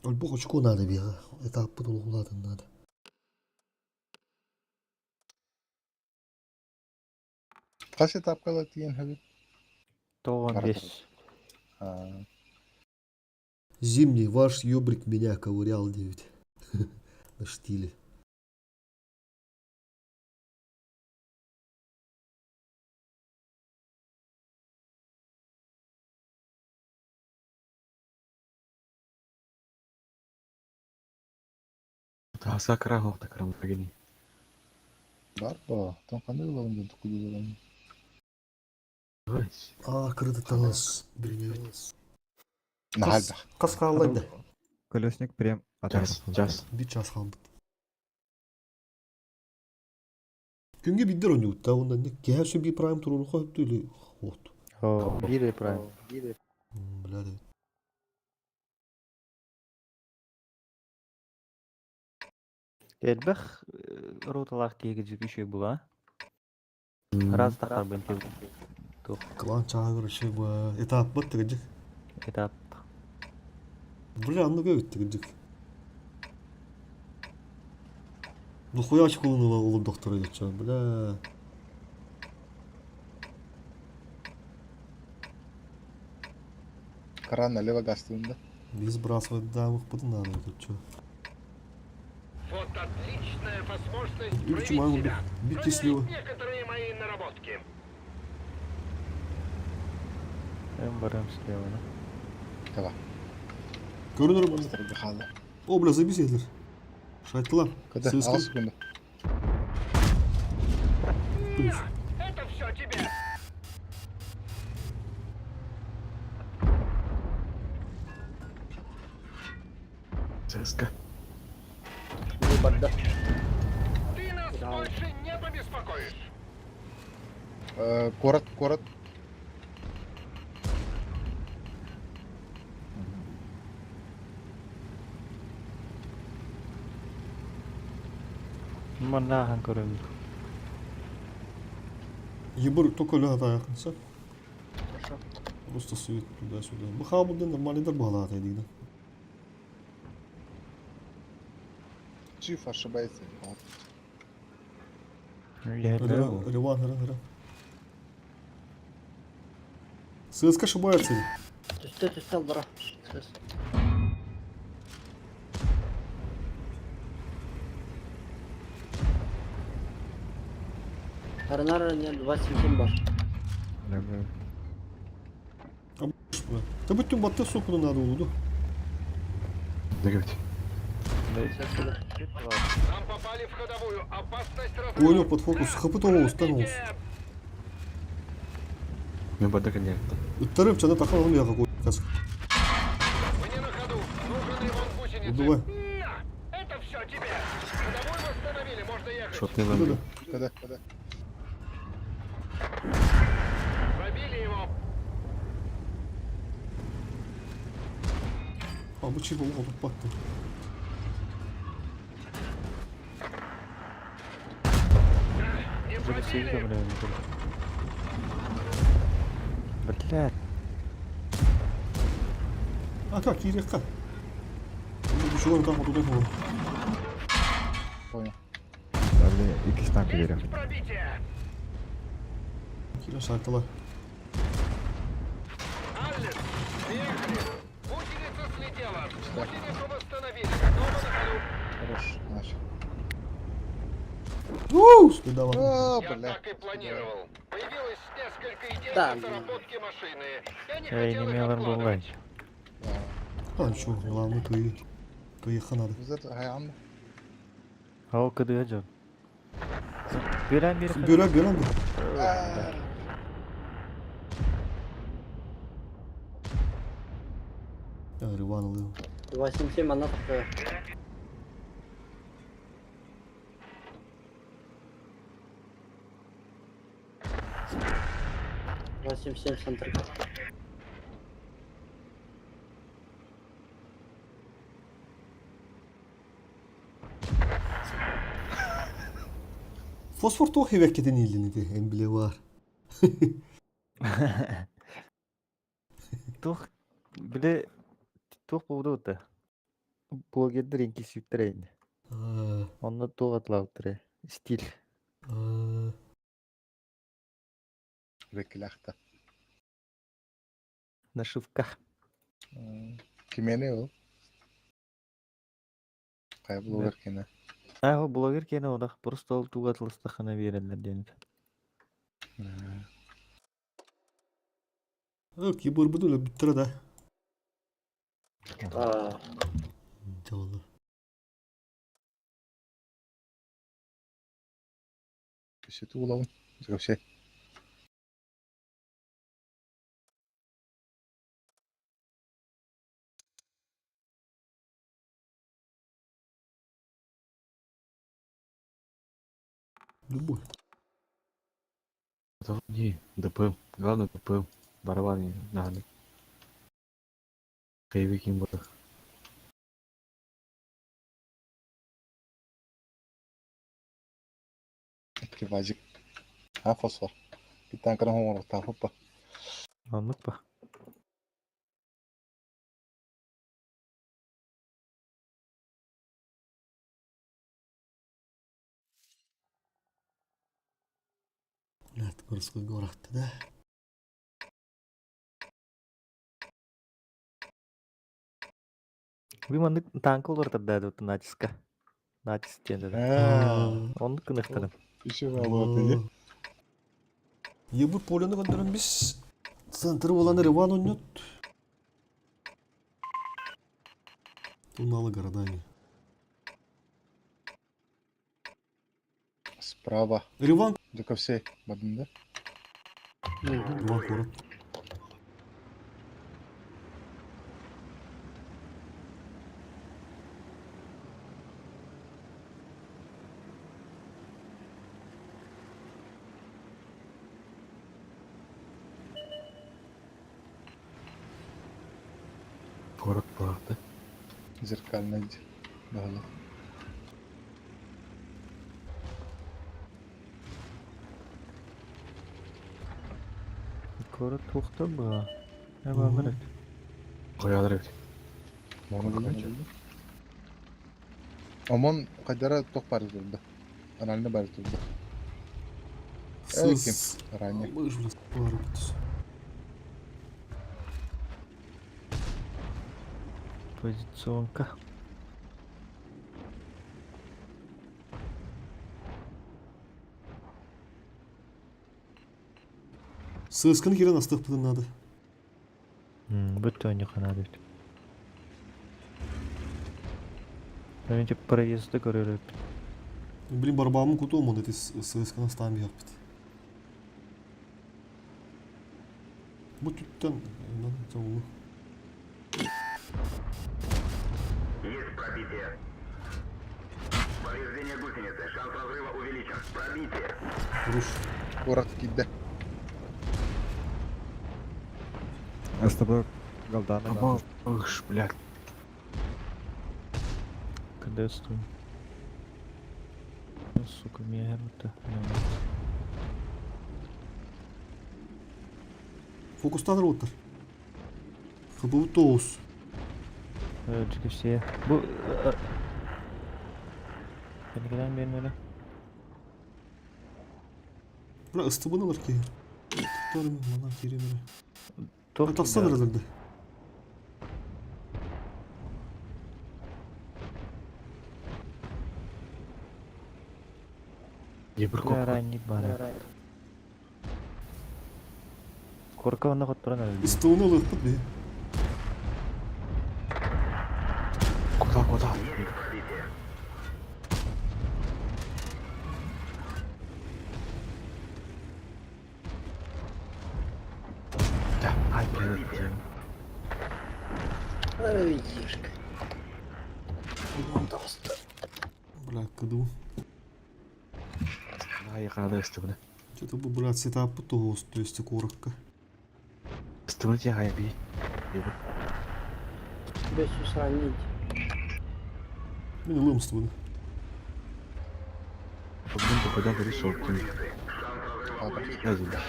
Ольбох очко надо бега. Это аппыт надо. Кас этапкала тиен хабит. 95. Зимний ваш ёбрик меня ковырял 9. На штиле. Таска кыра хоқта кыра мутагини. Бар ба, там кандай ылабын деп кудуларым. А, кырды таныс. Билмейбит. Нахалда. Кас хааллайды. Колесник прям Час, час. Bir час қалды. Күнге биддер ойнуут та онда не кэһэ би прайм туруруха өптү или хот. О, бире прайм. Бля да. Элбэх роталах тиги жүкүшө була. Раз тахар бен Клан чаагыр ши ба этап бат тыгыжык. этап. Бля анны көбүт тыгыжык. Ну хуя чкулуну улу доктор идет бля. Кран налево гастында. Не сбрасывать данных под надо тут чё. Вот отличная возможность И проявить почему я себя. бить Проверить слева? некоторые мои наработки. Эм барам слева, да? Давай. Көрүнөр банда. Быстро хала. О, бля, забись едилер. Шайтыла. Когда? Сыска. 6 секунда. Плюс. Это все тебе. ЦСКА. Барда. Ты нас больше не побеспокоишь. Город, город. Манахан көрөм. Ебыр только ля yakınsa. Просто свет туда-сюда. Bu хабылдын нормальный бағалады дейді. Чиф ошибается. Реван, реван, реван. ССК ошибается. Түстө түстө алдыра. Сөз. Тарнар не 27 бар. Та bütün batı sokunu надо oldu. Дагавить. Сөз. Нам попали в ходовую. Опасность разрыва. Понял под фокус. ХП того станулся. Разбейте! Мен барда кэнниэттэн. Ыттарым чана тахан алым яха кас. Мне на ходу. Нужен ремонт гусеницы. Убивай. На! Это все тебе! Ходовую восстановили, можно ехать. Шотный ламбы. Когда? Когда? Пробили его. А бу чип олох отуппаттым. Не Уже все пробили. Блядь. Ака киириэххэ. Бу там отудай буолар. Понял. Блин, иккис танка Есть берем. пробитие. Киирэ саатала. Аллен, приехали. Гусеница слетела. Гусеницу восстановили. Готова на ходу. Хорош. Начал. Уу, спидала. А, Я бля. так и планировал. Появилось несколько идей Да. для доработки машины. Я не Я не хотел их имел откладывать. арбалать. Да. А, ничего, главное, кыйы. Кыйыха надо. Bizler hayalım. А ол кыдыга дьон. Бирэн бир Бөрө, бөрө бу. Я Риван алыам. 277 она такая. 87 центр. Фосфор туох хивэккетин иилин ити, эмбле бар. Тух биле тух буду Блогердер инки сүүттэр Аа, Онно туох атлаабыттар стиль. аа. Bekle Нашивка. Kimene o? Kaybolur kene. А, ол блогер кene олах просто ол туга тылыстахана береллер диэн. Кибор буду бүттүрэ да. А, Дьолу. Köşeti bulalım. Şey. Любой. Не, ДП. Главное ДП. Барабаны надо. Боевики им было. Kivacık. Ha fosfor. Bir tane kana homo ta hoppa. Оннук ба. Блядь, городской город да. Би маннык танка олортар да натиска. Натиск диэн да. Ha. Оннук кыныхтарым. Bir var bu dedi. Ебу поляны көндөрөн бис центр болан Риван ойнот. Туналы городами. Справа. Риван. Докавсе. Бадында. Риван город. Город правда. Зеркально. Bağlı. Город тухта ба. Эбамырык. Koyalар эбит. Onu bildim. Omon kadara tok bari durdu. Analını bari durdu. Сыс. Kim? Ranya. Выжили с Позиционка. Сыскын кирен астық надо. Бүт ойны қанады бит. Önce проезды көрөрөп. Блин, барбамын куту он эти сыскын астан бияқпыт. Бу түттэн чоҕулу. Есть пробитие. Повреждение гусеницы. Шанс разрыва увеличен. Пробитие. Руш. Куорат киирдэ. СТБ Галдана. Ах, блядь. КД стой. Ну, сука, меня это. Фокустан роутер. ХБУ тоус. GFC. Бу... Никогда не бермeli. Бля, ыстыбын алар ки. Туттарым, мана киремere. Туох Тахсан киирдэ? эрэлэрдэ. Ебір Бля, көп. ранник баар. Корка онно хотторон өлдү. Ыстыбын алыппыт бе. Куда, куда? Да, ай, блядь. Ой, ешка. Тоста. Бля, кыду. Ай, қанады ыстыбыны. Что-то бу, блядь, сетапы тоус, то есть коротко. Ыстыбыны те хай би. Ебір. Без сравнить. Мен ылым ыстыбыны. Бүгін попадан көрі соқтым. Аата.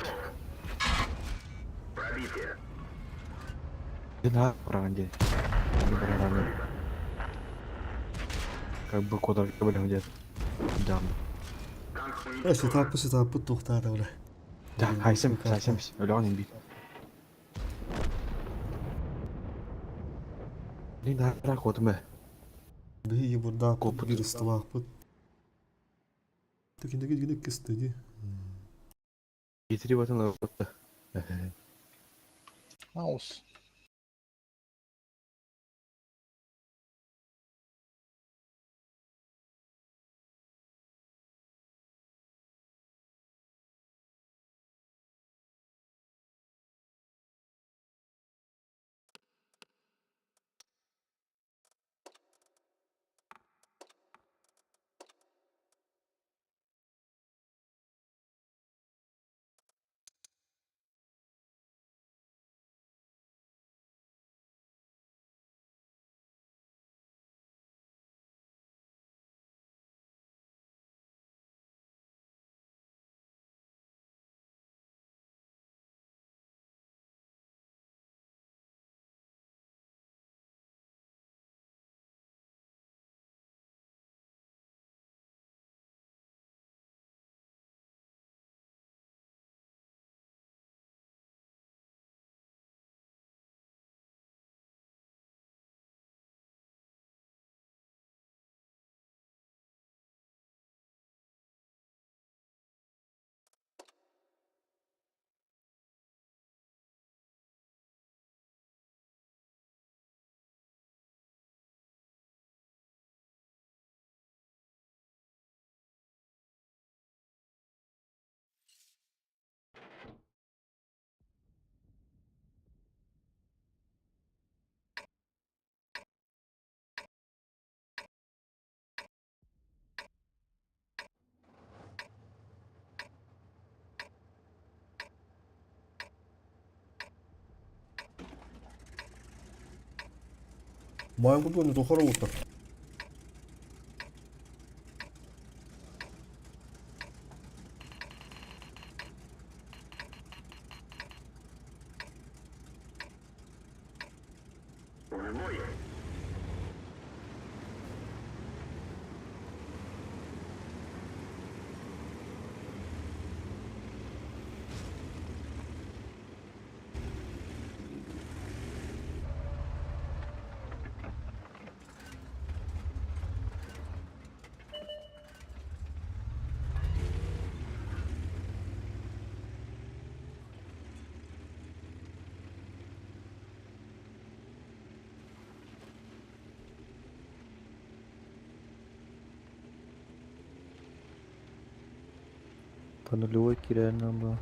Пробитие. На, правда. Не правда. Как бы куда были где-то. Да. Э, сетапы, сетапы тоқтады, бля. Да, хайсем, хайсем, өлөөн би. Не на котуме. Бе, ебурда, Копыт. бир ыстыбааппыт. Такинде гиде кисте ди. Гетири батын лапты. Маус. Майын курду, не тохара оттар. По нулевой реально было.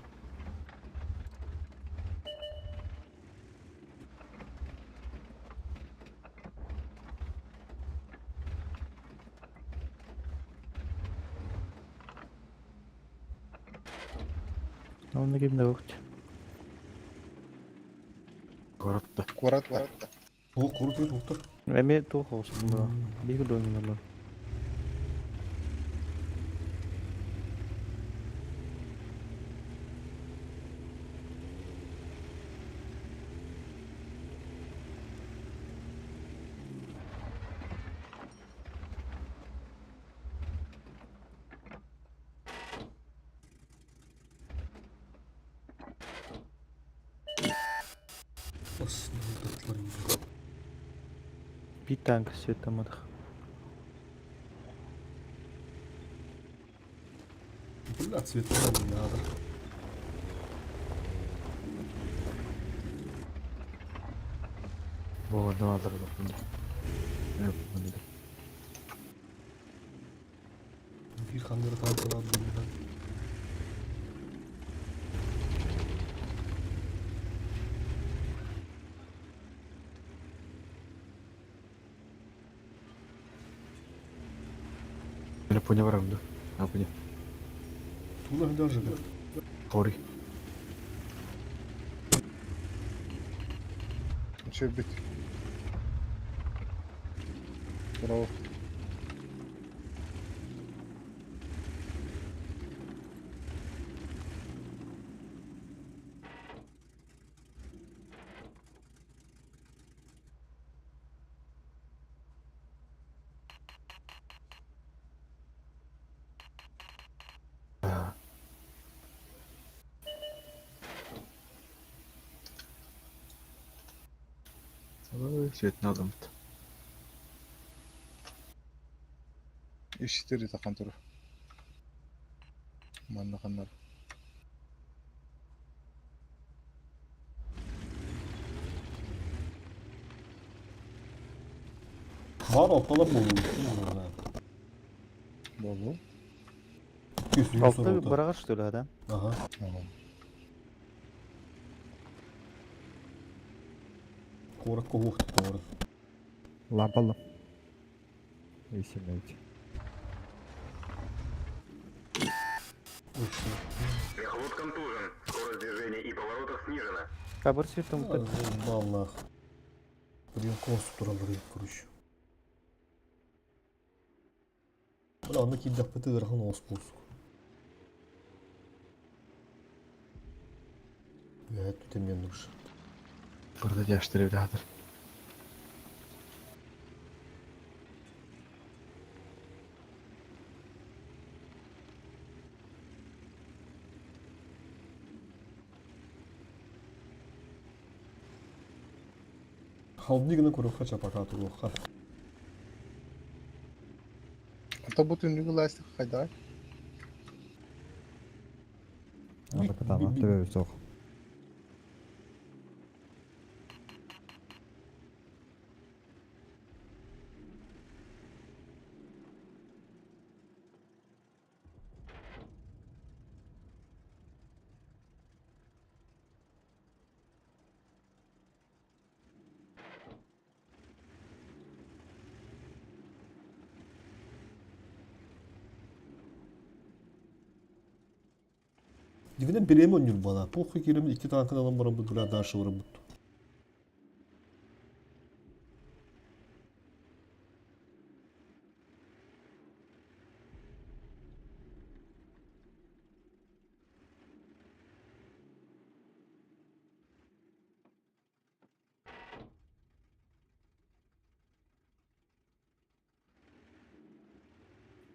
Онно ким да бохт. Куоратта. Куорат да. О, куорат ет оқтар. Эми туох оҕусун бу. Биир дойнулар. Биир танк светтамматах. Бля, цветная не надо. Бу надо Биир ханнары танкалар булла. Телефоне барам да. Апыня. Тула даже да. Хори. Үчүгэй. Браво. Свет надо. Ишитери тахан турар. Манна ханнар. Бар алталар болу. Болу. Алты быраҕар что ли, да? Ага. Куорат куһуох туорат. Лампалым. Есемейт. Мехвод контужен. Скорость движения и поворотов снижена. Кабыр светтаммыт. Баллах. Блин, конструктор короче. Бля, онно киирдэхпит ыарахан оҕус буолсук. Үөһэ түтэмиэн душа. Burada yaşları birader. Халдни гына көрүөххэ чапака туруохха. Ата бу түннүгү ластик хайда. Аны кытаанах төбөбүт суох. Дивинен бириэмэ онньуур буолаа. Похуй киирэммит икки таанканы ылан бараммыт бля дальше бараммыт.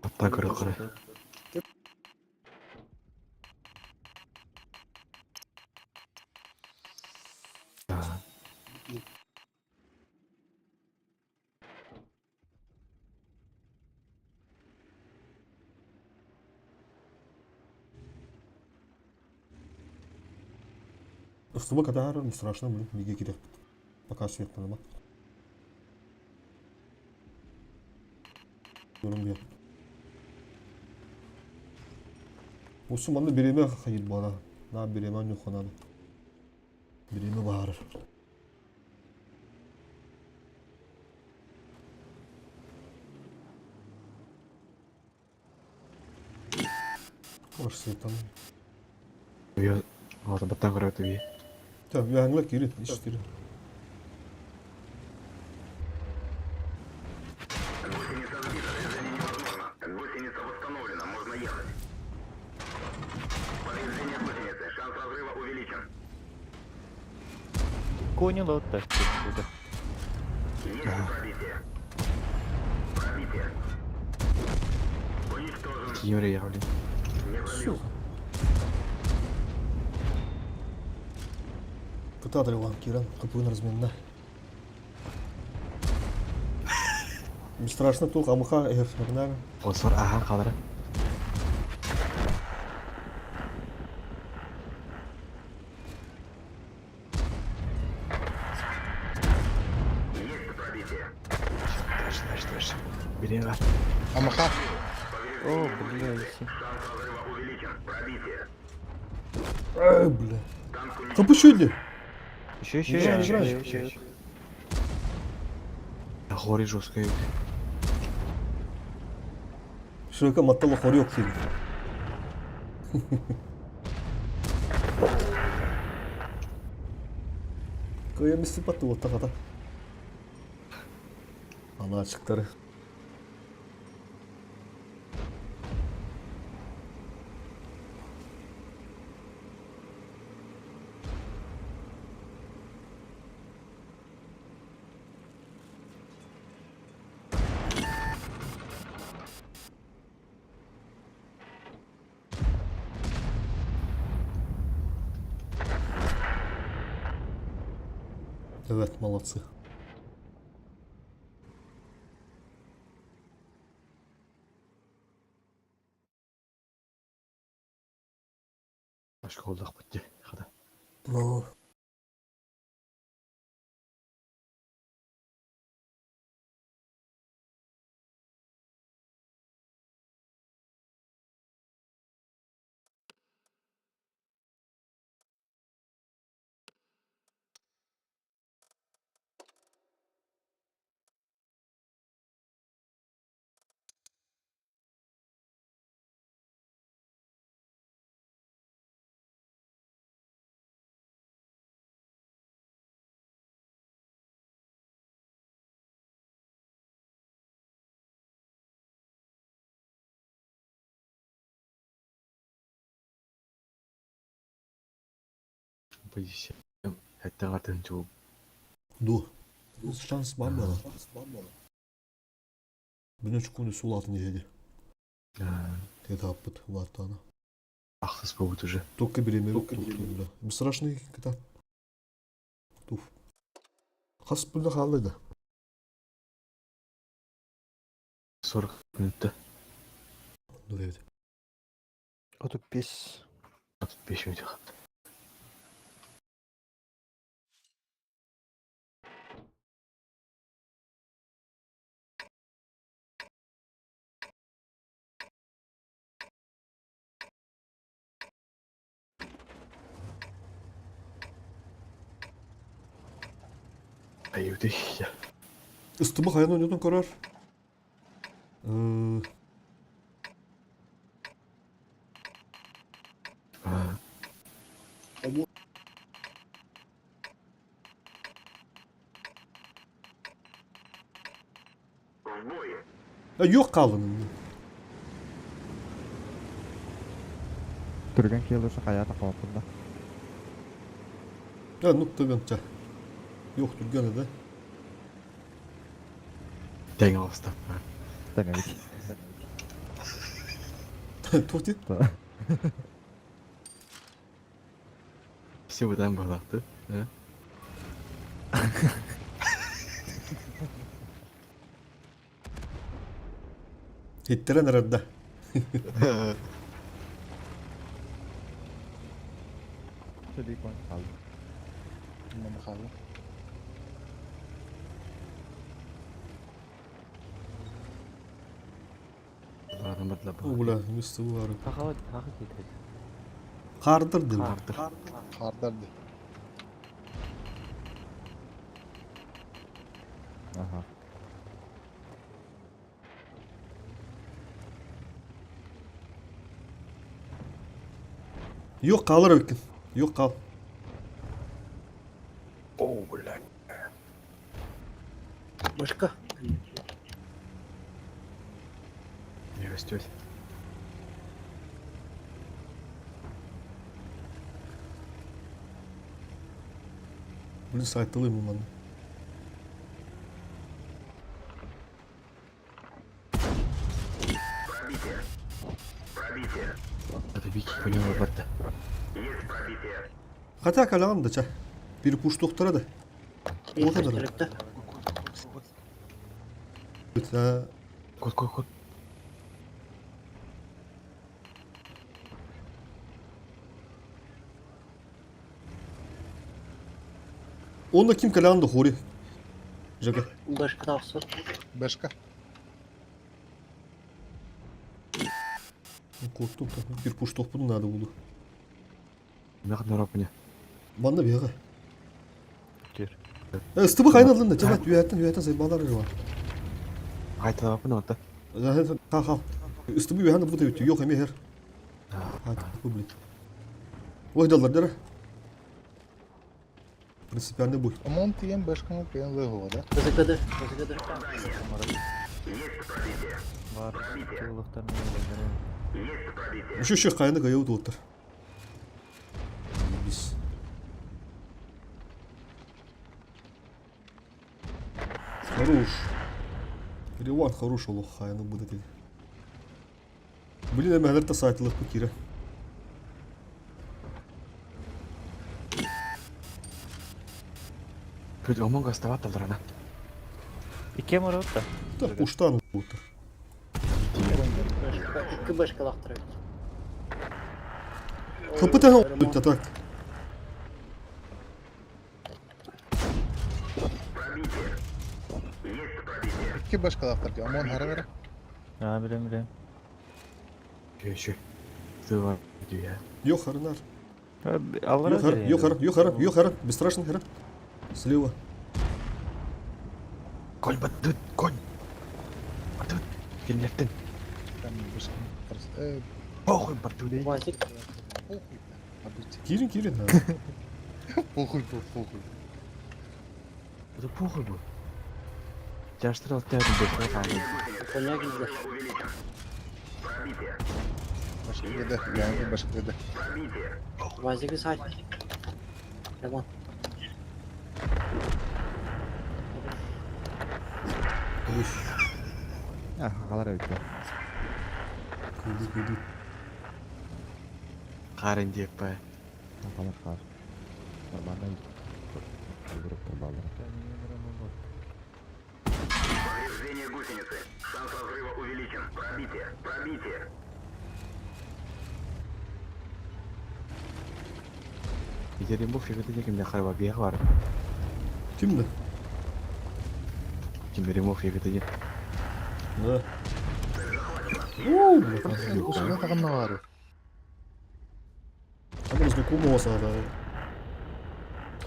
Hatta kara kara. Ыстыба катаар не страшно, блин, биге кириэхпит. Пока свет наба. Көрүм биэр. Усу манна бириэмэ хайыр буола. На бириэмэ онньуохха Бириэмэ баһаарар. Ой, светом. Ота баттан көрөтү би. Tamam, yangla girin, iş girin. Гусеница сбита. Движение невозможно. Гусеница восстановлена. Можно ехать. Повреждение гусеницы. Шанс разрыва увеличен. Кони лотта. Есть пробитие. Пробитие. Уничтожен. Кимре явли. Не пробил. Кытаатар Иван киирэн, капуын разменна. Не страшно тух, амыха эр, нагнар. Фосфор ахан қалары. Есть пробитие. Дальше, дальше, дальше. Бери бар. Амаха. О, бля, если. Шанс разрыва увеличен. Пробитие. Э, бля. Капы иди. Еще, еще, Играй, еще, играй. еще, еще. Хори жестко. Шырка маттала хорёк дейді. Кая мисти патты вот тақата. Ана açıkları. Evet, молодцы. Başka oldu bitti. Hadi. Ну, Позиция. Hatta артын чуып. ду. Шанс бар mı? Бүнө чукуну сулатын деді. Деді аппыт улартаны. Ахсыз будет уже. Только береме бля. Страшный кита. Туф. Хас бұнда қалды. 40 минутта. Ну, evet. 35. 35 минут қалды. Аюды. Ыстымы қаян ойнадың көрер. В бой. Yok қалдың. Түрген келуші қаята қауапында. Ya nukta gönçe. Yok türgen de. Тең алыстап. Тәңәбит. Туhti. Все бұдан балақты. Hittiren herhalde. Сөбей кон қалды. Махала. Ула, мисти var. Хахава, хаха кетеді. Kardır dedim. Артыр. Хардарды. Аха. Yok kalır öykün. Yok kal. О, блядь. Башка. Не растет. Блин, сайттылыйм манна. Это Вики поняла, батта. Хотя каляган да ча. Bir push доктора да. Отыр. Төрөттө. Ha. Кот, кот, кот. Онда ким каляган да хори. Жака. Башка тахсыр. Бешка. Korktum tabii. Bir push topunu nerede buldu? Мях на рапне. Манна бияга. Түр. Э, стыбы кайнадын да. Чабат үйәттен үйәттен сайбалар var. Айта рапне ота. Ха ха. Стыбы үйәттен бу да yok эми хер. Хат бу блин. Ой даллар дара. Принципиальный бой. Омон тиен бешканы кыйын лыгова, да? Бызыкыды. Бызыкыды. Бар. Тыллыктар Еще еще кайны кайы доттар. Biz. Хорош. Реван хорош олох хайны будет. Блин, әмәлер та сайтылып бу кире. Блядь, омон гастава талрана. Ике маротта. Та пуштан доттар. Башка. Икки башка лактырып. Капытан та так. Икки бешка лактыр ки. Омон хара А, билем, билем. Еще. Ты я. Yok harынар. Аллара Yok хар, yok хар, yok хар, yok хар, бесстрашный хар. Слева. Конь баттыт, конь. Баттыт. Келмектен. Там бешка. Э, Похуй баттыт. Вазик. похуй. Обычно. Кирин, кирин. Похуй, похуй. Это похуй был. Жаштыр алты тәбін бешка қалды. Коня килде. Башка гыды. Yani башка гыды. Вазиги сайт. Ремонт. А, хагалар өйткө. Куйду, куйду. Қарын деп па. Хагалар хаар. Нормально. Группа баллар. Повреждение гусеницы. Шанс разрыва увеличен. Пробитие. Пробитие. Егерин бұл фигурды декімде қарба бияқ бар. Кимди? Кимдерин бұл фигурды дек. Да. Уу, блядь. Ушуга тагын бар. Аны знакомого сада.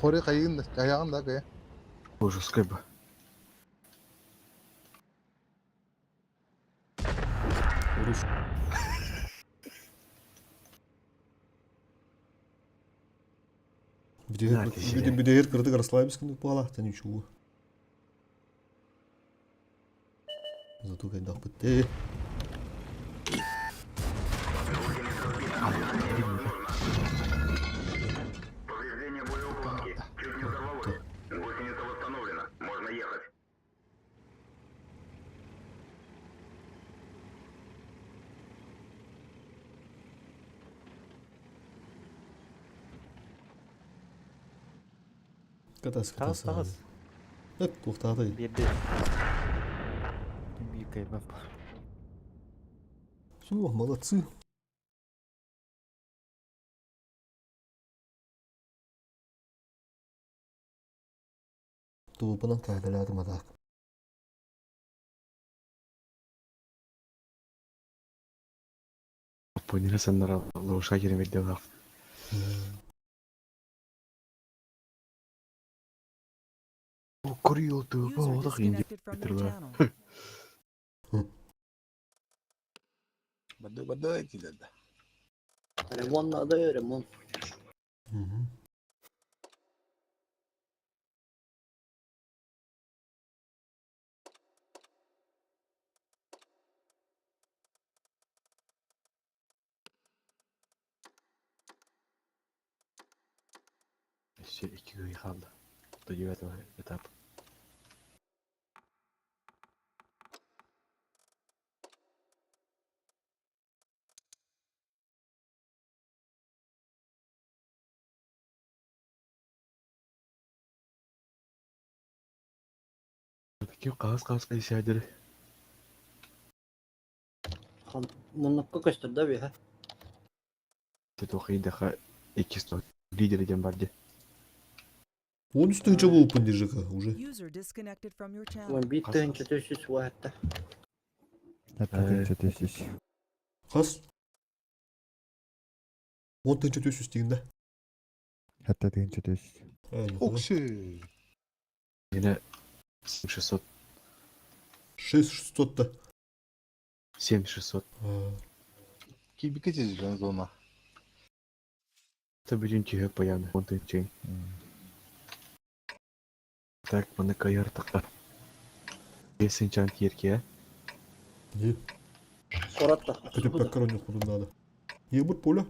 Хори кайын аягын да кая. Ужас бы. Хорош. Да, ты себе. Бидер кырдык расслабился, ну пала, та ничего. Зато когда бытты. Повреждение боеукладки. Чуть не взорвалось. Гусеница восстановлена. Можно ехать. Катас, Тагыз, катас. тагыз. Эп, туктады. Берди. Бикай бап. Все, молодцы. Туупанан кәһәләде мадак. Поняли, саннара лоша керемет деп ақ. Курил ты, User олақ енді. disconnected from your Бітірді. channel. Бады бады киледі. Ремонт надо, ремонт. Угу. Өссө икки кыһый хаалла. До девятого этап. Ким хаһыс-хаһыс кайсаадыры? Муннукка көстөр да биһэ. Тетохийдаха иккис лидер диэн бар дии. 13 тысяча был ЖК уже. User disconnected from your channel. Уон биир тыһыынча түс уоһатта. Хэттэ тысяча үс. Хас? 10 тысяча түс дегенде. Хэттэ тысяча үс. Окси. Yine 7600. 6600 да. 7600. Кибике тезилен зона. Это бүтүн түһэ пояны. Он тыынча. Так, маны кайар такка. Бесин чан кирке. Не? Суратта. Көтөп бәккер ойнақ бұдан надо. Не бұл поле?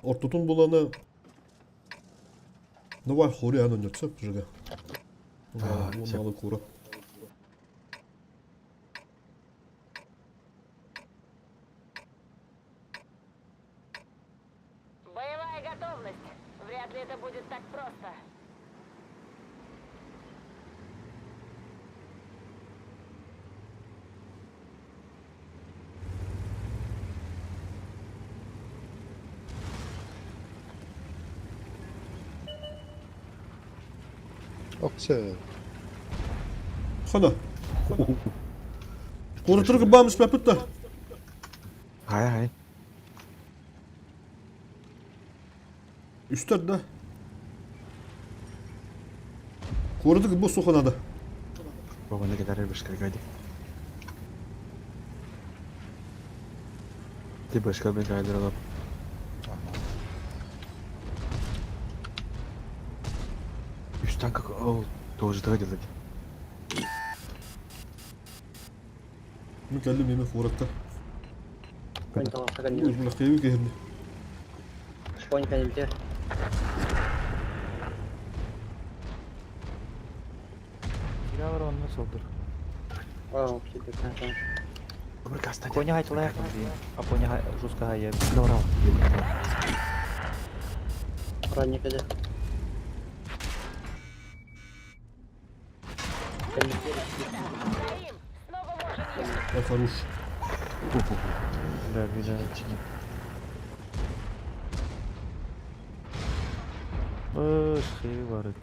Ортотун буланы Давай хори аны нөтсөп жыга. А, Оны алы кура. Боевая готовность. Вряд ли это будет так просто. Окси. Хана. Курутурга бамыс пәпітті. Хай хай. Үстер да. Курутурга бу суханада. Боганы кедәрі бішкіргәді. Ти башка бен кайдыр алып. Үч танка ол тоже так делать. Мен кәлі меме форакта. Конь талақта Өз бұлақ кебі кehirdi. Конь кәнемте. Киралар онны солдыр. Aa, киде кән. Добрый кастать. Коня хайталая а коня жестко хая. Добрал. Ранее кеде. Кәнемте. Стоим! Снова можем ехать. Я хорош. Да, видно. Э, барыт.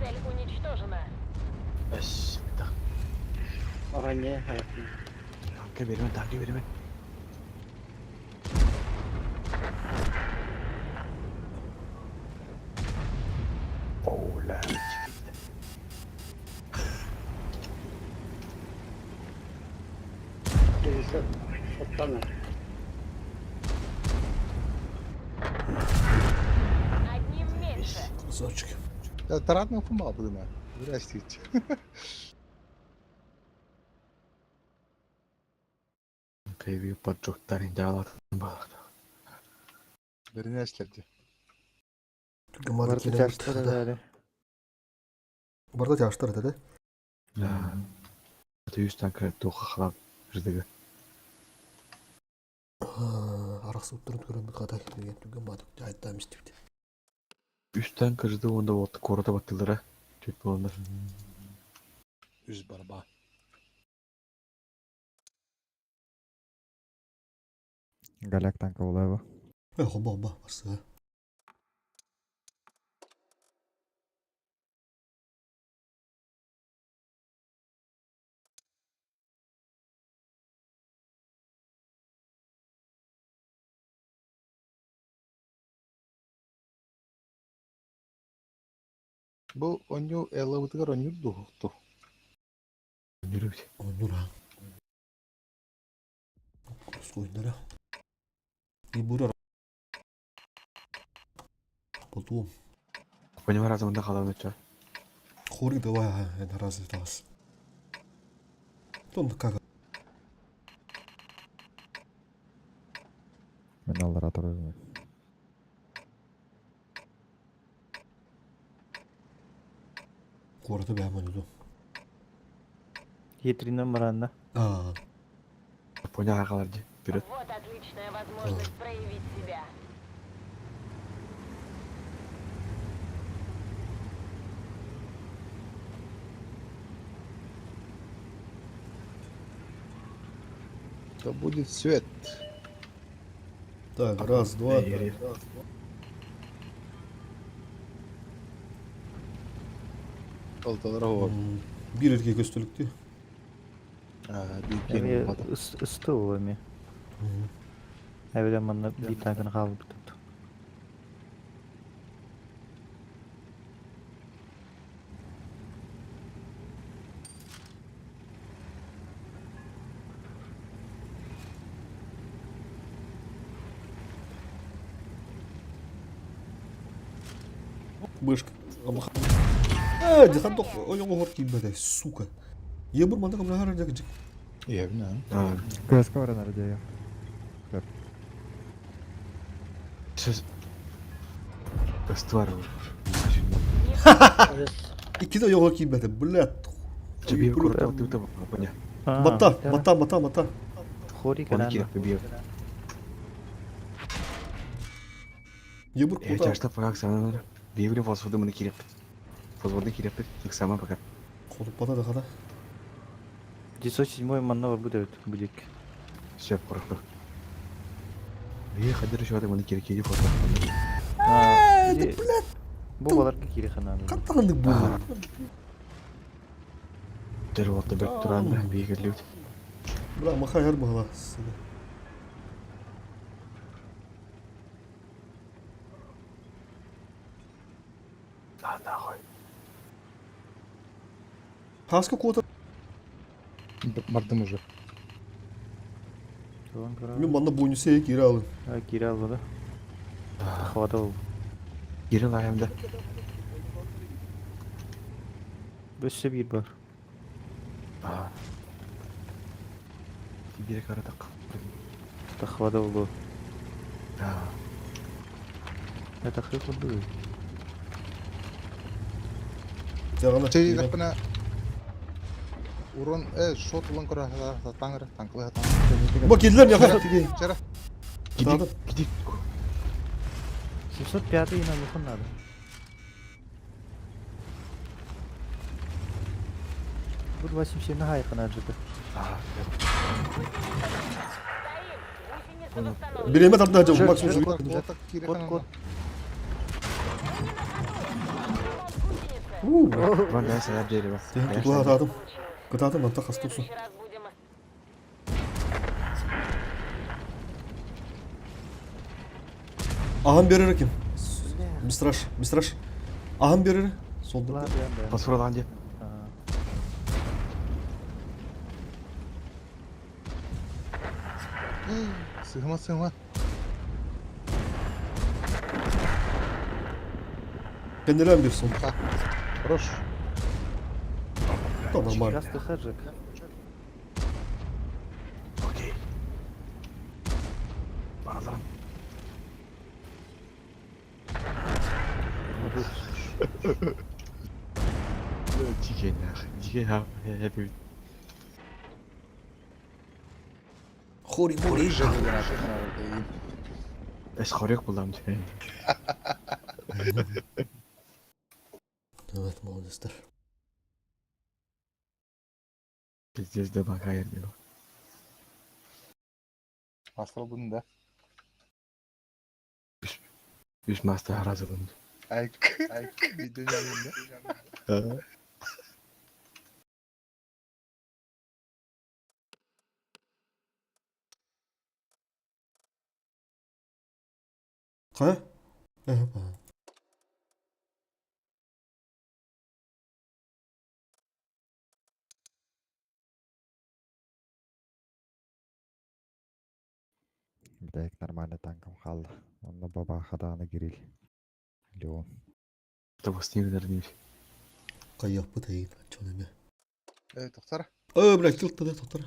Цель уничтожена. Эс, так. Ранее. Танка берме, танка берме. Ола. Оттан. Одним меньше. Красавчик. Таратна фума будем. Здрасте. Кайви поджогтарын жалат балакта. Бернешлерди. Барда тяжтар дали. Барда тяжтар да? Да. Это үч танка тоха халап ждыгы. Арақсы ұттырын көрін қатай деген түген бадық жайттам истепті. Үч танка жды онда вот кората баттылара. Чөт боландар. Үз барба. Галяк танка олайба. Э, хоба, хоба, барсы. Бу оонньуу Эллабытыгар оонньуур дуоһукту. Оонньуур эбит. Оонньуур аа. Скойдара. И бурар. Потом. Понимаю, раз онда қаламын өтчө. Хорик давай, ага, раз раз. Тон как? Мен аллара турар. Куораты бэйэм ойду. Етрина Маранна. Аа. Понял қалар ди. Вперед. Вот отличная возможность проявить себя. Да будет свет. Так, раз, два. Алталар оҕор. Биир эргэ көстөлүктүү. Аа, биир киэн Эми буолбата. ыстыл эми. Эбиден манна биир танканы хаалбыт. Бышка. Э, дихантох ойоҥ оһор киирбэтэ, сука. Ебур манна көмөлөһөр дьик. Ийэбин аа. Аа. КСК баран эрэ Сөз. Ыстывар ол. Иккитэ ойоҕо киирбэтэ, блядь. Жибиир курдук тыыта поня. Батта, батта, батта, батта. Хори Оны каран. киреп бир. Ебур Э, кута. чашта пока оксана. Библи фосфоды мını киреп. Фосфоды киреп. Ыксама пока. Кодуп бата да хата. 907 манна бар будет будет. Все, коротко. Бир хадыр еще мını киреп киреп фото. А, Бу баларга кири хананы. Каттаганнык бу. Дер отты бер туран бир келют. Бля, махай эр бала. Да, нахуй. Хаска куота. Бардым уже. Мен манна бонусе кире алын. А, кири алды да. Хвата ол. Кирилл айымда. Өссө бир бар. Аа. Бир каратак. Тахвада болду. Аа. Это хыхы был. Жагана. Чэй Урон э шот улан көрө таңыр танклы таң. Бу киделер мияха. Чара. Кидик. Кидик. 705 и нам их надо. Тут 87 на гайка надо же. Аа. Стоим! Гусеница восстановлена. Биреме тартына жабы максимум. Кот, кот. У, Ван да саяп дерево. Тутла атадым. Кытатым анта В хастуксу. следующий раз будем Ахам берер ким? Бистраш, бистраш. Ахам берер. Солду. Ладно, да. Фосфор деп. Сыгма сыгма. Кенделен бир сон. Хорош. Да нормально. Часто хаджик. Окей. Баразан. Дикий нах. Дикий ха. Хэппи. Хори мори. Эс хорек булам. Evet, молодецтер. Пиздец да бака ерден. Асыл бұны да. Үш мастер харазылын. Айк. Айк. Видео да. Ха? Бүтэһик нормальный танкам хаалла. Онно бабаха даҕаны Гриль. Леон. Табастыыр диир. Хайыахпыт эйигин аччан эмэ. Э, тохтор. Э, бля, кил тады тохтор.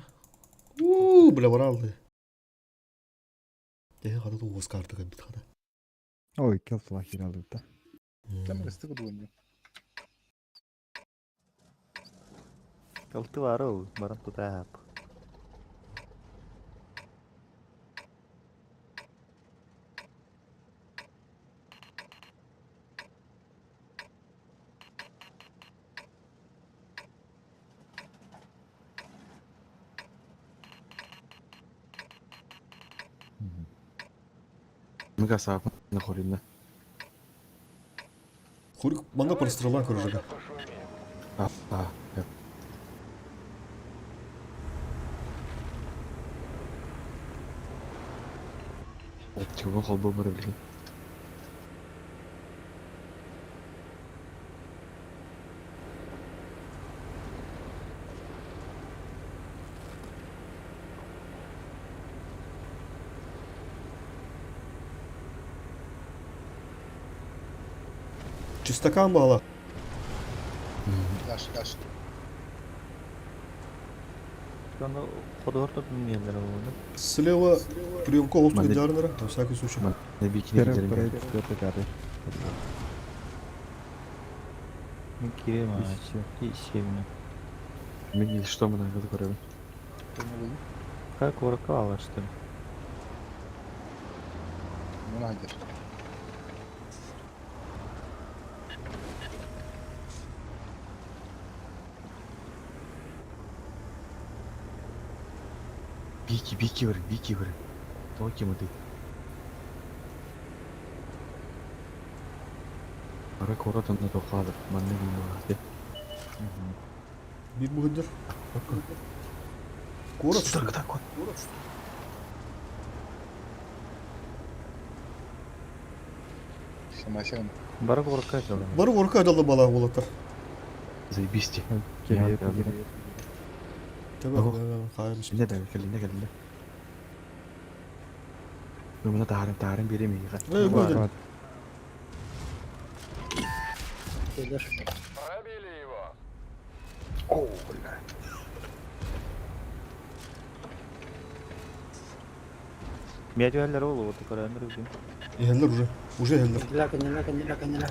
Уу, бля, баралды. Эһи хата тугус карта кэлбит хата. Ой, кил флахир алыта. Там ыстык дуонню. Калты бар ол, баран тутаап. Мыга саапын хоринна. Хурик манна прострела көржөгө. А, а, Чего холбу бар билген. Чистакан бала. Даш, даш. Оны ходор тут мендер ол. Слева приемка олту Мане- жарынара, на всякий случай. Не бикини Первый, китерим. второй, четвертый, пятый. Мен кирем И а. все. И семь. Мен или что мы надо көрөбүн. Как уракала, что ли? Ну, надер. Бики, бики бар, бики бар. Токи мыды. Ара коротон на тохадыр. Манны бимагы. Бир бугындыр. Город, что ли? Так, так, Самасян. Бар куракка жолы. Бар орка адалды бала болаттар. Заебись. Кирилл, Я- Кирилл. Тебе, Ого. хайымыз. Не да, келинде келинде. Мен мына таарым, таарым берем эйга. Эй, Вот, бугындыр. вот. Пробили его. О, бля. Медвеллер ол, вот көрәндер үгүй. Эхеллер уже. Уже эхеллер. Кенделер, кенделер, кенделер, кенделер.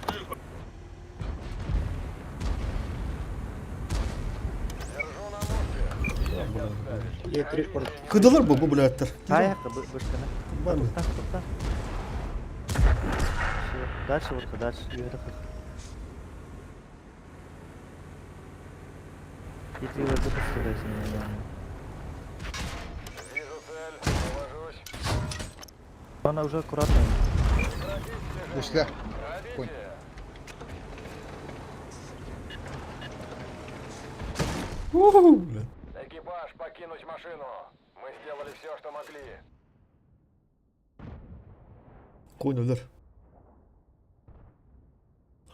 Держу на мушке. Е3 курдук. Кыдылар бу бу блядтар. Аяққа бышканы. Бармы. Так, так. Всё, Дальше вот, дальше. Вверх. И три воды подставляйся на Вижу цель. Ложусь. Она уже аккуратно. Гусля. Конь. Уху, бля. Экипаж, покинуть машину. Мы сделали все, что могли. Конь өлөр.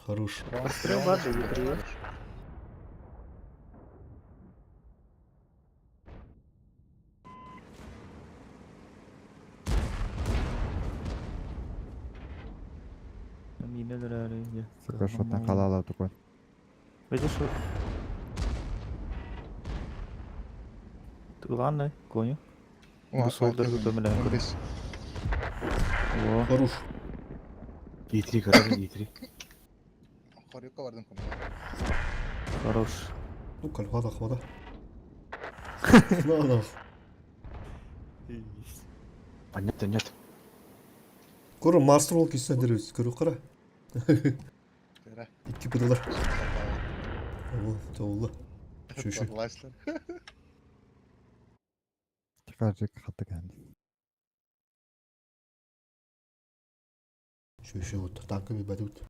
Хорош. Пострел барды, Е3. Сука, что-то халала такой. Видишь, Ладно, коню. О, Солдер көмілі. 15. Во. Хорош. И3 көрөбүн, И3. Хорюка бардым ком. Хорош. Ну, кальфада хвата. На, на. Понятно, нет. Көрі мастер ол кесен деребіз. Көрі қара. Тера. Икки пыдылар. О, тоулы. Шүшү. Согласен. Чикажик хаты кән. Шүшү вот. Танкы би бәдүт.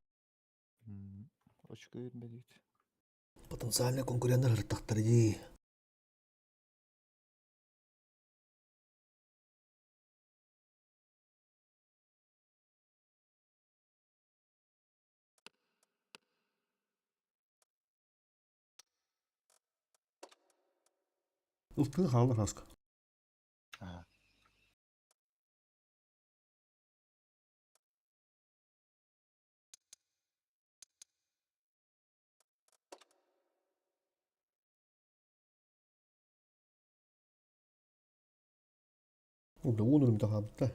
Очко үйренбедик. Потенциальный конкуренттер хырттақтар ди. Ылтын халыр хаска. Ага. О, бля, он өлүм таһаабыта.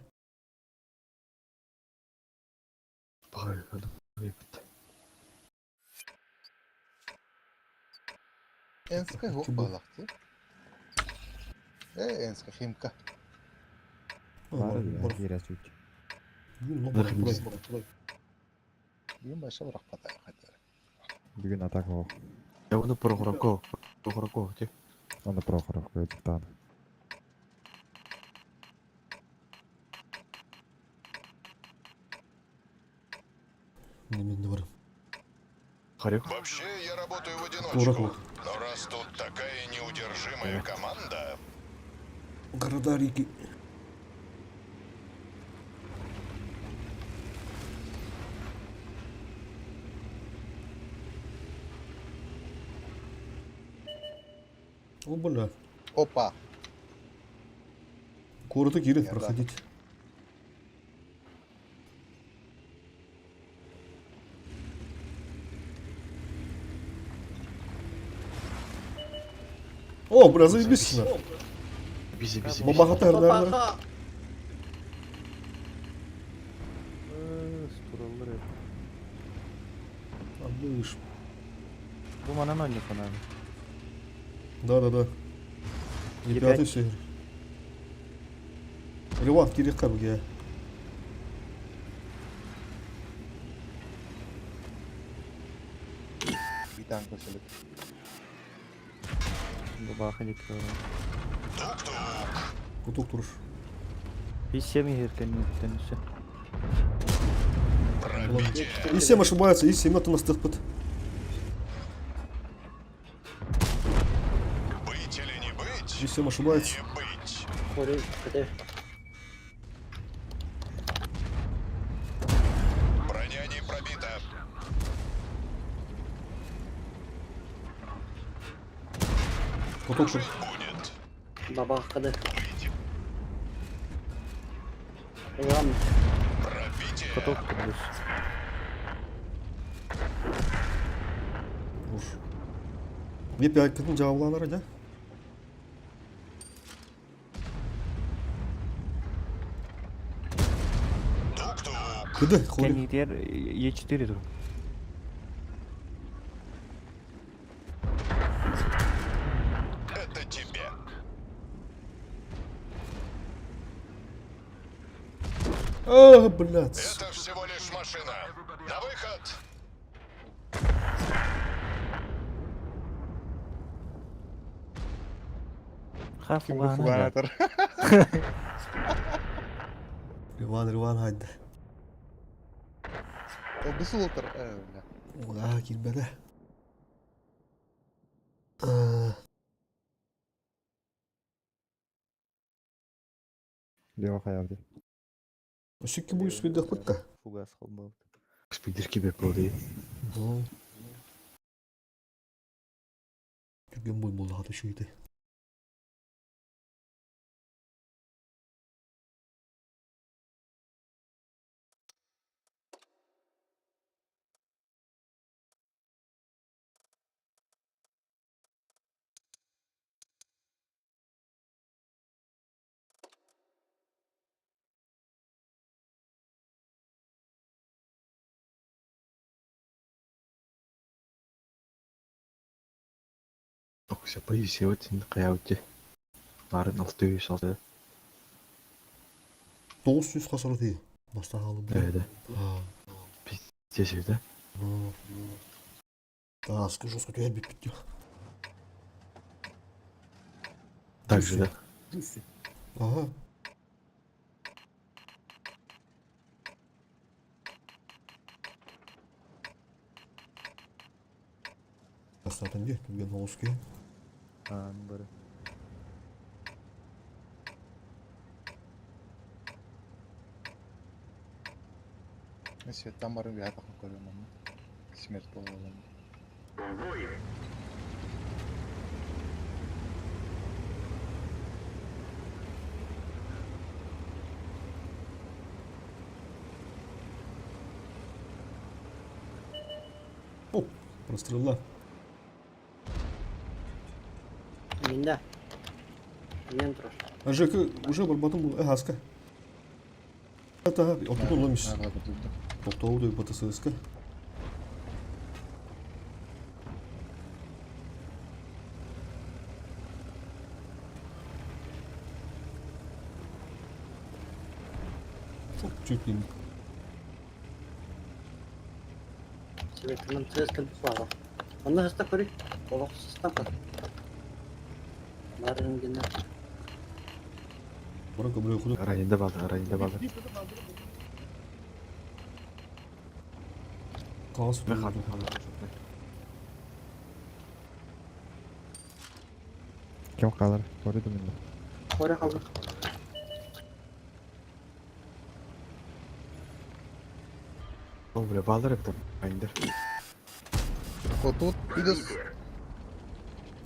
Энска yok bağlaktı. E Энска Химка. Баар киирэ сүүт. Бүгүн баша бырахпата хатар. Бүгүн атака оох. Я оны Прохоровка. Прохоровка ти. Оны Прохоровка дьыктаан. Немен бар. Харек. Вообще, я работаю в Курах одиночку. вот. Но раз тут такая неудержимая команда... Города реки. О, бля. Опа. Коротко кирит Я проходить. О, бля, заебись на. Бизи, бизи. Бабаха тәрдәрдә. Тураллар. Абыш. Бу манан ойнухан abi. Да, да, да. Не пятый все. Риван кирик кабыге. Bir tane koşalım. Бабаха дик. Кутук туруш. И7 еркен все. И 7 ошибается, и 7 это настыпает. Быть или не быть? И 7 ошибается. Не быть. Хорей, кыды. Броня не пробита. Кутук туруш. Будет. Бабах кыды. Быть. Иван, Пробитие. Каток плюс. Уж. Е5 кытын жабыланар, да? Тук-тук. Кыды, хори. Кенитер Е4 тур. Это тебе. А, блядь. Это всего лишь машина. На выход. Kim bu fugan atar. Риван, Риван, хайда. O bu sulatar. Öyle. Уа, килбәдә. Лео хаябды. Өсекке буй спидах пытка. Фугас холбал. Спидер кибер болды. Түрген бой болды хаты шүйді. Окся позиция өтін қаяуты. Нарын 606. 900 қасараты. Бастағалы бұл. Да, да. Пиздец, да? Да, скажу, сколько я бит бит. Так же, да? Ага. Бастатын де, түрген оғыз А, ну бары. Светтан барып ятак көрөм аны. Смерть болған. О, прострелла. Минде. Мен тур. Жека уже барбатым бу хаска. Это отутун ламис. Токтоу БТССК. Чуть не. Светынан тез кэлбит баҕа. Онно сыста көрүй. Олох сыстан көр. Барын гинэ. Баран көмөлө худу. Раненде балды, раненде балды. Каас. Мен қалдым, қалдым. Ким қалар? Көрді мен. Хоре қалды. О, бля, балдар это. Ранендер. Вот тут идес.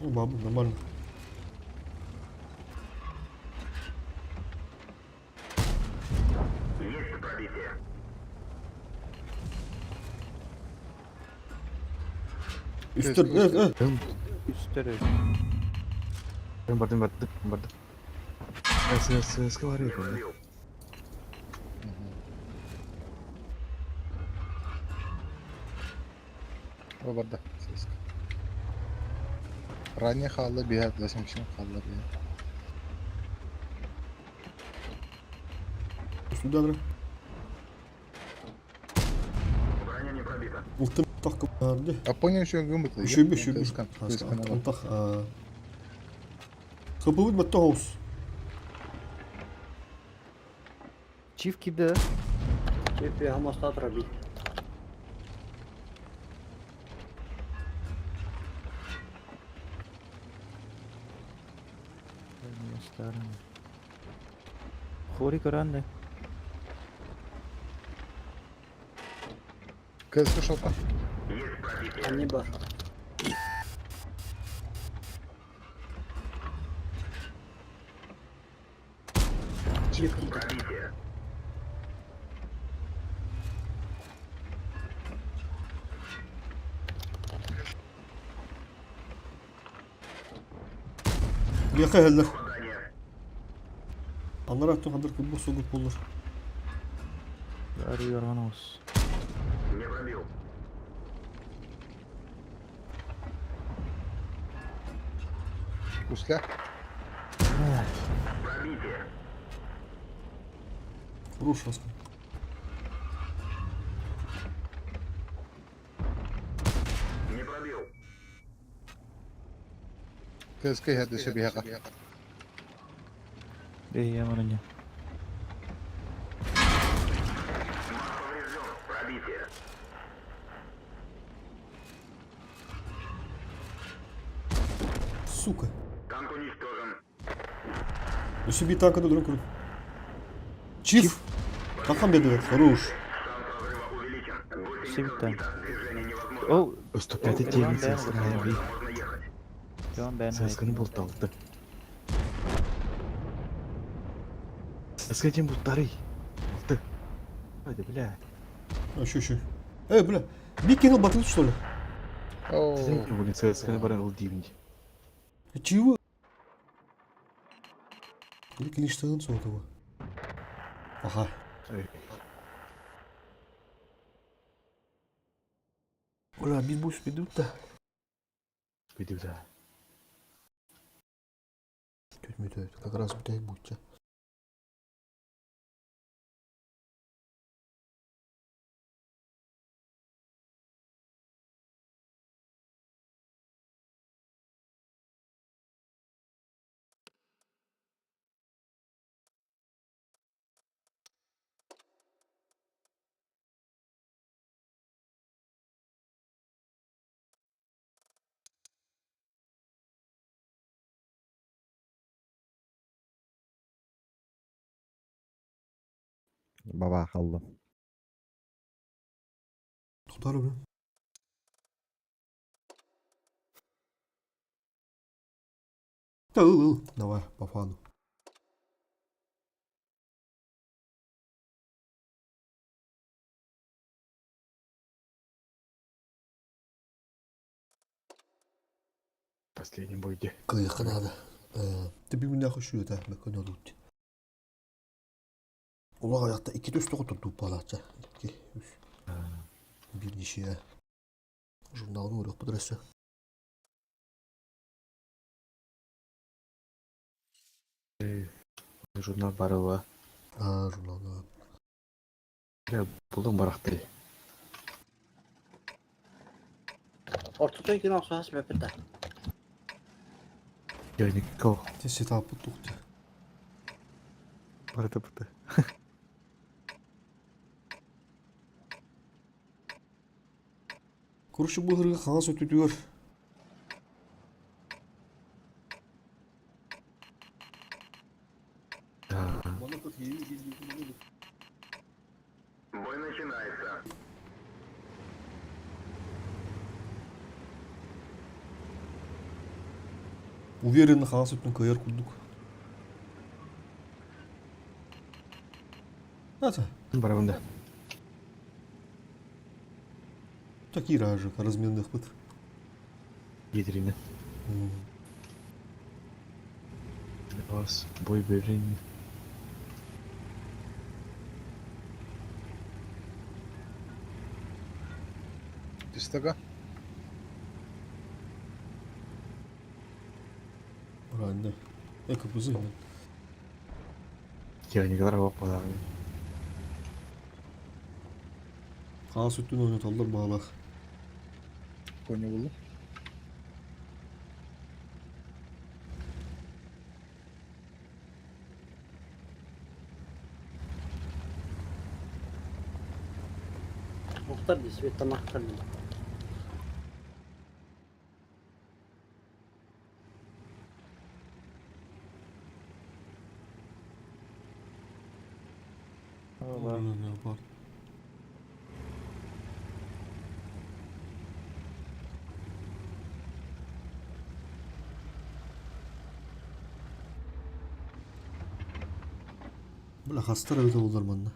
Ну, бабу, нормально. Үстер, э, э. Үстер Мен бардым, бардым, бардым. ССС бар екен. О барда. Ранее халла бия, 87 халла бия. Сюда, да. Ултым так барды. А понял еще гумбат. Үшөбү, үшөбү. Антах. Хапыбыт батта хоус. Чиф киді. Чип я моста траби. Хори көрәнді. КСК шопа. Они бар. Чип киді. Бияка хеллер. Аннар аттың хандар күббу сугут болur. Бәрі ярған ауыз. Усля. Хорош аска. КСК хәдде сөбияга. Эй, я мараня. Сука. Танк уничтожен. Себе танка до друг. Чиф. Какам беды? Хорош. Севиттен. О, 105 9 ССК. Жан бен. ССК-ны булталды. ССК ден бултары. Алты. Haydi бля. А, еще, еще. Эй, бля. Биг кинул батыл, что ли? О. Блин, ССК-ны баран ул деймін. Чего? Или клиштан сотого. Ага. Бля, бит будешь ведут да. Бүйтіп да. Как раз бутай будьте. Баба қалды. Тутар бля. Да, ыл, ыл. Давай, по фану. Последний бой где? Кыйка надо. Түбүгүнээх үшүөтэ мөккөнөрүүт. Улаҕа аякта икки түс тоҕо турдуу палаача. Икки, үс. Бир нишия. Журналын уруохпут өссө. Журнал барыла. Аа, журналны. Булдum барахтыр. Ортото иккини охсуһас бэппит да. Яникко. Те сетапы тухты. Барыта быты. Короче, бу ырыга хаҥас өттүтүгэр Бой начинается. Уверенно хаҥас өттүн кыайар курдук. Ата, Барабын да. такие ражи разменных быт. Гидрине. Бас бой берин. Түстәгә. Правильно. Эко бузы. Яникалар авақ балағын. Хаҥас өттүн ойнаталлар баалаах. Коня булду. Мухтар действительно махтар. Бар. Бля, хастар эбит олар манна.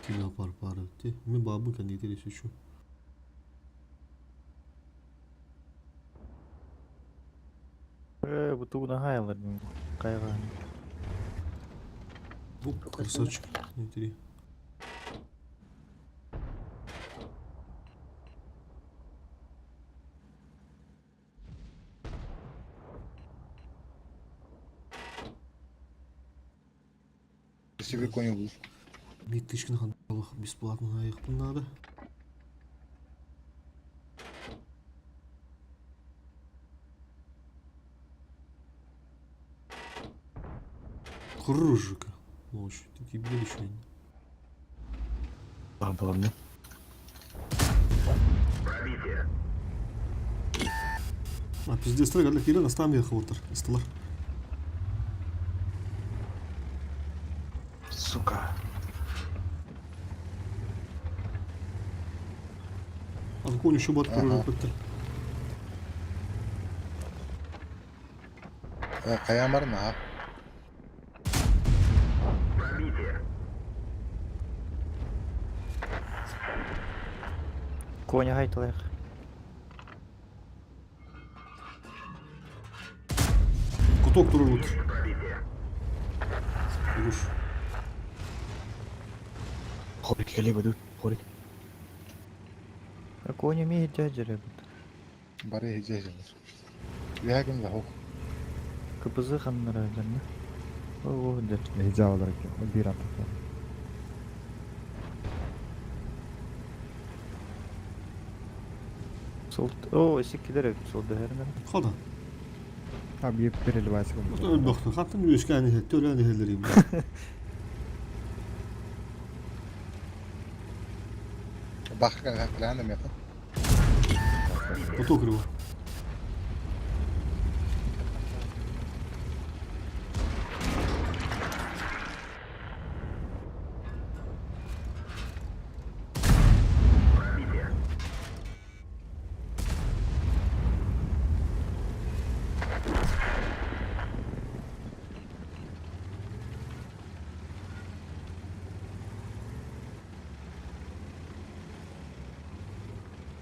Тила пар пар өтте. Мен бабын кәндейтер есе şu. Э, бутугуна хайлар. Кайган. Бу красавчик. Внутри. Сиги коня булду. Миттишкин ханбалых бесплатно аяқпын надо. Кружика. Ночью. Ты тебе еще не. Балам не. А, пиздец, трек, для Кирилла там ехал отыр. Истылар. Сука. А конь еще бат Ага. кружик бітті. Каян бар на. Коня хайталах. Куток турыр отыр. Юрыш. Хорик келе бөдү. Хорик. Коня имеет дядя ребят. Бары хеҗәҗәләр. Ләкин дә хок. КПЗ ханнара да? О, да. Хиджа olarak bir attık. Сол. О, секкилер сол дәһәрнәр. Хода. Abi bir bir elbise Öl baktı. Hattın üskəni төләni helleri. Бахка калаан мета. Куток рыва.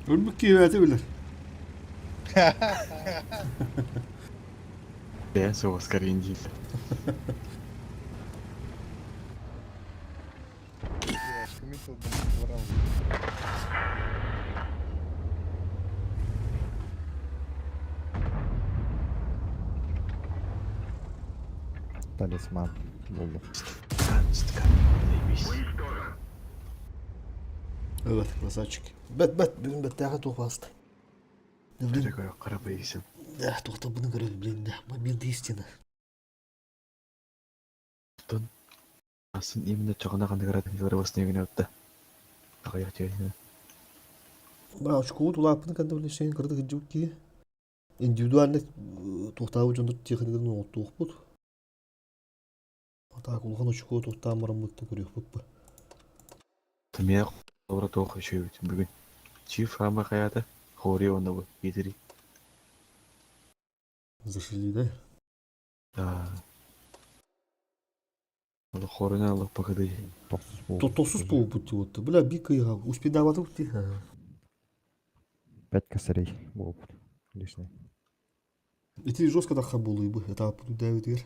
Өлбүт киһи билэр. Бэйэн соҕускар дииллэр. Талисман булду. Evet, красавчик. Бэт бэт бүгүн бэттээхэ туох бааста. Блин. Хара бэйсин. Да, туохта буну көрөр, блин, да. Момент истины. Оттон Асын именно чоҕуна ханныгара тыҥырабас ньыгына отта. Аҕыйах түһэн. Бра, очкуут улааппыны кэннэ биле шейин кырдык иджибит киһи. Индивидуально туохтаабыт дьоннор техникатын оҥоттуохпут. А так улахан очкуо туохтаан бараммыттан көрүөхпүт ба. Тымыйа холобура туох үчүгэйбит бүгүн. Чиф хаама хайаата, хоори уонна бу Питери. Зашли, да? Да. Хорuna алып бакыды. Тохсус буолбут. Тохсус буолбут диэбит. Бля, бик кыйга успедаабатыбыт дии. Пять косарей буолбут. Лишний. Ити жестко дахха буолуйбу. Этаппыт үдээбитигэр.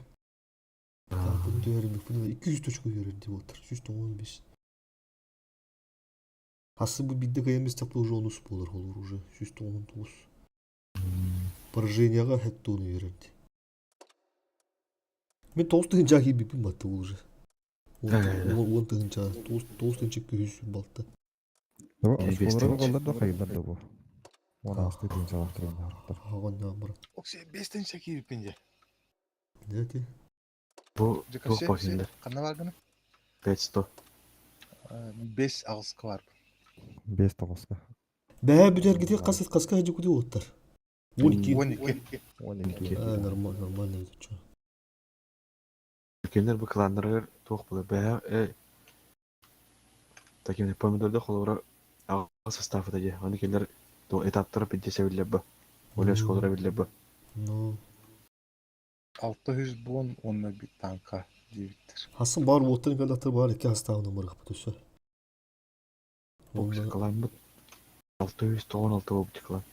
Этаппыт үдээбитигэр 200 точка үөрэр диэбиттэр. 195. Хасы бу бидде кыйан бистякта уже онус буолар холур уже. 199. Пораженияга хэттуunu үөрэрди. Мен тоғыз тыһынча киирбиппин батты ол уже. Уон тыһынча, тоғыз тыһынча күһүс балта. Осколору голлар да хайылар да бу. Уон аасты тыһынчалаах туран баарыктар. Аҕан бара. Окси бестен киириппин дьэ. Нете? Бу туох бакиннер? Ханна бааргына? 500. Бес аҕыска бар. Бес тоҕуска. Бэһэ бүтэргити хас хаска хадьыкути уоттар. 12. 12. 12. Нормально, нормально это что. Кинилэр бу кланнарыгар туох буолар бэһэ э таким помидорда холобура аҕа состав дии. Аны кинилэр туох этаптара пидде биллэр бу. Оля школара биллэр бу. Ну, 600 буон уонна bir танка диэбиттэр. Хасын бар уоттан кэллэхтэр бар икки хастаабына мырыхпыт өссө. Бокс кланмыт 696 буолбут клан.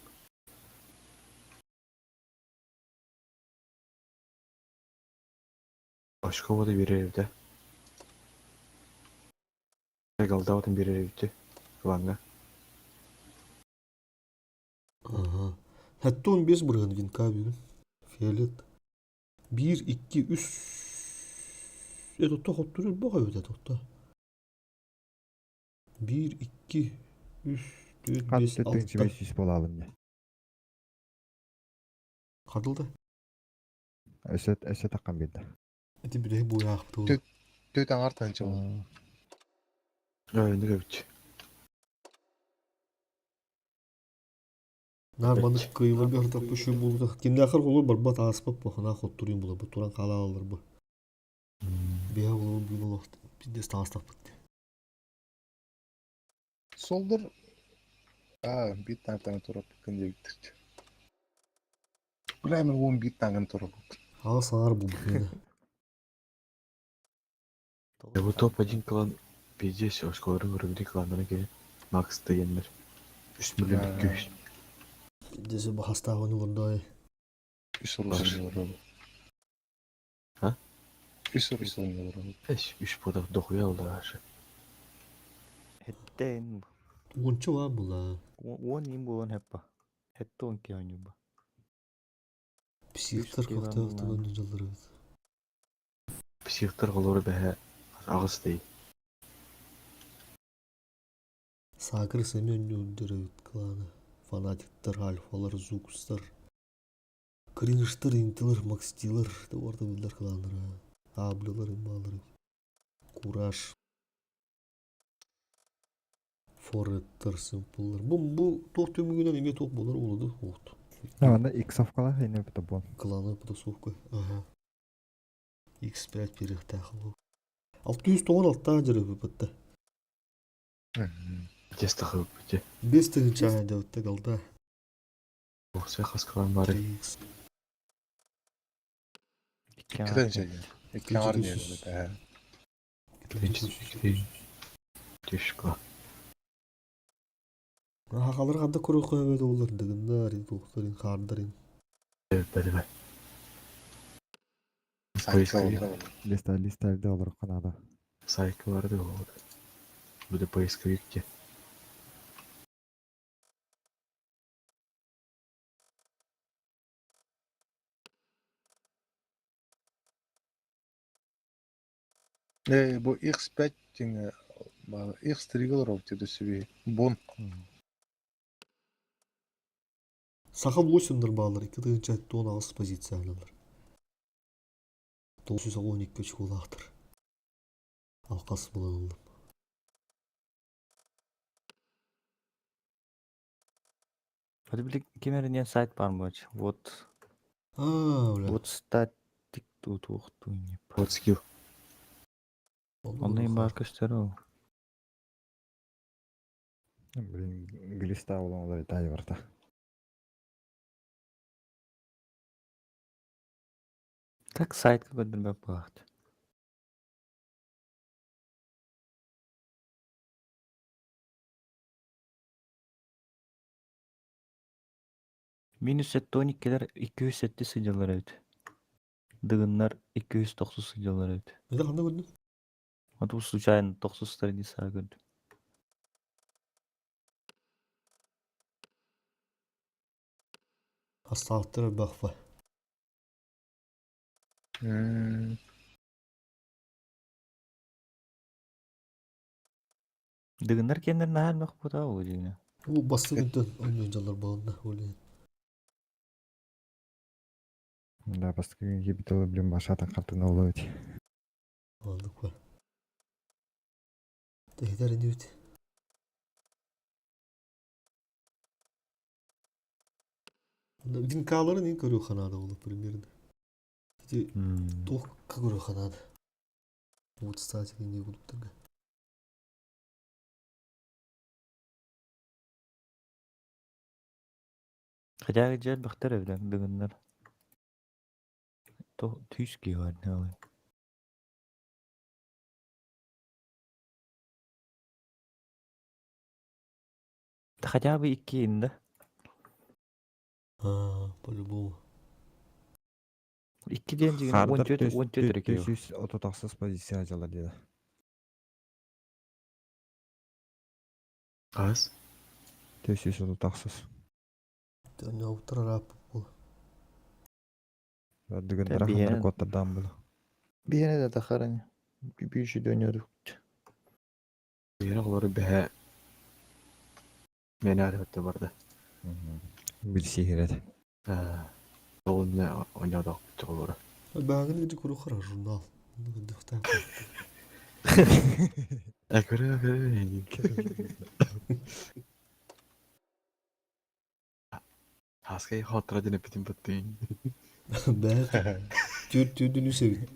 Очко да берер эбит Галдабытын берер эбит кланга. Ага. Хәтта 15 бырыгын винка бүгүн. Фиолет. 1, 2, 3. Это то хоттурur баға өтө тотта. 1, 2, 3, 4, 5, Хат 6. 500 буолалым дьэ. Қадылды. Өссө өссө таххан биэрдэ. Эти биреһи буйаахпыт. Төт аңар танча бол. Öyle эбит. Нар маннык кыйылар бер таппы şu булду. Кимдәхер олор барбат ааспап бу хана хоттурун була бу туран кала алыр бу. Бия болор бу болор. Пиздец таастаппыт. Солдор а bir танктан турап күн диэбиттэр. Бля мен уон bir танкын турап. Ага саңар бу бу. Бу топ-1 клан пиздец очколарын көрөбүт кланнарын кини Макс дегеннер. 3 миллион 200. Пиздец бу хастаабын олордой. Үс урусын олорор. А? Үс урусын олорор. Эш, 3 подав дохуя олар. Хеттен. Уонча ва була. Уон им буолан хеппа. Хетте он киһи Психтар Үс кахта килограмм тагын жаллары. Психтар холору бэһэ аҕыс дей. Сакыр Семен нүрдеребит кланы. Фанатиктар, альфалар, зукстар. Кринжтар, интилер, макстилер. Орда билер кланнары. Аблилар, имбалары. Кураж. Фореттер, симпллар. Бу бу туох түмүгүнэн эме туох болар олуду. Оот. Анда иксовкалар ине бит буон. Кланы потасовка. Ага. X5 перехтах бу. 696 жереби бытта. Пиздец тахып бите. 5 тыгынча деп галда. Оксай хас клан бары. 3x. Икки Икки танча диэн. Икки аңар диэн. Түш клан. Хахалар ханна көрөр көмөт олар дыгыннар, туохтарын, хаардарын. Бәдеме. Сайтка олорор. Листа листа олорох надо. Сайкы барды ол. Бу да поисковикте. Э, бу X5 диҥэ X3 олорор диде сүбе. Бон. Саха 8 баалар 2018 позициялар. 912 очколаахтар. Алқас буланылым. Hadi bir кемеринен сайт бар буолчу. Вот, А, бля. вот статик тут не. Вот скилл. Онно бар көстөр ол. Блин, глиста olan олар тай барта. Так сайтка көдүрбөк буолаат. Минус 12 207 сыдьалар эбит. Дыгыннар 290 сыдьалар эбит. Это ханна көрдүм? Вот бу случайно 90 страница көрдүм. Хастааттар бахфа. Дыгыннар кеннер наһаа элбэх буолаа ол дьиҥэ. Бу басты күнтөн ойнон жаллар бағында ойлайын. Да, бастакы кебител, блин, башатын картына олар. Алдык бар. Tehder inibit. Винкаларын ин көрүү ханада болу примерно. Эти туох көрүү ханада. Вот статик не будут тогда. Хотя дьэ элбэхтэр эбит дыгыннар. Түүс киһи бар не. Хотя бы икки да? А, по-любому. Икки диэн дьиҥэ 14 14 эрэ киһи. 438 позиция жалар деди. Аз. 438. Төнө уттар бол. Дыгыннар хандар коттардан булу. Биһиэнэ да тахаран. Бүүшү дөнөрүк. Yere олору бэһэ. Мен арыгытты барды. Бир сихирет. Ол не ойнадық олору. Багын гыжы көрүү хара журнал. Дыхта. Ә көрө көрө. Хаскай хотра дине битин баттын. Бәт. Түр түрдүнү себит.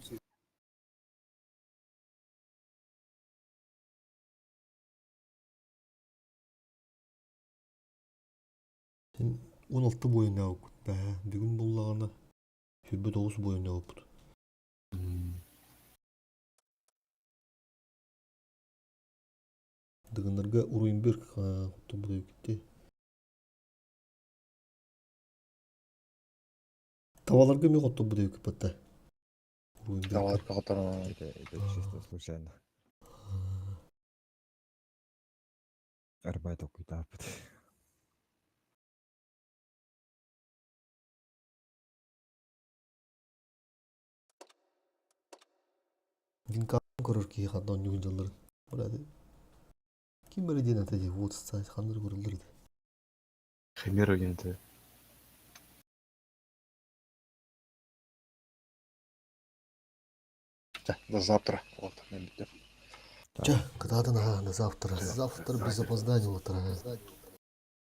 Сен 16 бойында окут. Бә, бүгүн боллаганда 29 бойында окут. Дыгыннарга Уруйнберг тобу кетти. Табаларга мен тобу деп кетти. Уруйнберг. Давай, который. Это чисто случайно. Арбайт окуйтапыт. Винка көрөр ки хандан нүгүн жаллар. Булады. Ким бери ден ата вот стать хандар көрүлдүр. Химера генте. До завтра. Вот, мен бүттүм. Ча, кытаатын аха, на завтра. Завтра без опоздания утра.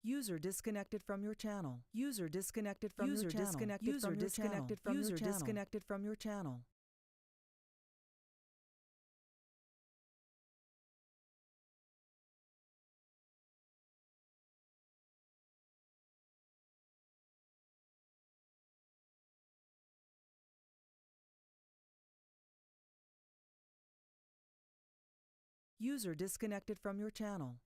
User disconnected from your channel. User disconnected from your channel. User disconnected from your channel. Disconnected from your channel. User disconnected from your channel.